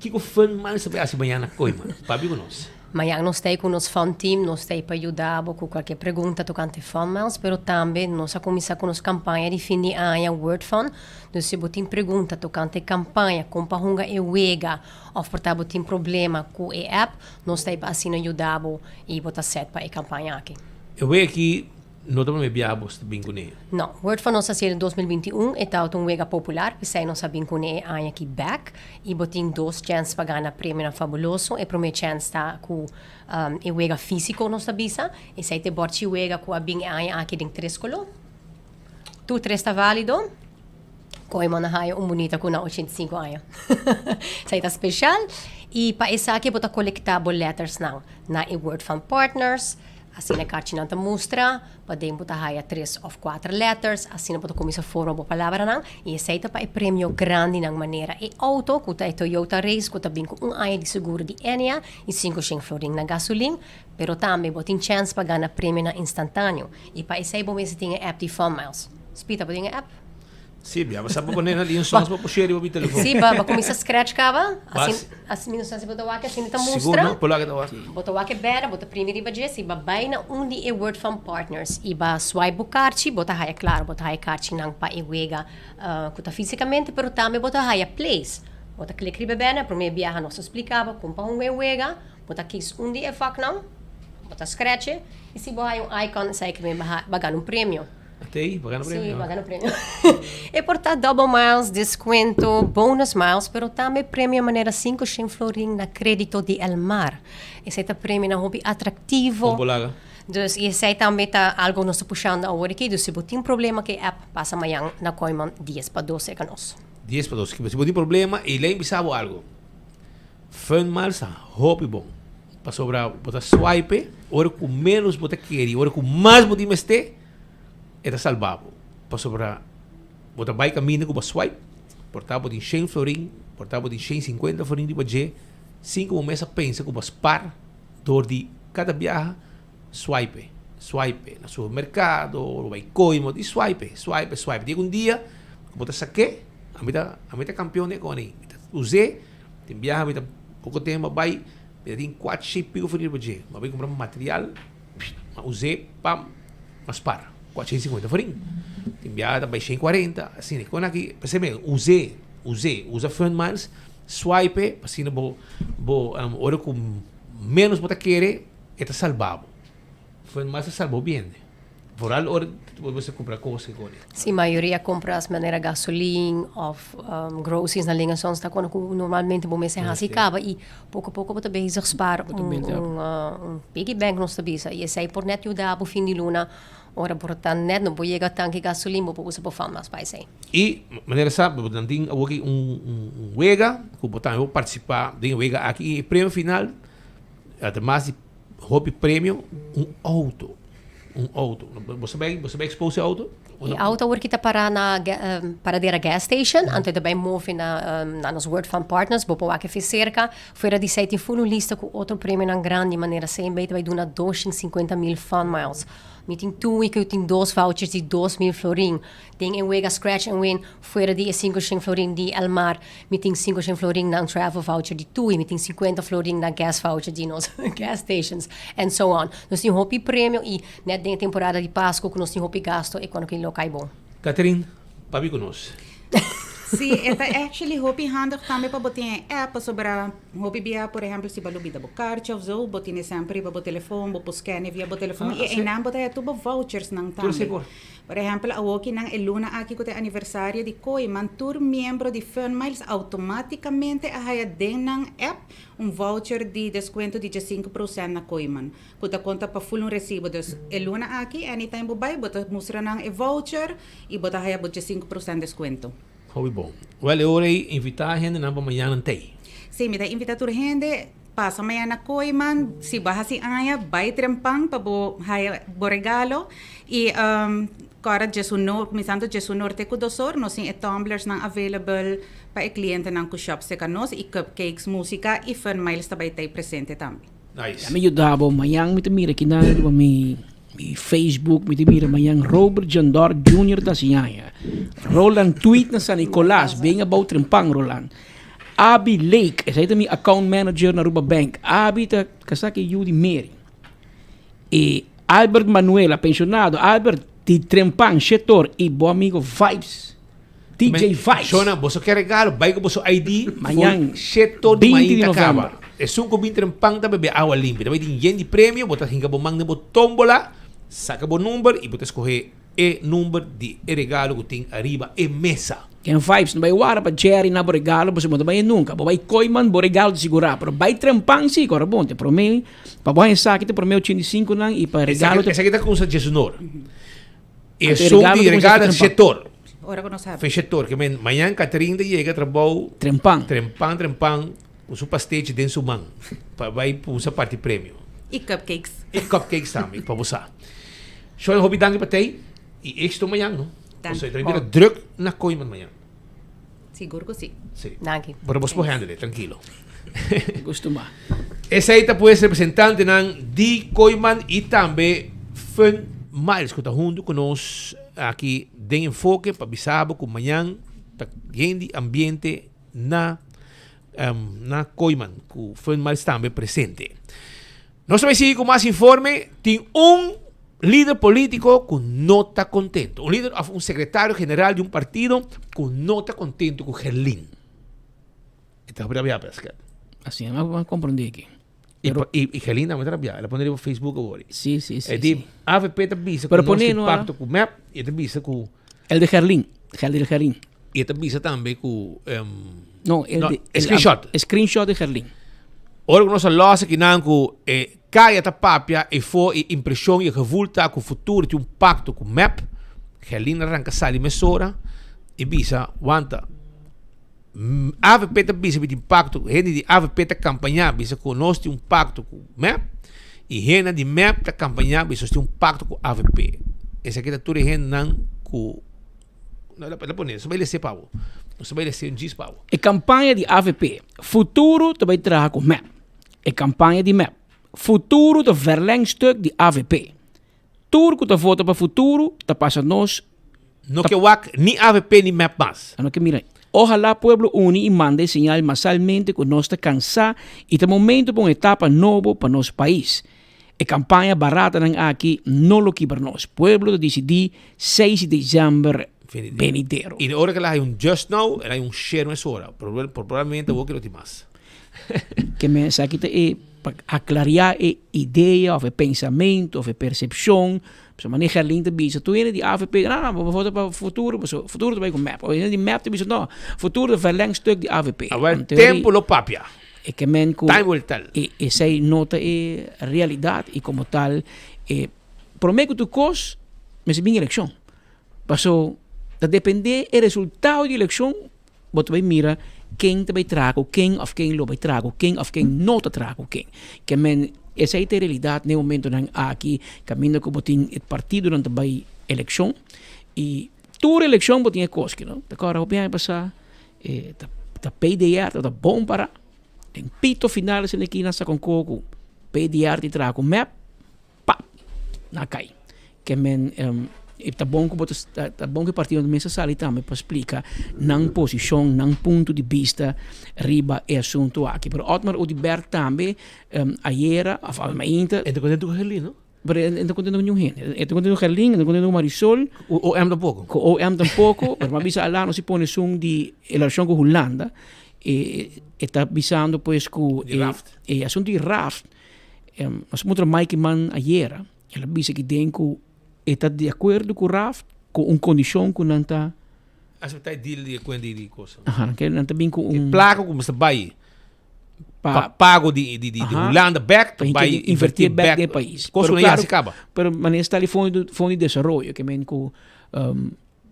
kiko Fun Miles ta bai hasi mañana koe, man? Papia ku nos. Mañan nos ta ei ku nos Fun Team, nos ta ei pa yuda bo ku kualke pregunta tokante Fun Miles, pero tambe nos a kuminsá ku nos kampaña di fin di aña Word Fun. Dus si bo tin pregunta tokante e kampaña, kon pa hunga e wega òf por ta bo tin problema ku e app, nos ta ei pa asina yuda bo i bo ta sèt pa e kampaña aki. E wega aki No ta prome biaha bos ta bin kuné? No. Word Fun nos a hasié den 2021. E tabata un wega popular, p'esei nos a bin kuné e aña aki bèk. I bo tin dos chèns pa gana premionan fabuloso. E promé chèns ta ku e wega físiko nos ta bisa. Esei ta e bòrchi wega ku a bin e aña aki den tres koló. Tur tres ta válido. Kooiman a haya un bunita ku na 85 aña. Esei ta speshal. I pa esaki bo ta kolektá bo lètersnan na e Word Fun Partners. Asina e karchinan ta mustra, paden bo ta haya tres òf kuater letters, asina bo ta kuminsá forma bo palabranan, i esei ta pa e premio grandinan manera e outo ku ta e Toyota Race ku ta bin ku un aña di seguro di Enia i sinku shen florin na gasolin, pero tambe bo tin chèns pa gana premionan instantaneo i pa esei bo mester tin e app di Funmiles. Spita, bo tin e app? Sí, bia sa pa pone na lin sons pa push'é riba mi telefon. Sí, ba kuminsá scratch kaba. Asin, asin mi no sa si bo ta wak, asin ta mustra. Sigur no, por lo ke ta wak. Bo ta wak e bèra, bo ta primi riba dje, si ba bai na un di e Word Fun Partners i ba swipe bo karchi, bo ta haya klaro, bo ta haya karchinan pa e wega ku ta físikamente, pero tambe bo ta haya plays. Bo ta klik riba e bèra, promé biaha nos ta splika bo kon pa hunga e wega, bo ta kis un di e vaknan, bo ta scratch e, i si bo haya un icon, esei ke bo a gana un premio. Atei, bo gana premio. Sí, bo gana premio. E por ta double miles, descuento, bonus miles, pero tambe premio manera 500 florin na credito di Elmar. Esei ta premionan hopi atractivo. Con bo laga. Dus y esei tambe ta algo nos ta pushando awor aki. Dus si bo tin problema cu e app, pasa mañan na Kooyman 10 pa 2 cerca nos. 10 pa 2. Si bo tin problema y lei bisa bo algo. Fun miles ta hopi bon. Pasobra bo ta swipe ora cu menos bo ta kere y ora cu mas bo tin mester. E ta salba bo, pasobra bo ta bai kaminda ku bo swipe, por ta bo tin shen florin, por ta bo tin shen sinkuenta florin riba dje, sin ku bo mes a pensa ku bo a spar dor di kada biaha swipe, swipe na supermerkado, ora bo bai koimo, di swipe, swipe, swipe. Yega un dia ku bo ta sak'é, ami ta ami ta kampion den koni, mi ta us'é, tin biaha mi ta poko tempu a bai, mi ta tin kuatshe i piko florin riba dje, mi a bai kumpra material, mi a us'é, pam. Mas par 450 florin. Tin biaha ta bai 140, asina. Kon aki, p'esei mi us'é, us'é, usa Fun Miles, swipe, asina bo, bo, ora ku ménos bo ta kere, e ta salba bo. Fun Miles ta salba hopi hende. Vooral ora bo mester kumpra kos i kos. Si mayoria kompras manera gasolin òf groceries na Lingersons ta kono ku normalmente bo mester hasi kaba i Poko poko bo ta bezig spaar un piggy bank nos ta bisa y esey por net yuda bo fin di luna ora bo ta net no por yega tanki gasolin bo por usa bo fam mas pa esey. Y manera sa bo nan tin awoki un wega cu bo tambe por participa den e wega aki y e premio final ademas di hopi premio un auto un auto bo sa bay bo sa bay expose e auto? E auto awor ki ta para na Paradera Gas Station, anto e ta bay move na na nos Word Fund Partners, bo por wak efe serka. Fuera di esei tin full un lista ku otro premionan grandi manera CNB ta bay duna 250,000 Fun Miles. Mi tin tui ku tin dos vouchers di 2,000 florin. Den e wega Scratch and Win, fuera di e 500 florin di Elmar, mi tin 500 florin na un travel voucher di tui, mi tin 50 florin na gas voucher di nos gas stations, and so on. Nos tin hopi premio i Net den e temporada di Pascu cu nos tin hopi gasto e cuando kin lo cay bon. Catherine, papia cu nos. Si, e ta actually hopi handig tambe pa bo tin e app pasobra hopi bia por ehempel si bo a lubida bo karchi of zo bo tine semper riba bo telefon bo por scanne via bo telefon y eynan bo ta haya tur bo vouchers nan tambe. Por ehempel awoki nan e luna aki cu ta e aniversario di Kooiman tur miembro di Fun Miles automaticamente a haya den nan app un voucher di descuento di diescinco procent na Kooiman. Ku ta konta pa ful un resibo. Dus e luna aki anytime bo bai bo ta mustra nan e voucher i bo ta haya bo 15% deskuento. Hopi bon. Wèl e ora ei invitá hendenan pa mañana ntei. Sí, mi ta invitá tur hende pasa mañana na Kooiman. Si bo a hasi aña, bai trempan pa bo haya bo regalo. I kòrda djesunor, kuminsando djesunor te ku dosor, nos tin e tumblersnan available pa e klientenan ku shòp serka nos i cupcakes, músika i Fun Miles ta bai tei presente tambe. Nice. Mi yuda bo mañan mi ta mira kinan riba mi mi Facebook mi ta mira mañan Robert Jandor Junior ta hasi aña. Roland Tweet na San Nicolas ben abou trempan Roland. Abi Lake esei ta mi account manager na Aruba Bank. Abi ta kasa ku e yu di Mary. E Albert Manuela pensionado Albert di trempan shetor i bo amigo Vibes. DJ Vice. Shona, boso ke regalo, bai ku boso ID. Mañan, Sheto di 20 di mainta november. kaba. Esun ku bin trempan ta bebe awa limpi. Ta bai tin yen di premio, bo ta hinka bo man den bo tombola, saka bo number i bo ta skohe e number di e regalo ku tin ariba e mesa. Ken Vibes, no bai wara pa Jerry na bo regalo, pasobra bo no ta bai e nunka. Bo bai Kooiman, bo regalo ta sigurá, pero bai trempan si, kòrda bon, te promé, pa bo haña esaki te promé 85 nan i pa regalo te. Esaki ta kumsa Djesunor. Anto e Esun regalo di ta kuminsá regalo trempan. shetor. Ora ku nos habri. Fe shetor, ke men mañan Catherine ta yega trabou. Trempan. Trempan, trempan, ku su pastechi den su man pa bai pusa parti premio. I cupcakes. I cupcakes tambe, pa bo sa. Shona, hopi danki pa tei i éxito mañan, no? Danki. Pasobra e ta bira druk na Kooiman mañan. Sigur ku si. Si. Danki. Pero bos por handle, trankilo. Gustumá. Esei ta pues representantenan di Kooiman i tambe Fun Miles ku ta huntu ku nos aki den Enfoke pa bisa bo ku mañan ta yen di ambiente na na Kooiman ku Fun Miles tambe presente. Nos ta bai sigui ku mas informe. Tin un lider politico ku no ta kontento. Un lider of un sekretario general di un partido ku no ta kontento ku Gerlin. E ta rabia pesca. Así, mi a komprendé aki. I, i, i Gerlin tambe ta rabia. El a pone riba Facebook awor. Sí, sí, sí. E di sí. AVP ta bisa Pero ku nos pone tin no, pacto ku MEP. I e ta bisa ku El de Gerlin. El de Gerlin. I e ta bisa tambe ku um, No, el no, de, el, screenshot. Screenshot de Gerlin. Ora ku nos a lòs akinan ku e kaya ta papia efo e impreshon i e gevoel ta ku futuro tin un pakto ku mep, Gerlin a ranka sali mesora i bisa, Wanta, avp ta bisa mi tin pakto, hende di avp ta kampañá bisa ku nos tin un pakto ku mep i hendenan di mep ta kampañá bisa nos tin un pakto ku avp. Esaki ta tur e hendenan ku. No, el a pone, nos a bai lese pa bo. Nos a bai lese un djis pa bo. E kampaña di avp, Futuro ta bai traha ku mep. E kampaña di mep, Futuro ta verlengstuk di avp. Tur ku ta vota pa Futuro ta pasa nos. No ke wak ni avp ni mep mas. No ke mira. Ohalá pueblo uni i manda e señal masalmente ku nos ta kansá i ta momento pa un etapa nobo pa nos pais. E kampaña baratanan aki no lo kibra nos. Pueblo ta disidí seis di december benidero. I ora ku el a hay un just now, el a hay un share mesora. Probablemente awor ke lo tin mas. Ke men esaki ta e pa aklariá e idea òf e pensamentu òf e persepshon. Pasobra manera Gerlin ta bisa tur hende di avp, no no bo vota pa futuro pasobra futuro ta bai ku mep. Òf hende di mep ta bisa no futuro ta verlengstuk di avp. Awor tempu lo papia. E ke men ku Time will tell. e esei no ta e realidat i komo tal e promé ku tur kos mester bin elekshon. Paso ta dependé e resultado di elekshon bo ta bai mira ken ta bai traha ku ken òf ken lo bai traha ku ken òf ken no ta traha ku ken. Ke men esei ta e realidat na e momentonan aki kaminda ku bo tin e partidonan ta bai elekshon i tur elekshon bo tin e kos ki no. Ta kòrda hopi aña pasá E ta ta PDR ta ta bon para den pito final esei aki nan sa kon koho ku PDR tin traha ku mep pap nan a kai ke men e ta bon ku bo ta ta bon ku e partido mester sali tambe pa splika nan posishon nan punto di bista riba e asuntu aki pero Otmar Oduber tambe ayera of mainta E ta kontentu ku Herlin no. Pero e no contento cu niun hende. E ta contento cu Gerlin, e ta contento cu Marisol. Cu OM tampoco. Cu OM tampoco. Pero m'a bisa ala no si pone esun di relacion cu Hulanda. E e ta bisando pues cu Di raft. E asunto di raft. Nos a puntra Mike Man ayera. El a bisa ki den cu e ta di acuerdo cu raft cu un condicion cu nan ta. Acepta e deal di e cuenta di cosa. Aha, nan ta bin cu un. E placa cu mester bay. Pa pago di di di Hulanda bek ta bai inverti bek den e pais. Cos cu no yasi caba. Pero manera sta di fondo fondo di desaroyo ke men cu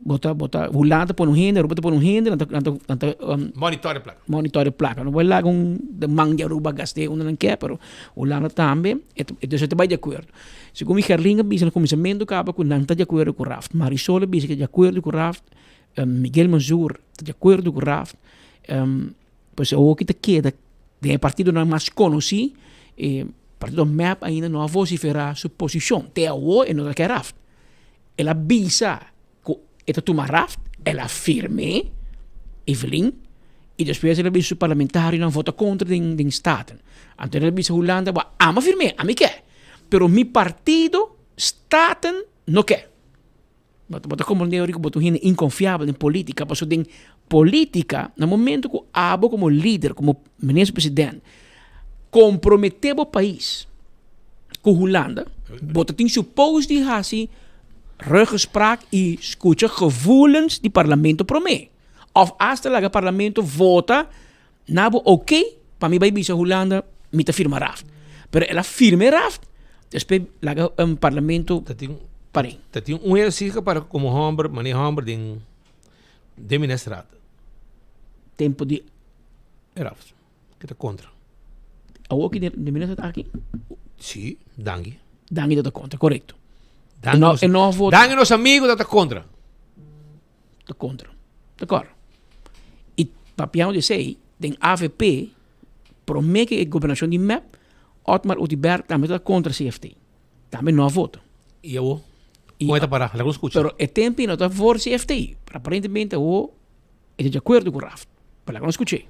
bo ta bo ta Hulanda ta pone un hende Aruba ta pone un hende nan ta nan ta nan ta Monitor e placa. Monitor e placa. No por laga un de man di Aruba gast'é unda nan ke pero Hulanda tambe dus e ta bai di acuerdo. Segun mi Gerlin a bisa na cuminsamentu caba cu nan ta di acuerdo cu Raft. Marisol a bisa cu ta di acuerdo cu Raft. Miguel Manzoor ta di acuerdo cu Raft. Pues awoki ta keda den e partidonan mas konosí, e partido mep ainda no a vosiferá su posishon. Te awo e no ta ke raft. El a bisa ku e ta tuma raft, el a firm'é, Evelyn, i despues el a bisa su parlamentarionan vota kontra den den Staten. Anto el a bisa Hulanda, bo ami a firm'é, ami ke, pero mi partido Staten no ke. Bo ta komprendé ora ku bo ta un hende inkonfiabel den polítika, pasobra den polítika na momento ku abo komo lider, komo minister president komprometé bo pais ku Hulanda, bo ta tin supos di hasi ruggespraak i skucha gevoelens di parlamento promé. Òf asta laga parlamento vota na bo oké pa mi bai bisa Hulanda mi ta firma raft. Pero el a firma e raft, despues laga parlamento par'é. Ta tin un ejercicio para como homber, mane homber den den ministerraad. Tempo di. E raft, ke ta kontra. Awor ki den ministerraad aki? Si, Dangui. Dangui ta kontra, korekto. Dangui nos, Dangui nos amigo ta kontra. Ta kontra. Ta kor. I papiando di esei, den avp, promé ku e gobernashon di mep, Otmar Oduber tambe ta kontra CFT. Tambe no a vota. I awor? Kon e ta pará? Laga nos skucha. Pero e tempu ei no ta for CFT. Pero aparentemente awor e ta di akuerdo ku Raft. Pero laga nos skuch'é.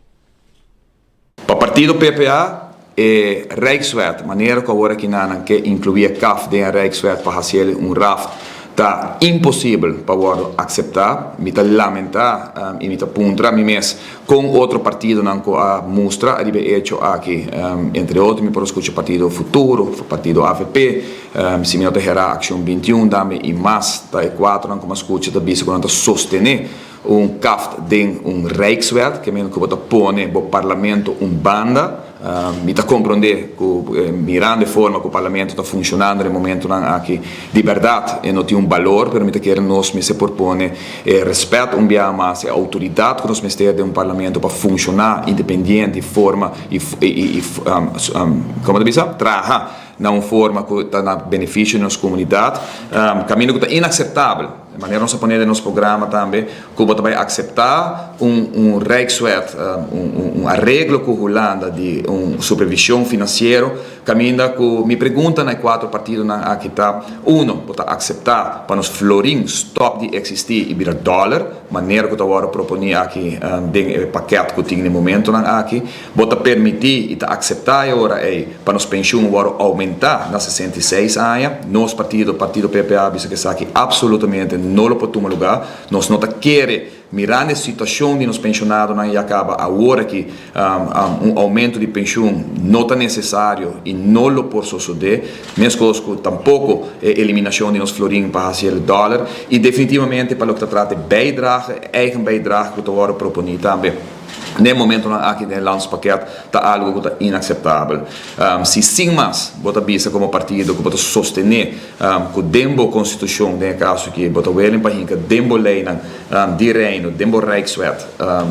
Pa partido PPA, e Rijkswet, manera ku awor akinanan ke inkluí e kaf den e Rijkswet pa hasiel un raft, ta imposibel pa wòrdu akseptá. Mi ta lamentá i mi ta puntra mi mes kon otro partidonan ku a mustra ariba e echo aki, entre otro mi por a skucha partido Futuro, partido avp, si mi no ta herá Akshon 21 tambe i mas ta e kuatronan ku mi a skucha ta bisa ku nan ta sostené Un kaft den un Rijkswet, ke men ku bo ta pone bo parlamento un banda. Mi ta komprondé ku mirando e forma ku parlamento ta funshonando den momentunan aki, di bèrdat e no tin un balor, pero mi ta kere nos mester por pone e rèspèt un biaha mas, e outoridat ku nos mester den un parlamento pa funshoná independiente i forma i komo ta bisa? Traha na un forma ku ta na benefisio di nos komunidat, kaminda ku ta inakseptabel. De manera nos a pone den nos programa tambe ku bo ta bai akseptá un un Rijkswet, un un areglo ku Hulanda di un supervishon finansiero kaminda ku mi pregunta na e kuatro partidonan aki ta, uno, bo ta akseptá pa nos florin stòp di eksistí i bira dòler, manera ku ta wòrdu proponí aki den e pakèt ku tin den momentonan aki? Bo ta permití i ta akseptá e ora ei pa nos penshun wòrdu oumentá na 66 aña? Nos partido, Partido PPA, a bisa ku esaki apsolutamente no lo por tuma lugá. Nos no ta kere, mirando e situashon di nos penshonadonan ya kaba awor aki, un oumento di penshun no ta nesesario i no lo por sosodé, meskos ku tampoko e eliminashon di nos florin pa hasi el dòler i definitivamente pa loke ta trata e bijdrage, e eigen bijdrage ku ta wòrdu proponí tambe. Den e momentonan aki den e landspakket ta algo ku ta inakseptabel. Si sin mas bo ta bisa komo partido ku bo ta sostené ku den bo konstitushon, den e kaso aki bo ta welen pa hinka den bo leinan di Reino, den bo Rijkswet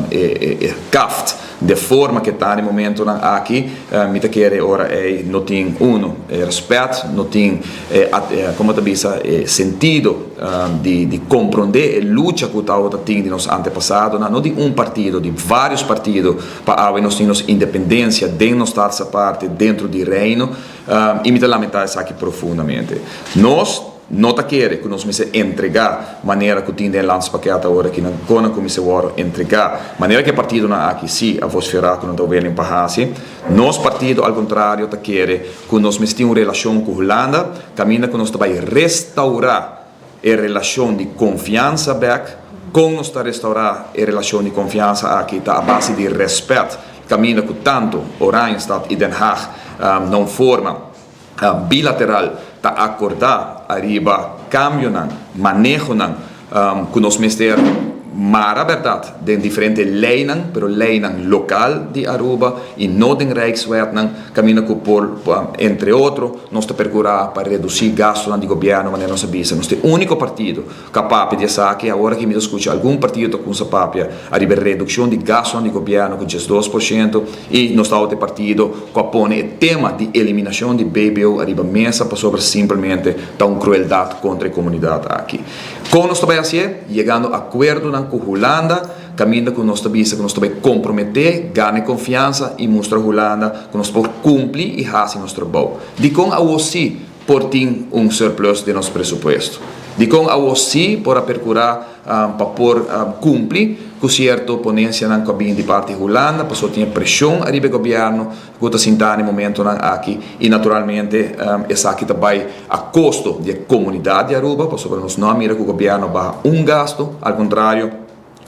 e kaft de forma ke ta den e momentonan aki, mi ta kere e ora ei no tin uno e rèspèt, no tin e komo ta bisa e sentido. Di komprondé e lucha ku tabata tin di nos antepasadonan, no di un partido, di vários partido, pa awe nos tin nos independensia den nos Staats Aparte dentro di Reino, i mi ta lamentá esaki profundamente. Nos. no ta kere ku nos mester entregá manera ku tin den landspakket awor aki nan kon nan kuminsá wòrdu entregá manera ku e partidonan aki sí a vosferá ku nan ta willing pa hasi. Nos partido al kontrario ta kere ku nos mester tin un relashon ku Hulanda kaminda ku nos ta bai restaurá e relashon di konfiansa bèk. Kon nos ta restaurá e relashon di konfiansa aki ta a base di rèspèt kaminda ku tantu Oranjestad i Den Haag na un forma bilateral ta akordá ariba kambionan, manehonan ku nos mester mara bèrdat den diferente leinan, pero leinan lokal di Aruba i no den Rijkswetnan, kaminda ku por, entre otro, nos ta perkurá pa redusí gastunan di gobièrnu manera nos a bisa. Nos ta e úniko partido ku a papia di esaki. Awor aki mi ta skucha algun partido ta kumsa papia ariba e redukshon di gastunan di gobièrnu ku 12% i nos tabata e partido ku a pone e tema di eliminashon di BBO ariba mesa pasobra simpelmente ta un krueldat kontra e komunidat aki. Kon nos ta bai hasié? Yegando akuerdonan ku Hulanda, kaminda ku nos ta bisa ku nos ta bai komprometé, gana e konfiansa i mustra Hulanda ku nos por kumpli i hasi nos trabou. Dikon awor sí por tin un surplus den nos presupuesto? Dikon awor sí por a perkurá pa por kumpli ku sierto ponensianan ku a bini di parti Hulanda pasobra tin e preshon ariba e gobièrnu ku ta sintá na e momentonan aki i naturalmente esaki ta bai a kosto di e komunidat di Aruba pasobra nos no a mira ku gobièrnu a baha un gasto, al kontrario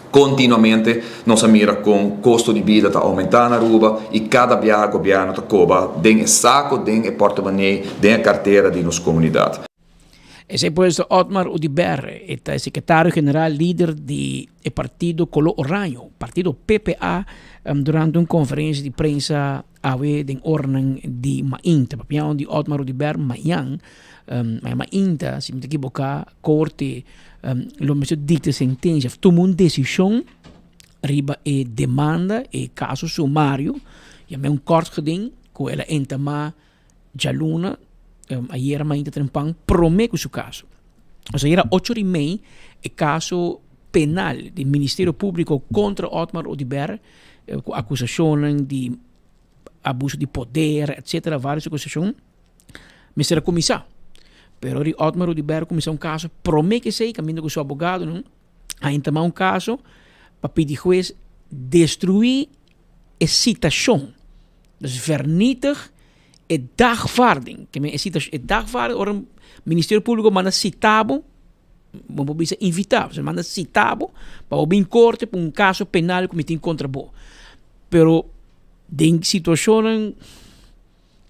kontinuamente nos a mira kon kosto di bida ta oumentá na Aruba i kada biaha gobièrnu ta koba den e sako, den e pòrtemonei, den e kartera di nos komunidat. Esei pues ta Otmar Oduber, e ta e sekretario general lider di e partido Kolo Oraño, partido PPA, durante un konferensia di prensa awe den oranan di mainta. Papiando di Otmar Oduber mañan, mañan mainta, si mi ta ekiboká, korte lo mester dikta sentensia of tuma un desishon riba e demanda, e kaso sumario, yam'é un kort geding ku el a entamá Djaluna, ayera mainta trempan prome ku su kaso. Osea ayera ocho di mei e kaso penal di Ministerio Públiko kontra Otmar Oduber ku akusashonnan di abuso di poder etcetera varios akusashon mester a kuminsá. Pero di Otmar Oduber kuminsá un kaso prome ku esei kaminda ku su abogadonan a entamá un kaso pa pidi hues destruí e sitashon. Dus vernietig e dagvaarding. Ke men e sita e dagvaarding ora Ministerio Públiko manda sita bo, bo por bisa invitá, bo manda sita bo pa bo bin korte pa un kaso penal ku mi tin kontra bo. Pero den situashonnan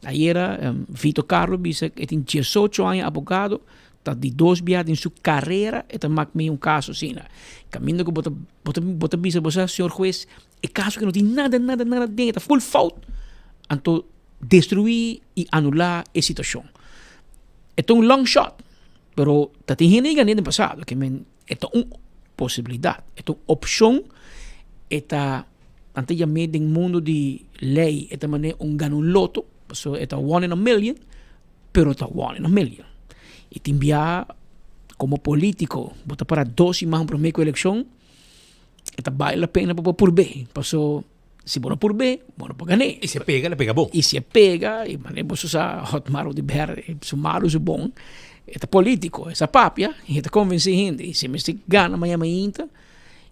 ayera Vito Carlo bisa e tin diesocho aña abogado, ta di dos bia den su karera e ta mak mi un kaso asina. Kaminda ku bo ta bo ta bo ta bisa bo sa señor hues E kaso ke no tin nada nada nada den e ta ful fout anto destruí i anulá e situashon. E ta un long shot pero ta tin hende a gané den pasado ke men e ta un posibilidat e ta un opshon e ta nan ta yam'é den mundo di lei e ta manera un gana un loto pasobra e ta one in a million pero ta one in a million i tin bia komo politiko bo ta para dos siman promé ku elekshon. E ta bale la pena pa bo purb'é, paso si bo no purb'é, bo no por gan'é. I si e pega, el a pega bon. I si e pega, i manera boso sa Otmar Oduber, su malu su bon, e ta politico, e sa papia, i e ta konvensé hende. I si e mester gana mañana mainta,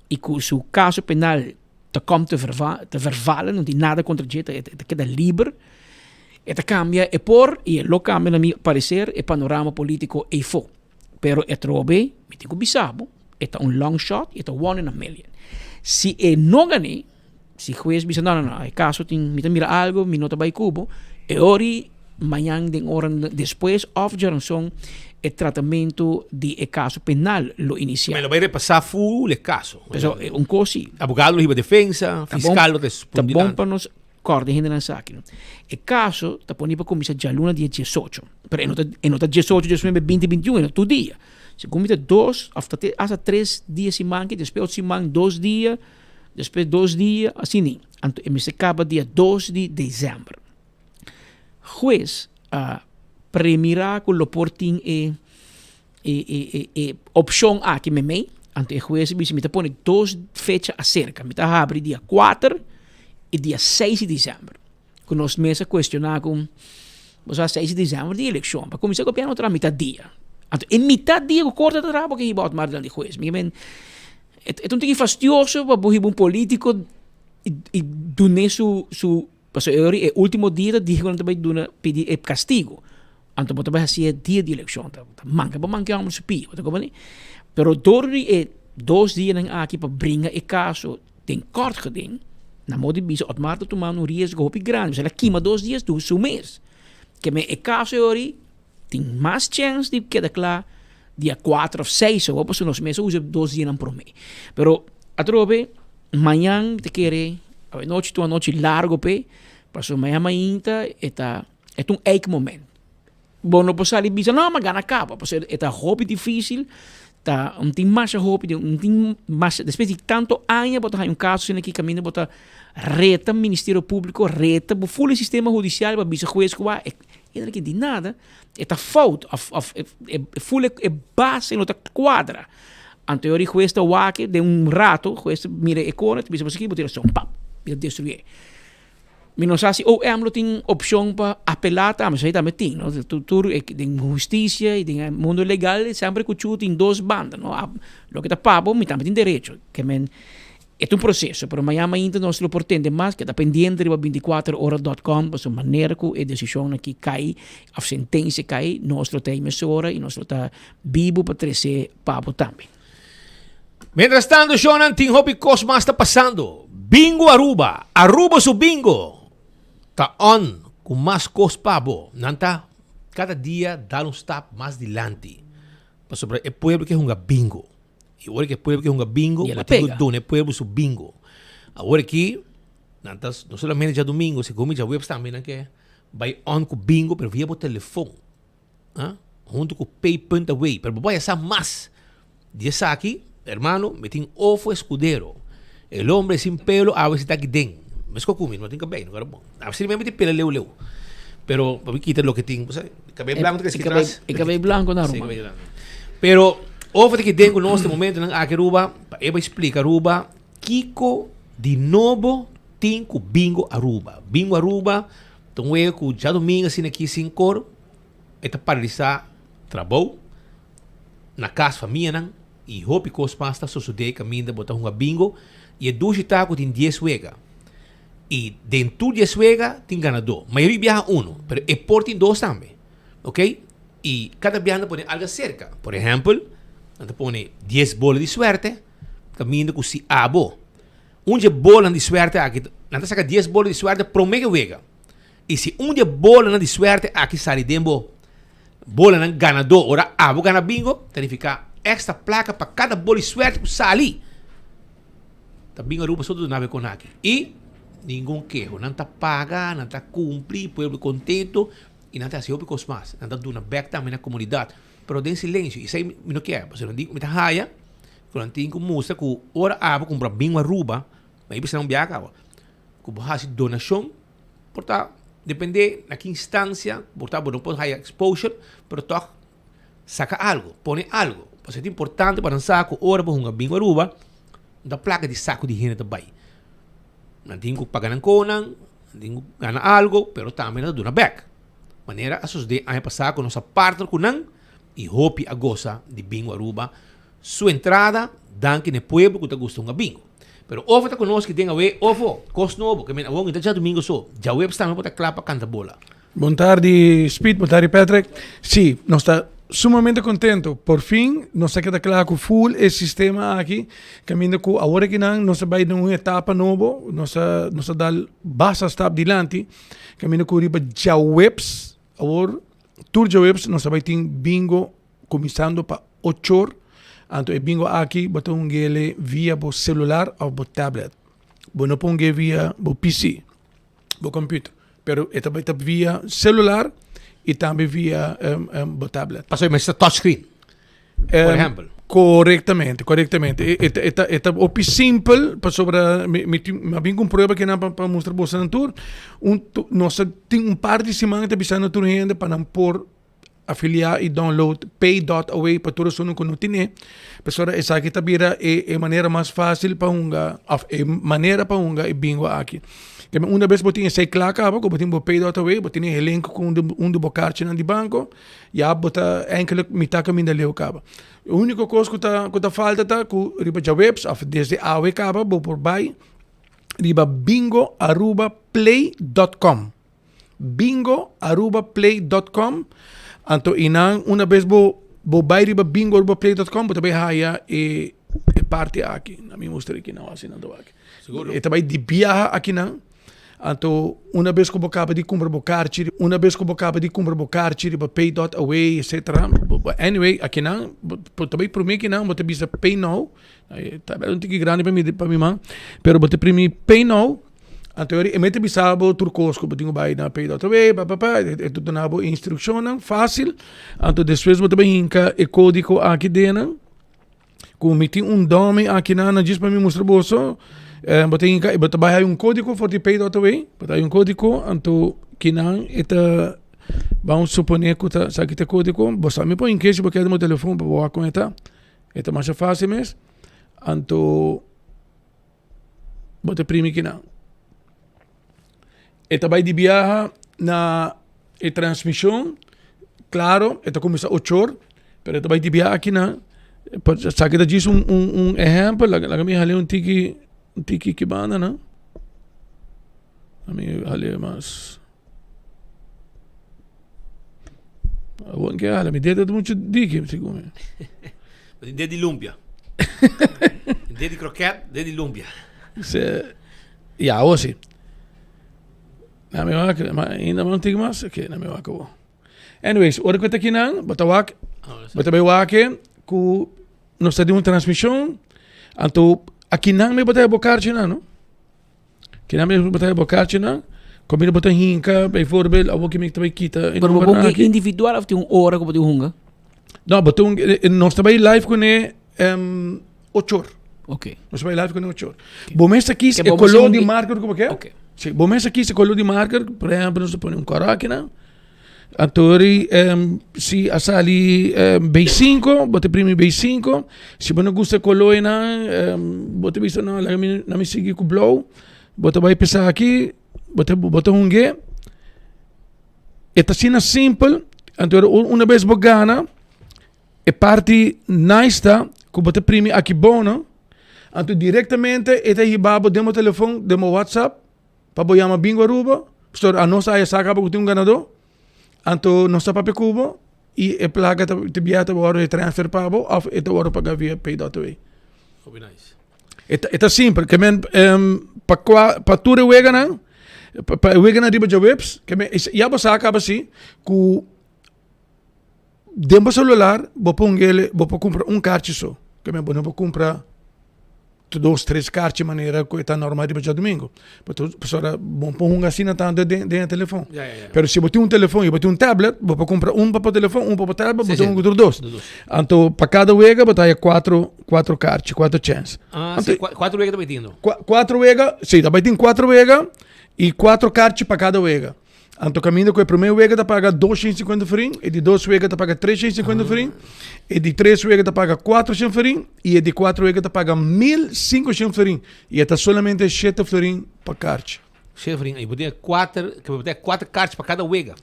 i ku su kaso penal ta kom te verva, te vervallen, no tin nada kontra dje, e ta keda liber, e ta kambia e por, i e lo kambia na mi pareser e panorama politico eifó. Pero e trobe, mi tin ku bisa bo, e ta un long shot i e ta one in a million. Si e no gané, si hues bisa no, no, no, e kaso tin, mi ta mira algo, mi no ta bai ku bo, e ori mañan den ora despues òf djaranson e tratamentu di e kaso penal lo inisiá. Me lo bai repasá ful e kaso. Pasobra un kos si. Abogado lo hiba defensa, fiskal lo respondí. Ta bon pa nos Kòrda e hendenan esaki. E kaso ta pone pa kuminsá djaluna dia diesocho. Pero e no ta e no ta diesocho, diesnuebe, binti, bintiun, e no tur dia. Segun mi ta dos òf ta te asta tres dia siman aki, despues otro siman dos dia, despues dos dia, asina. Anto e mester kaba dia dos di desèmber. Hues a premirá ku lo por tin e e e e e opshon aki meimei, anto e hues a bisa mi ta pone dos fecha aserka, mi ta habri dia kuater i dia seis di desèmber, ku nos mes a kuestioná ku bo sa seis di desèmber tin elekshon, pa kuminsá gobièrnu traha mitad dia. Anto e mitad dia ku korte ta traha bo ke hiba Otmar dilanti hues. Mi men e ta un tiki fastioso pa bo hiba un politico i i dun'é su su pasobra e ora e ultimo dia ta dia ku nan ta bai duna pidi e kastigo. Anto bo ta bai hasié dia di elekshon ta manka bo manka e hòmber su pia bo ta komprendé. Pero dor di e dos dianan aki pa bringa e kaso den kort geding na modo di bisa Otmar ta tumando un riesgo hopi grandi pasobra el a kima dos dias su mes. Ke men e kaso e ora Tin mas chèns di keda kla dia kuater òf seis awor pasobra nos mes a usa dos dianan promé. Pero atrobe mañan mi ta kere awenochi ta un anochi largo p'e pasobra mañan mainta e ta e ta un eikmoment. Bo no por sali bisa no mi a gana kaba pasobra e ta hopi difisil ta un tin masha hopi un tin masha despues di tanto aña bo ta haña un kaso asina aki kaminda bo ta reta ministerio públiko reta bo ful e sistema hudisial pa bisa hues ku a E no ke di nada, e ta fout of of e ful e base no ta cuadra. Anto e ora e hues ta wak den un rato, hues ta mira e kona, ta bisa bo bo tin rason, pap, i ta destruye. Mi no sa si OM lo tin opcion pa apela tambe, esei tambe tin, no? Tur den husticia y den e mundo legal semper cu chu tin dos banda, no? Loke ta pa bo, mi tambe tin derecho. Ke men E ta un proseso, pero mañan mainta nos lo por tende mas, keda pendiente riba binticuater ora dot com pasobra manera ku e desishonnan aki kai òf sentensia kai, nos lo ta ei mesora i nos lo ta bibu pa trese pa bo tambe. Mientras tanto shownan tin hopi kos mas ta pasando. Bingo Aruba, Aruba su bingo ta on ku mas kos pa bo. Nan ta kada dia dal un stap mas dilanti pasobra e pueblo ke hunga bingo. I ora ku e pueblo ke hunga bingo, I el a bo tin ku pega. duna e pueblo su bingo. Awor aki, nan ta no solamente djadumingo, segun mi djaweps tambe nan ke bai on ku bingo, pero via bo telefon. Ah, huntu ku pay punt away. Pero bo por haya sa mas di esaki, hermano, mi tin Ofo Escudero. El hombre sin pelo awe si ta aki den. Meskos ku mi, no tin kabei, no kara bon. A veces mi tin pelo leu leu. Pero pa mi kita loke tin, bo sa, kabei blanco ta crece E kabei, atras. e kabei blanco na Sí, Roma. kabei blanco. Pero of ta kiden ku nos den momentonan aki Aruba, pa e bai splika Aruba kiko di nobo tin ku Bingo Aruba. Bingo Aruba ta un wega ku djadumingu asina aki sin kor e ta paralisá trabou na kas famianan i hopi kos mas ta sosodé kaminda bo ta hunga bingo i e dushi ta ku tin dies wega. I den tur dies wega tin ganadó. Mayoria biaha uno, pero e por tin dos tambe. Ok? I kada biaha nan ta pone algu aserka. Por ehèmpel, nan ta pone dies bola di suerte, kaminda ku si abo un dje bolanan di suerte aki, nan ta saka dies bola di suerte promé ke wega. I si un dje bolanan di suerte aki sali den bo bolanan ganadó ora abo gana bingo, ta nifiká èkstra plaka pa kada bola di suerte ku sali. Ta bin Aruba so duna be con aki. Y ningun keho. Nan ta paga, nan ta cumpli, pueblo contento y nan ta haci hopi cos mas. Nan ta duna bek tambe na comunidad, pero den silencio. Y esey mi no kier, pasobra nan di mi ta haya cu nan tin cu mustra cu ora abo cumpra bin Aruba, mi a bisa nan un biaha caba, cu bo haci donacion por ta depende na ki instancia, por ta bo no por haya exposure, pero toch Saka algo, pone algo. Pasobra ta importante pa nan sa ku ora bo hunga bingo Aruba, no ta plaka di saku di hende ta bai. Nan tin ku paga nan konan, nan tin ku gana algo, pero tambe nan ta duna bèk. Manera a sosodé aña pasá ku nos a partner ku nan i hopi a gosa di bingo Aruba su entrada danki na e pueblo ku ta gusta hunga bingo. Pero ofo ta ku nos ki den awe, ofo, kos nobo, ke men awor no ta djadumingo so, djaweps tambe bo ta kla pa kanta bola. Bon tardi Speed, bon tardi Patrick. Sí, nos ta sumamente contento. Por fin nos ta keda kla ku full e sistema aki. Kaminda ku awor akinan nos ta bai den un etapa nobo. Nos ta nos ta dal basta stap dilanti. Kaminda ku riba djaweps, awor tur djaweps nos ta bai tin bingo kuminsando pa ochor. Anto e bingo aki bo ta hung'ele via bo celular of bo tablet. Bo no por hung'e via bo PC. bo computer pero e ta bai ta via celular y tambe via bo tablet. Pasobra e mester ta touchscreen, por ehempel. Correctamente, correctamente. E, e, e, ta, e ta hopi simpel pasobra mi, mi, tin, mi a bin con prueba kinan pa, pa mustra bosonan tur. Un, nos a tin un par di siman ta bisando tur hende pa nan por Afiliá i download Pay dot Away pa tur esun ku no tine. Pasobra esaki ta bira e e manera mas fásil pa hunga òf e manera pa hunga e bingo aki. Ke men una bes bo tin esei kla kaba ku bo tin bo pay dot away, bo tin e link ku un di bo karchinan di banko, ya bo ta eindelijk mitá kaminda leu kaba. E úniko kos ku ta ku ta falta ta ku riba djaweps òf desde awe kaba bo por bai riba bingoarubaplay dot com. Bingoarubaplay dot com anto einan una bes bo bo bai riba bingoarubaplay dot com bo ta bai haya e e parti aki. Na mi mustra aki nan asina nan ta wak. E ta bai di biaha akinan. Anto una bes ku bo kaba di kumpra bo karchi, una bes ku bo kaba di kumpra bo karchi riba pay dot away etcetera, anyway akinan bo ta bai prome kinan bo ta bisa pay now, ta bai un tiki grandi pa mi pa mi man, pero bo ta primi pay now, anto e mester bisa bo tur kos ku bo tin ku bai na pay dot away pa pa pa e ta duna bo instrukshonnan fasil, anto despues bo ta bai hinka e kodigo aki den. Ku mi tin un dummy aki na na djis pa mi mustra boso. Eh, bo tin bo ta bai hay un kódigo for di pay.away. Bo ta hay un kódigo, anto kinan e ta vamos suponer ku ta sa ki ta kódigo. Bo sa mi por in case bo keda mo telefon pa bo wak kon e ta. E ta masha fácil mes. Anto bo ta primi kinan. E ta bai di biaha na e transmishon, klaro e ta kuminsá ocho or, pero e ta bai di biaha akinan, esaki ta djis un un ehèmpel, laga mi hal'é un tiki un tiki ki banda nan, mi hal'é mas, awor ke hala mi dedo ta muchu diki segun mi. Bo tin dedo di lumpia, dedo di kroket, dedo di lumpia. Ya, awor si. Na mi wak, ma ainda no tin mas? Ok, na mi wak awor. Anyways, ora ku ta kinan, bo ta wak, bo ta bai wak ku nos ta den un transmishon, anto akinan mi bo ta bo karchinan, no? Kinan mi bo ta bo karchinan, kominda bo ta hinka, bijvoorbeeld, awor ki mi ta bai kita e Pero bo numbernan aki. individual of tin un ora ku bo tin hunga? No, bo tin, nos ta bai live kuné ocho or. Ok. Nos bai live kuné ocho or. Bo mester kies e koló di marker ku bo ke. Ok. Si, bo mester kies e koló di marker, por ehèmpel nos ta pone un kòrò akinan. Anto ri si a sali B5, bo ta primi B5. Si bo no gusta e koló einan, bo ta bisa no, laga mi na mi sigui ku blou. Bo ta bai pesa aki, bo ta bo ta hung'é. E ta asina simpel, anto una bes bo gana. E parti nice ta ku bo ta primi aki bono, anto direktamente e ta hiba bo den bo telefon, den bo WhatsApp, pa bo yama Bingo Aruba, pasobra anos a sa kaba ku tin un ganadó, anto nos ta papia ku bo i e plaka ta ta bia ta wòrdu transfer pa bo òf e ta wòrdu paga via Pay.away. Hopi nice. E ta e ta simpel, ke men pa kua pa tur e weganan, pa e weganan riba djaweps, ke men ya bo sa kaba si ku. Den bo celular bo por hungele bo por cumpra un karchi so ke men bo no por cumpra dos tres karchi manera ku e ta normal riba djadumingu pasobra bo no por hunga asina tantu den e telefon pero si bo tin un telefon i bo tin un tablet bo por cumpra un pa bo telefon un pa bo tablet bo tin hunga tur dos anto pa kada wega bo ta haya kuatro kuatro karchi kuatro chèns Kuatro wega ta bai tin no? Kuatro wega si ta bai tin kuatro wega i kuatro karchi pa kada wega. Anto kaminda ku e promé wega ta paga 250 florin, e di dos wega ta paga 350 florin, e di tres wega ta paga 400 florin i e di kuater wega ta paga 1500 florin. I e ta solamente shete florin pa karchi. Shete florin, i bo tin kuater, bo tin kuater karchi pa kada wega.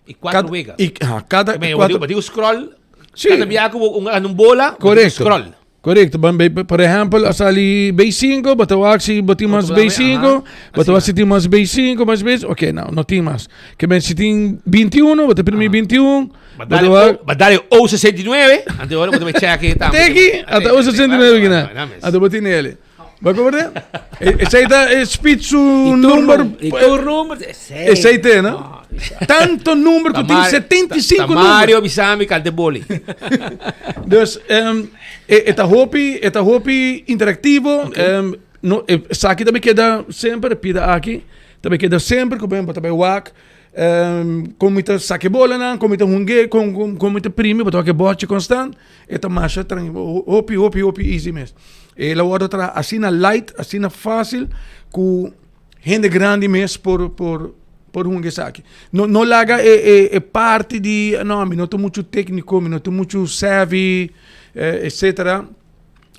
I kuater wega. I, ha, kada, kuater. Bo tin ku scroll, kada biaha ku bo gana un bola, bo tin ku scroll. Korekto, ban bay por ehèmpel a sali B5, bo ta wak si bo tin mas B5, bo ta wak si tin mas B5, mas B, ok, no, no tin mas. Ke men si tin 21, bo ta primi 21, bo ta wak. Ba dale O69, ante ora bo ta bay check e tambe. Teki, ata O69 kina, ata bo tin ele. Bo komprende? Esei ta e speed su number. E tur number, esei. Esei te, no? Tanto number ku tin 75 number. Mario bisami kante boli. Dus um, e, e ta hopi, e ta hopi interactivo. Okay. Um, no, e, esaki tambe keda semper, pida aki. Tambe keda semper ku ben bo ta bai wak. Um, kon mi ta sake bolanan, kon mi ta hunge, kon, kon, kon mi ta primi, bo ta wak e bòchi konstant. E ta masha tran, hopi, hopi, hopi easy mes. E la wòrdu traha asina light, asina fácil, ku hende grandi mes por, por, por hunga esaki. No, no laga e, e, e parti di, no, mi no ta muchu tékniko, mi no ta muchu savvy, eh, etcetera.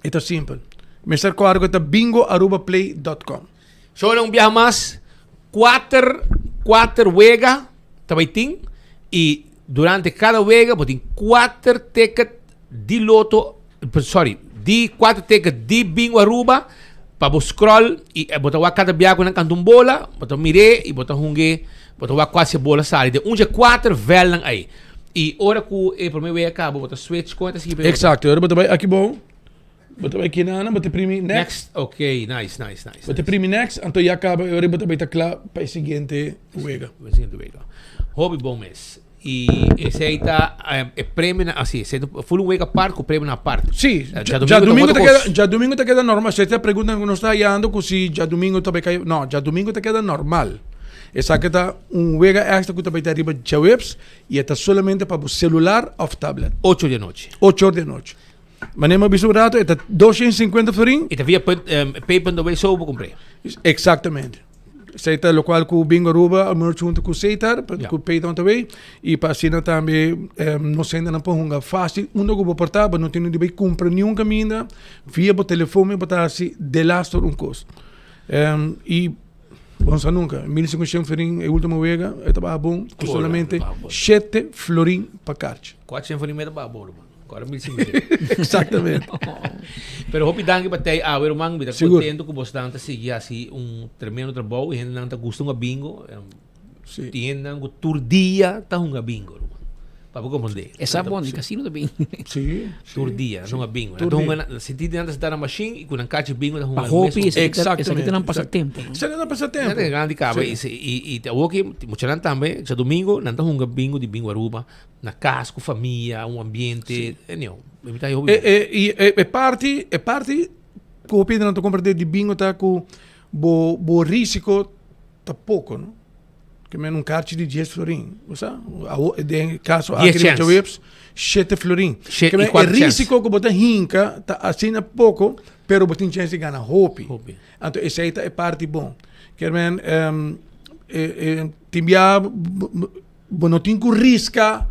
E ta simpel. Mester kòrda ku e ta bingoarubaplay dòt kòm. Shownan un biaha mas. Kuater, kuater wega ta bai tin i durante kada wega bo tin kuater ticket di loto, sorry, di kuater ticket di Bingo Aruba pa bo scroll i bo ta wak kada bia ku nan kanta un bola, bo ta mir'é i bo ta hung'é, bo ta wak kua si e bola sali den un dje kuater vèlnan ei. I ora ku e promé wega kaba bo ta switch kon e ta sigui pa e otro? Eksakto, ora bo ta bai aki bou. Bo ta bai kina nan, bo ta primi next. Next, ok, nice, nice, nice. Bo ta primi next, anto ya kaba e ora bo ta bai ta kla pa e siguiente wega. Pa e siguiente wega. Hopi bon mes. I esei ta e premionan, ah si, esei ta full un wega apart ku premionan apart. Si, djadumingu ta keda, djadumingu ta keda normal. Si ta pregunta ku nos ta hayando ku si djadumingu ta bai kai, no, djadumingu ta keda normal. Esaki ta un wega extra ku ta bai ta riba djaweps i e ta solamente pa bo celular of tablet. Ocho di anochi. Ocho or di anochi. Manera mi a bisa un rato, e ta 250 florin. E ta via punt, um, pay.w so bo compré. Exactamente. Esei ta locual cu Bingo Aruba a merge hunto cu Setar, ja. cu Pay.w, y pa asina tambe um, nos hendenan por hunga fácil unda cu bo por ta, bo no tin di bay cumpra niun caminda, via bo telefon bo ta haci de laatste un cos. Um, y Bon sa nunca. 1500 florin e ultimo wega, e ta baha bon, cu solamente 7 florin pa karchi. 400 florin me ta baha bon, ruman. Kora 1500. Exactamente. Pero hopi danki pa tei awe, ruman. Mi ta contento cu bosnan ta sigui haci un tremendo trabou. Y hendenan ta gusta hunga bingo. Sí. Tin hendenan cu tur dia ta hunga bingo, ruman. Pa bo comprende. Esa bon, di casino ta bin. Sí. Tur dia ta hunga bingo. Nan ta hunga, nan sinti di nan ta sinta na machine y cu nan cachi bingo ta hunga. Pa hopi, Exactamente. esaki ta nan pasatempo. Esaki ta nan pasatempo. Esaki ta grandi caba. Y, y, y awoki, muchanan tambe, djadomingo, nan ta hunga bingo di Bingo Aruba. Na cas cu famia, un ambiente, anyhow, mi ta hopi. E, e, y e, e parti, e parti cu hopi hende no ta comprende di bingo ta cu bo, bo risico ta poco, no? Ke men un kaartje di dies florin, bo sa? Awo, den caso aki Dies di chance. djaweps, shete florin. She- Ke men y e cuatro chance. risico cu bo ta hinca ta asina poco, pero bo tin chance di gana hopi. Hopi. Anto esey ta e parti bon. Ke men, e, e, tin bia Bo no tin ku riska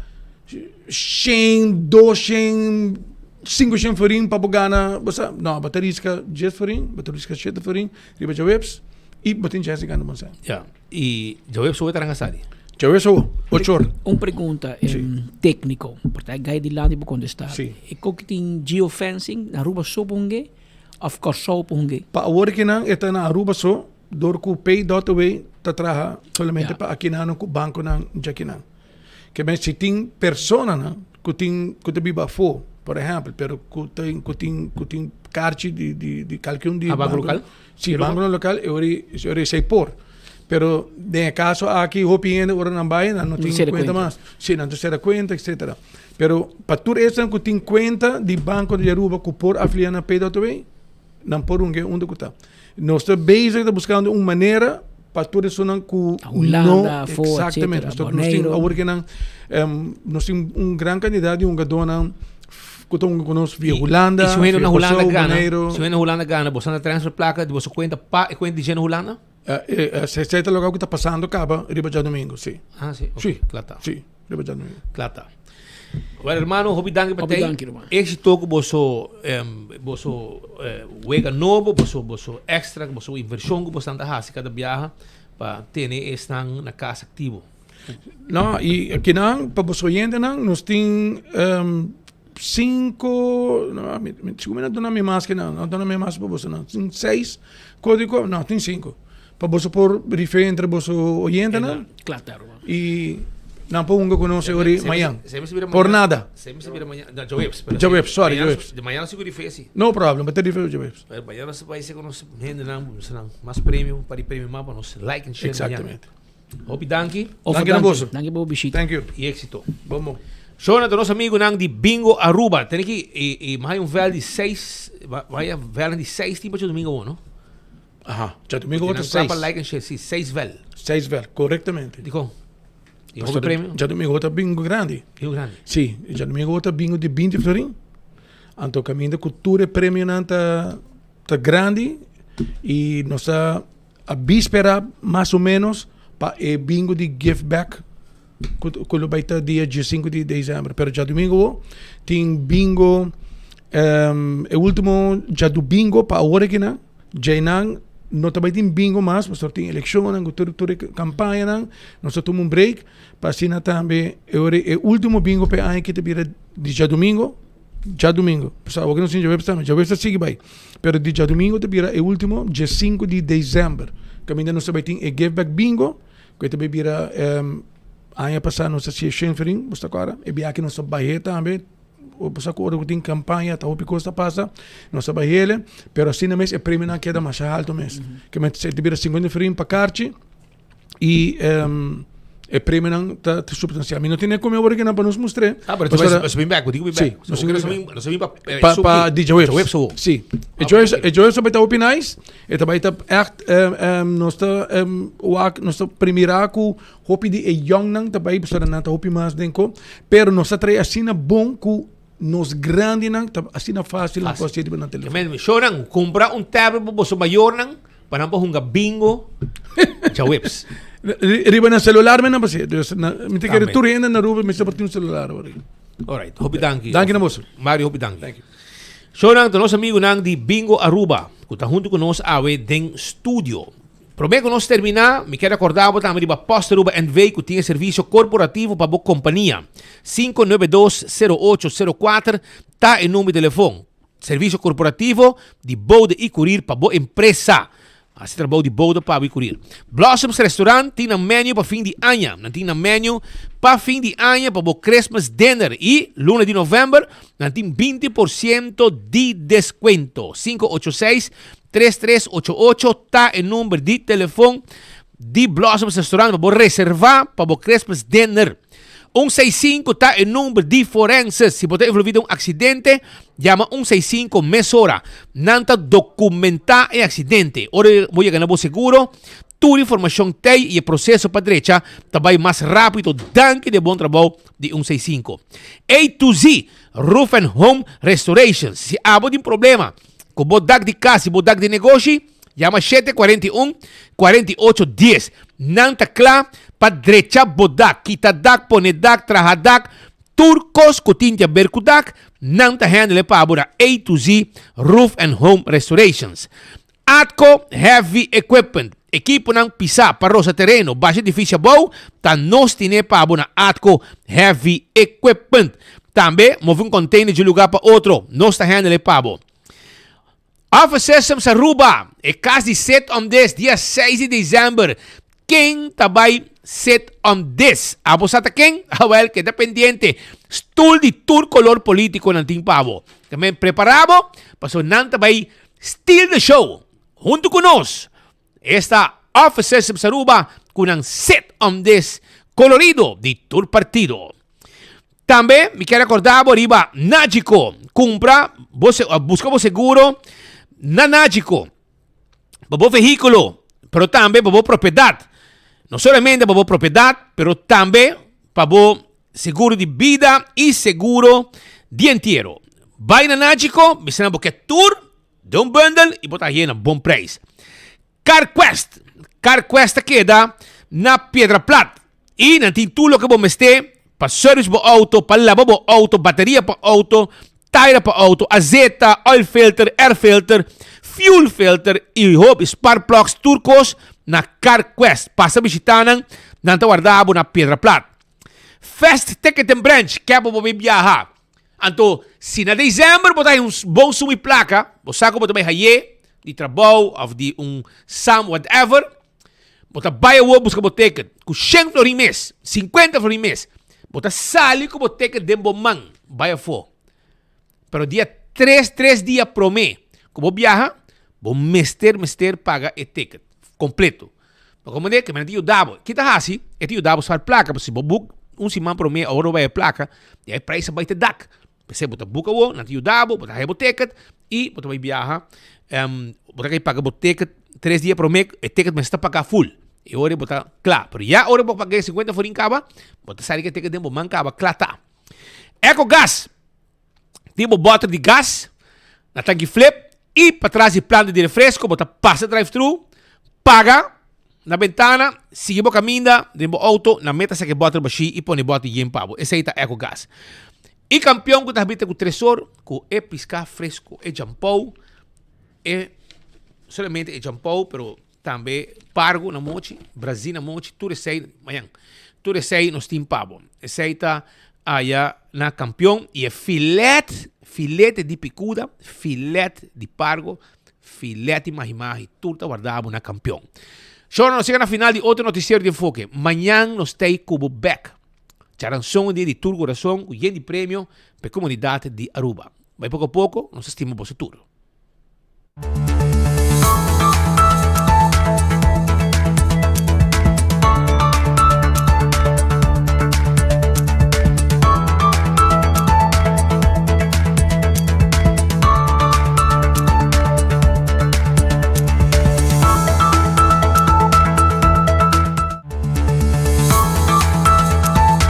shen, doshen, sinkoshen florin pa bo gana, bo sa, no, bo ta riska dies florin, bo ta riska shete florin riba djaweps i bo tin chèns di gana bon sèn. Ya, i djaweps awo ta ranka sali? Djaweps awo, ocho or. Un pregunta tékniko, por ta e gai dilanti bo kontestá. Si. E koki tin geofencing na Aruba so por hung'é òf Kòrsou por hung'é? Pa awor kinan e ta na Aruba so. Dor ku Pay dot Away ta traha solamente pa akinannan ku bankonan djakinan. Ke men si tin personanan ku tin ku ta biba afó, por ehèmpel, pero ku tin ku tin ku tin karchi di di di kalke un di A banko lokal? Si, bankonan lokal e ora e ora esei por. Pero den e kaso aki hopi hende ora nan bai nan no tin kuenta mas. Si, nan ta sera kuenta etcetera. Pero pa tur esnan ku tin kuenta di banko di Aruba ku por afiliá na Pay dot Away, Nan por hunga unda ku ta. Nos ta bezig ta buskando un manera pa tur esunnan ku no Hulanda, afó, exactamente. etcétera, Nos nos tin Boneiru. awor ke nan nos tin un gran kantidat di hungadónan ku ta hunga ku nos via Hulanda, I si un hende via na Hulanda Kòrsou, gana, Boneiru. si un hende na Hulanda gana, boso nan ta transfer plaka di boso kuenta pa e kuenta di dje na Hulanda? Esei ta loke ku ta pasando kaba riba djadumingu, si. Ah, si, ok, Si, kla ta. si, riba djadumingu. Kla ta. Well, hermano, hopi danki pa Hopi tei. danki, ruman. Éxito ku boso, boso wega nobo, boso, boso extra, boso invershon ku boso ta hasi kada biaha pa tene esnan na kas aktivo. No, i akinan pa boso oyentenan nos tin Cinco, no, mi, mi, sigur mi no duna mi mas que nan, no duna mi mas pa boso nan. Tin seis código, no, tin cinco. Pa boso por rifé entre boso oyentenan. Claro, ruman. Y nan por hunga cu nos e ori mañan. Por nada. Djaweps, sorry, djaweps. De mañana sigur rifé si. No problem, bo ta rifé djaweps. Pero mañana nos bai ser nos hendenan, mas premio, pa di premio mas pa nos like and share mañana. Exactamente. Hopi danki. Danki na boso. Danki pa bo bishita. Thank you. Y éxito. Bon bon. Shona ta nos amigunan di Bingo Aruba. Tene ki e e maya un vel di seis, maya velnan di seis tin pa djadumingo awor, no? Aha, djadumingo awor ta Nan kla seis. pa like and share, si, seis vel. Seis vel, korektamente. Dikon? Y hopi premio? Djadumingo awor ta bingo grandi. Bingo grandi. Si, djadumingo awor ta bingo di binti florin. Anto kaminda ku tur e premionan ta ta grandi y nos ta A bispera mas o menos pa e bingo di give back cu lo bay ta dia diescinco di december. Pero djadumingo bo tin bingo e ultimo djadubingo pa awor aki nan djainan. no ta bai tin bingo mas, pasobra tin elekshonnan ku tur tur e kampañanan, nos ta tuma un break pa asina tambe e ora e último bingo pa e aña aki ta bira di djadumingo, djadumingo, pasobra awor ku nos tin djaweps tambe, djaweps ta sigui bai, pero di djadumingo ta bira e último diesinku di desèmber, kaminda nos ta bai tin e give back bingo ku e ta bai bira aña pasá nos a hasi e shen florin, bo ta kòrda? E biaha aki nos ta bah'é tambe. Bo sa ku ora ku tin kampaña ta hopi kos ta pasa, nos ta bai hele, pero asina mes e premionan keda masha haltu mes. Ke men ta bira sinkuenta florin pa karchi i e premionan ta supstansial. Mi no tene kome awor akinan pa nos mustr'é. Ah, pero nos bin bek, bo tin ku bin bek. Si, nos tin ku bin bek. Nos bin pa Pa pa di djaweps. Si. E djaweps e djaweps ta bai ta hopi nice. E ta bai ta ègt nos ta wak nos ta primira ku Hopi di e yòngnan ta bai pasobra nan ta hopi mas den ko, pero nos ta trae asina bon ku nos grandinan ta asina fásil nan por hasié riba nan telefòn. Shownan, kumpra un tablet pa boso mayornan pa nan por hunga bingo djaweps. Riba nan selular men nan por hasié. Dus mi ta kere tur hende na Aruba mester por tin un selular awor. Alright, hopi danki. Danki na boso. Mario, hopi danki. Thank you. Shownan, ta nos amigunan di Bingo Aruba ku ta huntu ku nos awe den studio. Promé ku nos terminá, mi kier rekordá bo tambe riba Post Aruba NV ku tin e servisio korporativo pa bo kompania. 592 0804 ta e number di telefon. Servisio korporativo di bode i kurir pa bo empresa. Hasi trabou di bode pa bo i kurir. Blossoms Restaurant tin nan menu pa fin di aña. Nan tin nan menu pa fin di aña pa bo Christmas dinner i luna di novèmber nan tin 20 por siento di deskuento. 586 3388 ta e number di telefon di Blossoms Restaurant pa bo reserva pa bo Christmas dinner. 165 ta e number di forenses. Si bo ta envolvi den un accidente, yama 165 mesora. Nan ta documenta e accidente. Ora bo yega na bo seguro, tur informacion t'ey y e proceso pa drecha ta bay mas rapido danki di e bon trabou di 165. A to Z Roof and Home Restorations. Si abo tin problema Ku bo dak di kas i bo dak di negoshi, yama 741 48 10. Nan ta kla pa drecha bo dak, kita dak, pone dak, traha dak, tur kos ku tin di aber ku dak, nan ta handle pa bo na A to Z Roof and Home Restorations. Atco Heavy Equipment, ekiponan pisá pa rosa tereno, basha edifisio abou, ta nos tine pa bo na Atco Heavy Equipment. Tambe, move un container di un lugar pa otro, nos ta handle pa bo. Office Systems Aruba, e kas di Sit on This, dia 6 di december. Ken ta bai Sit on This? Abo sa ta ken? Awel, keda pendiente. Stoel di tur color politico nan tin pa bo. Tambe prepara bo, paso nan ta bai Steal the show hunto cu nos esta Office Systems Aruba cu nan sit on this colorido di tur partido. Tambe mi kier recorda bo riba Nagico. Cumpra bo busca bo seguro na Nagico pa bo vehiculo pero tambe pa bo propiedad. No solamente pa bo propiedad pero tambe pa bo Seguro di bida y seguro di entiero. Bay na Nagico, bisa nan bo ke tur den un bundle y bo ta haye na bon prijs. CarQuest, CarQuest ta keda na Piedra Plat y nan tin tur loke bo mester pa service bo auto, pa laba bo auto, bateria pa auto, taira pa auto, azeta, oil filter, air filter, fuel filter y hopi spark plugs, tur cos na CarQuest. Pasa bishita nan, nan ta warda bo na Piedra Plat. Fast Ticket and Branch, kèp bo bai biaha. Anto, si na december bo ta haña un bon suma di plaka, bo sa ku bo ta bai haye di trabou òf di un sam whatever, bo ta bai awor buska bo ticket ku shen florin mes, sinkuenta florin mes, bo ta sali ku bo ticket den bo man bai afó. Pero dia tres tres dia promé ku bo biaha, bo mester mester paga e ticket kompleto. Pa komprendé ke men ta yuda bo. Ki ta hasi? E ta yuda bo spar plaka, pasobra si bo book un siman promé awor bo bai e plaka, ya e prijs a bai te dak. P'esei bo ta book awor, nan ta yuda bo, bo ta haña bo ticket i bo ta bai biaha. Bo ta kai paga bo ticket tres dia promé, e ticket mester ta paga full. E ora bo ta kla. Pero ya ora bo paga e sinkuenta forin kaba, bo ta sali ku e ticket den bo man kaba, kla ta. Ecogas Tin bo bòter di gas na tanki flip i patras di planta di refresko bo ta pasa drive-thru, paga na bentana, sigui bo kaminda den bo outo, na meta saka e bòter bashí i pone bòter yen pa bo. Esei ta Ecogas. I kampion ku ta habita ku Tresor ku e piská fresko, e djampou, e. solamente e jampou, pero tambe pargo na mochi, brazí na mochi, tur esei, mañan, tur esei nos tin pa bo. Esei ta aya na Kampion i e filet, filete di picuda, filet di pargo, filet di mahi-mahi, tur ta warda bo na Kampion. Shornan, nos yega na final di otro noticiero di Enfoke. Mañan nos tei ku bo bek. Charanson un dia di tur kurason ku yen di premio pa e komunidat di Aruba. Bai poko poko, nos ta stima boso tur.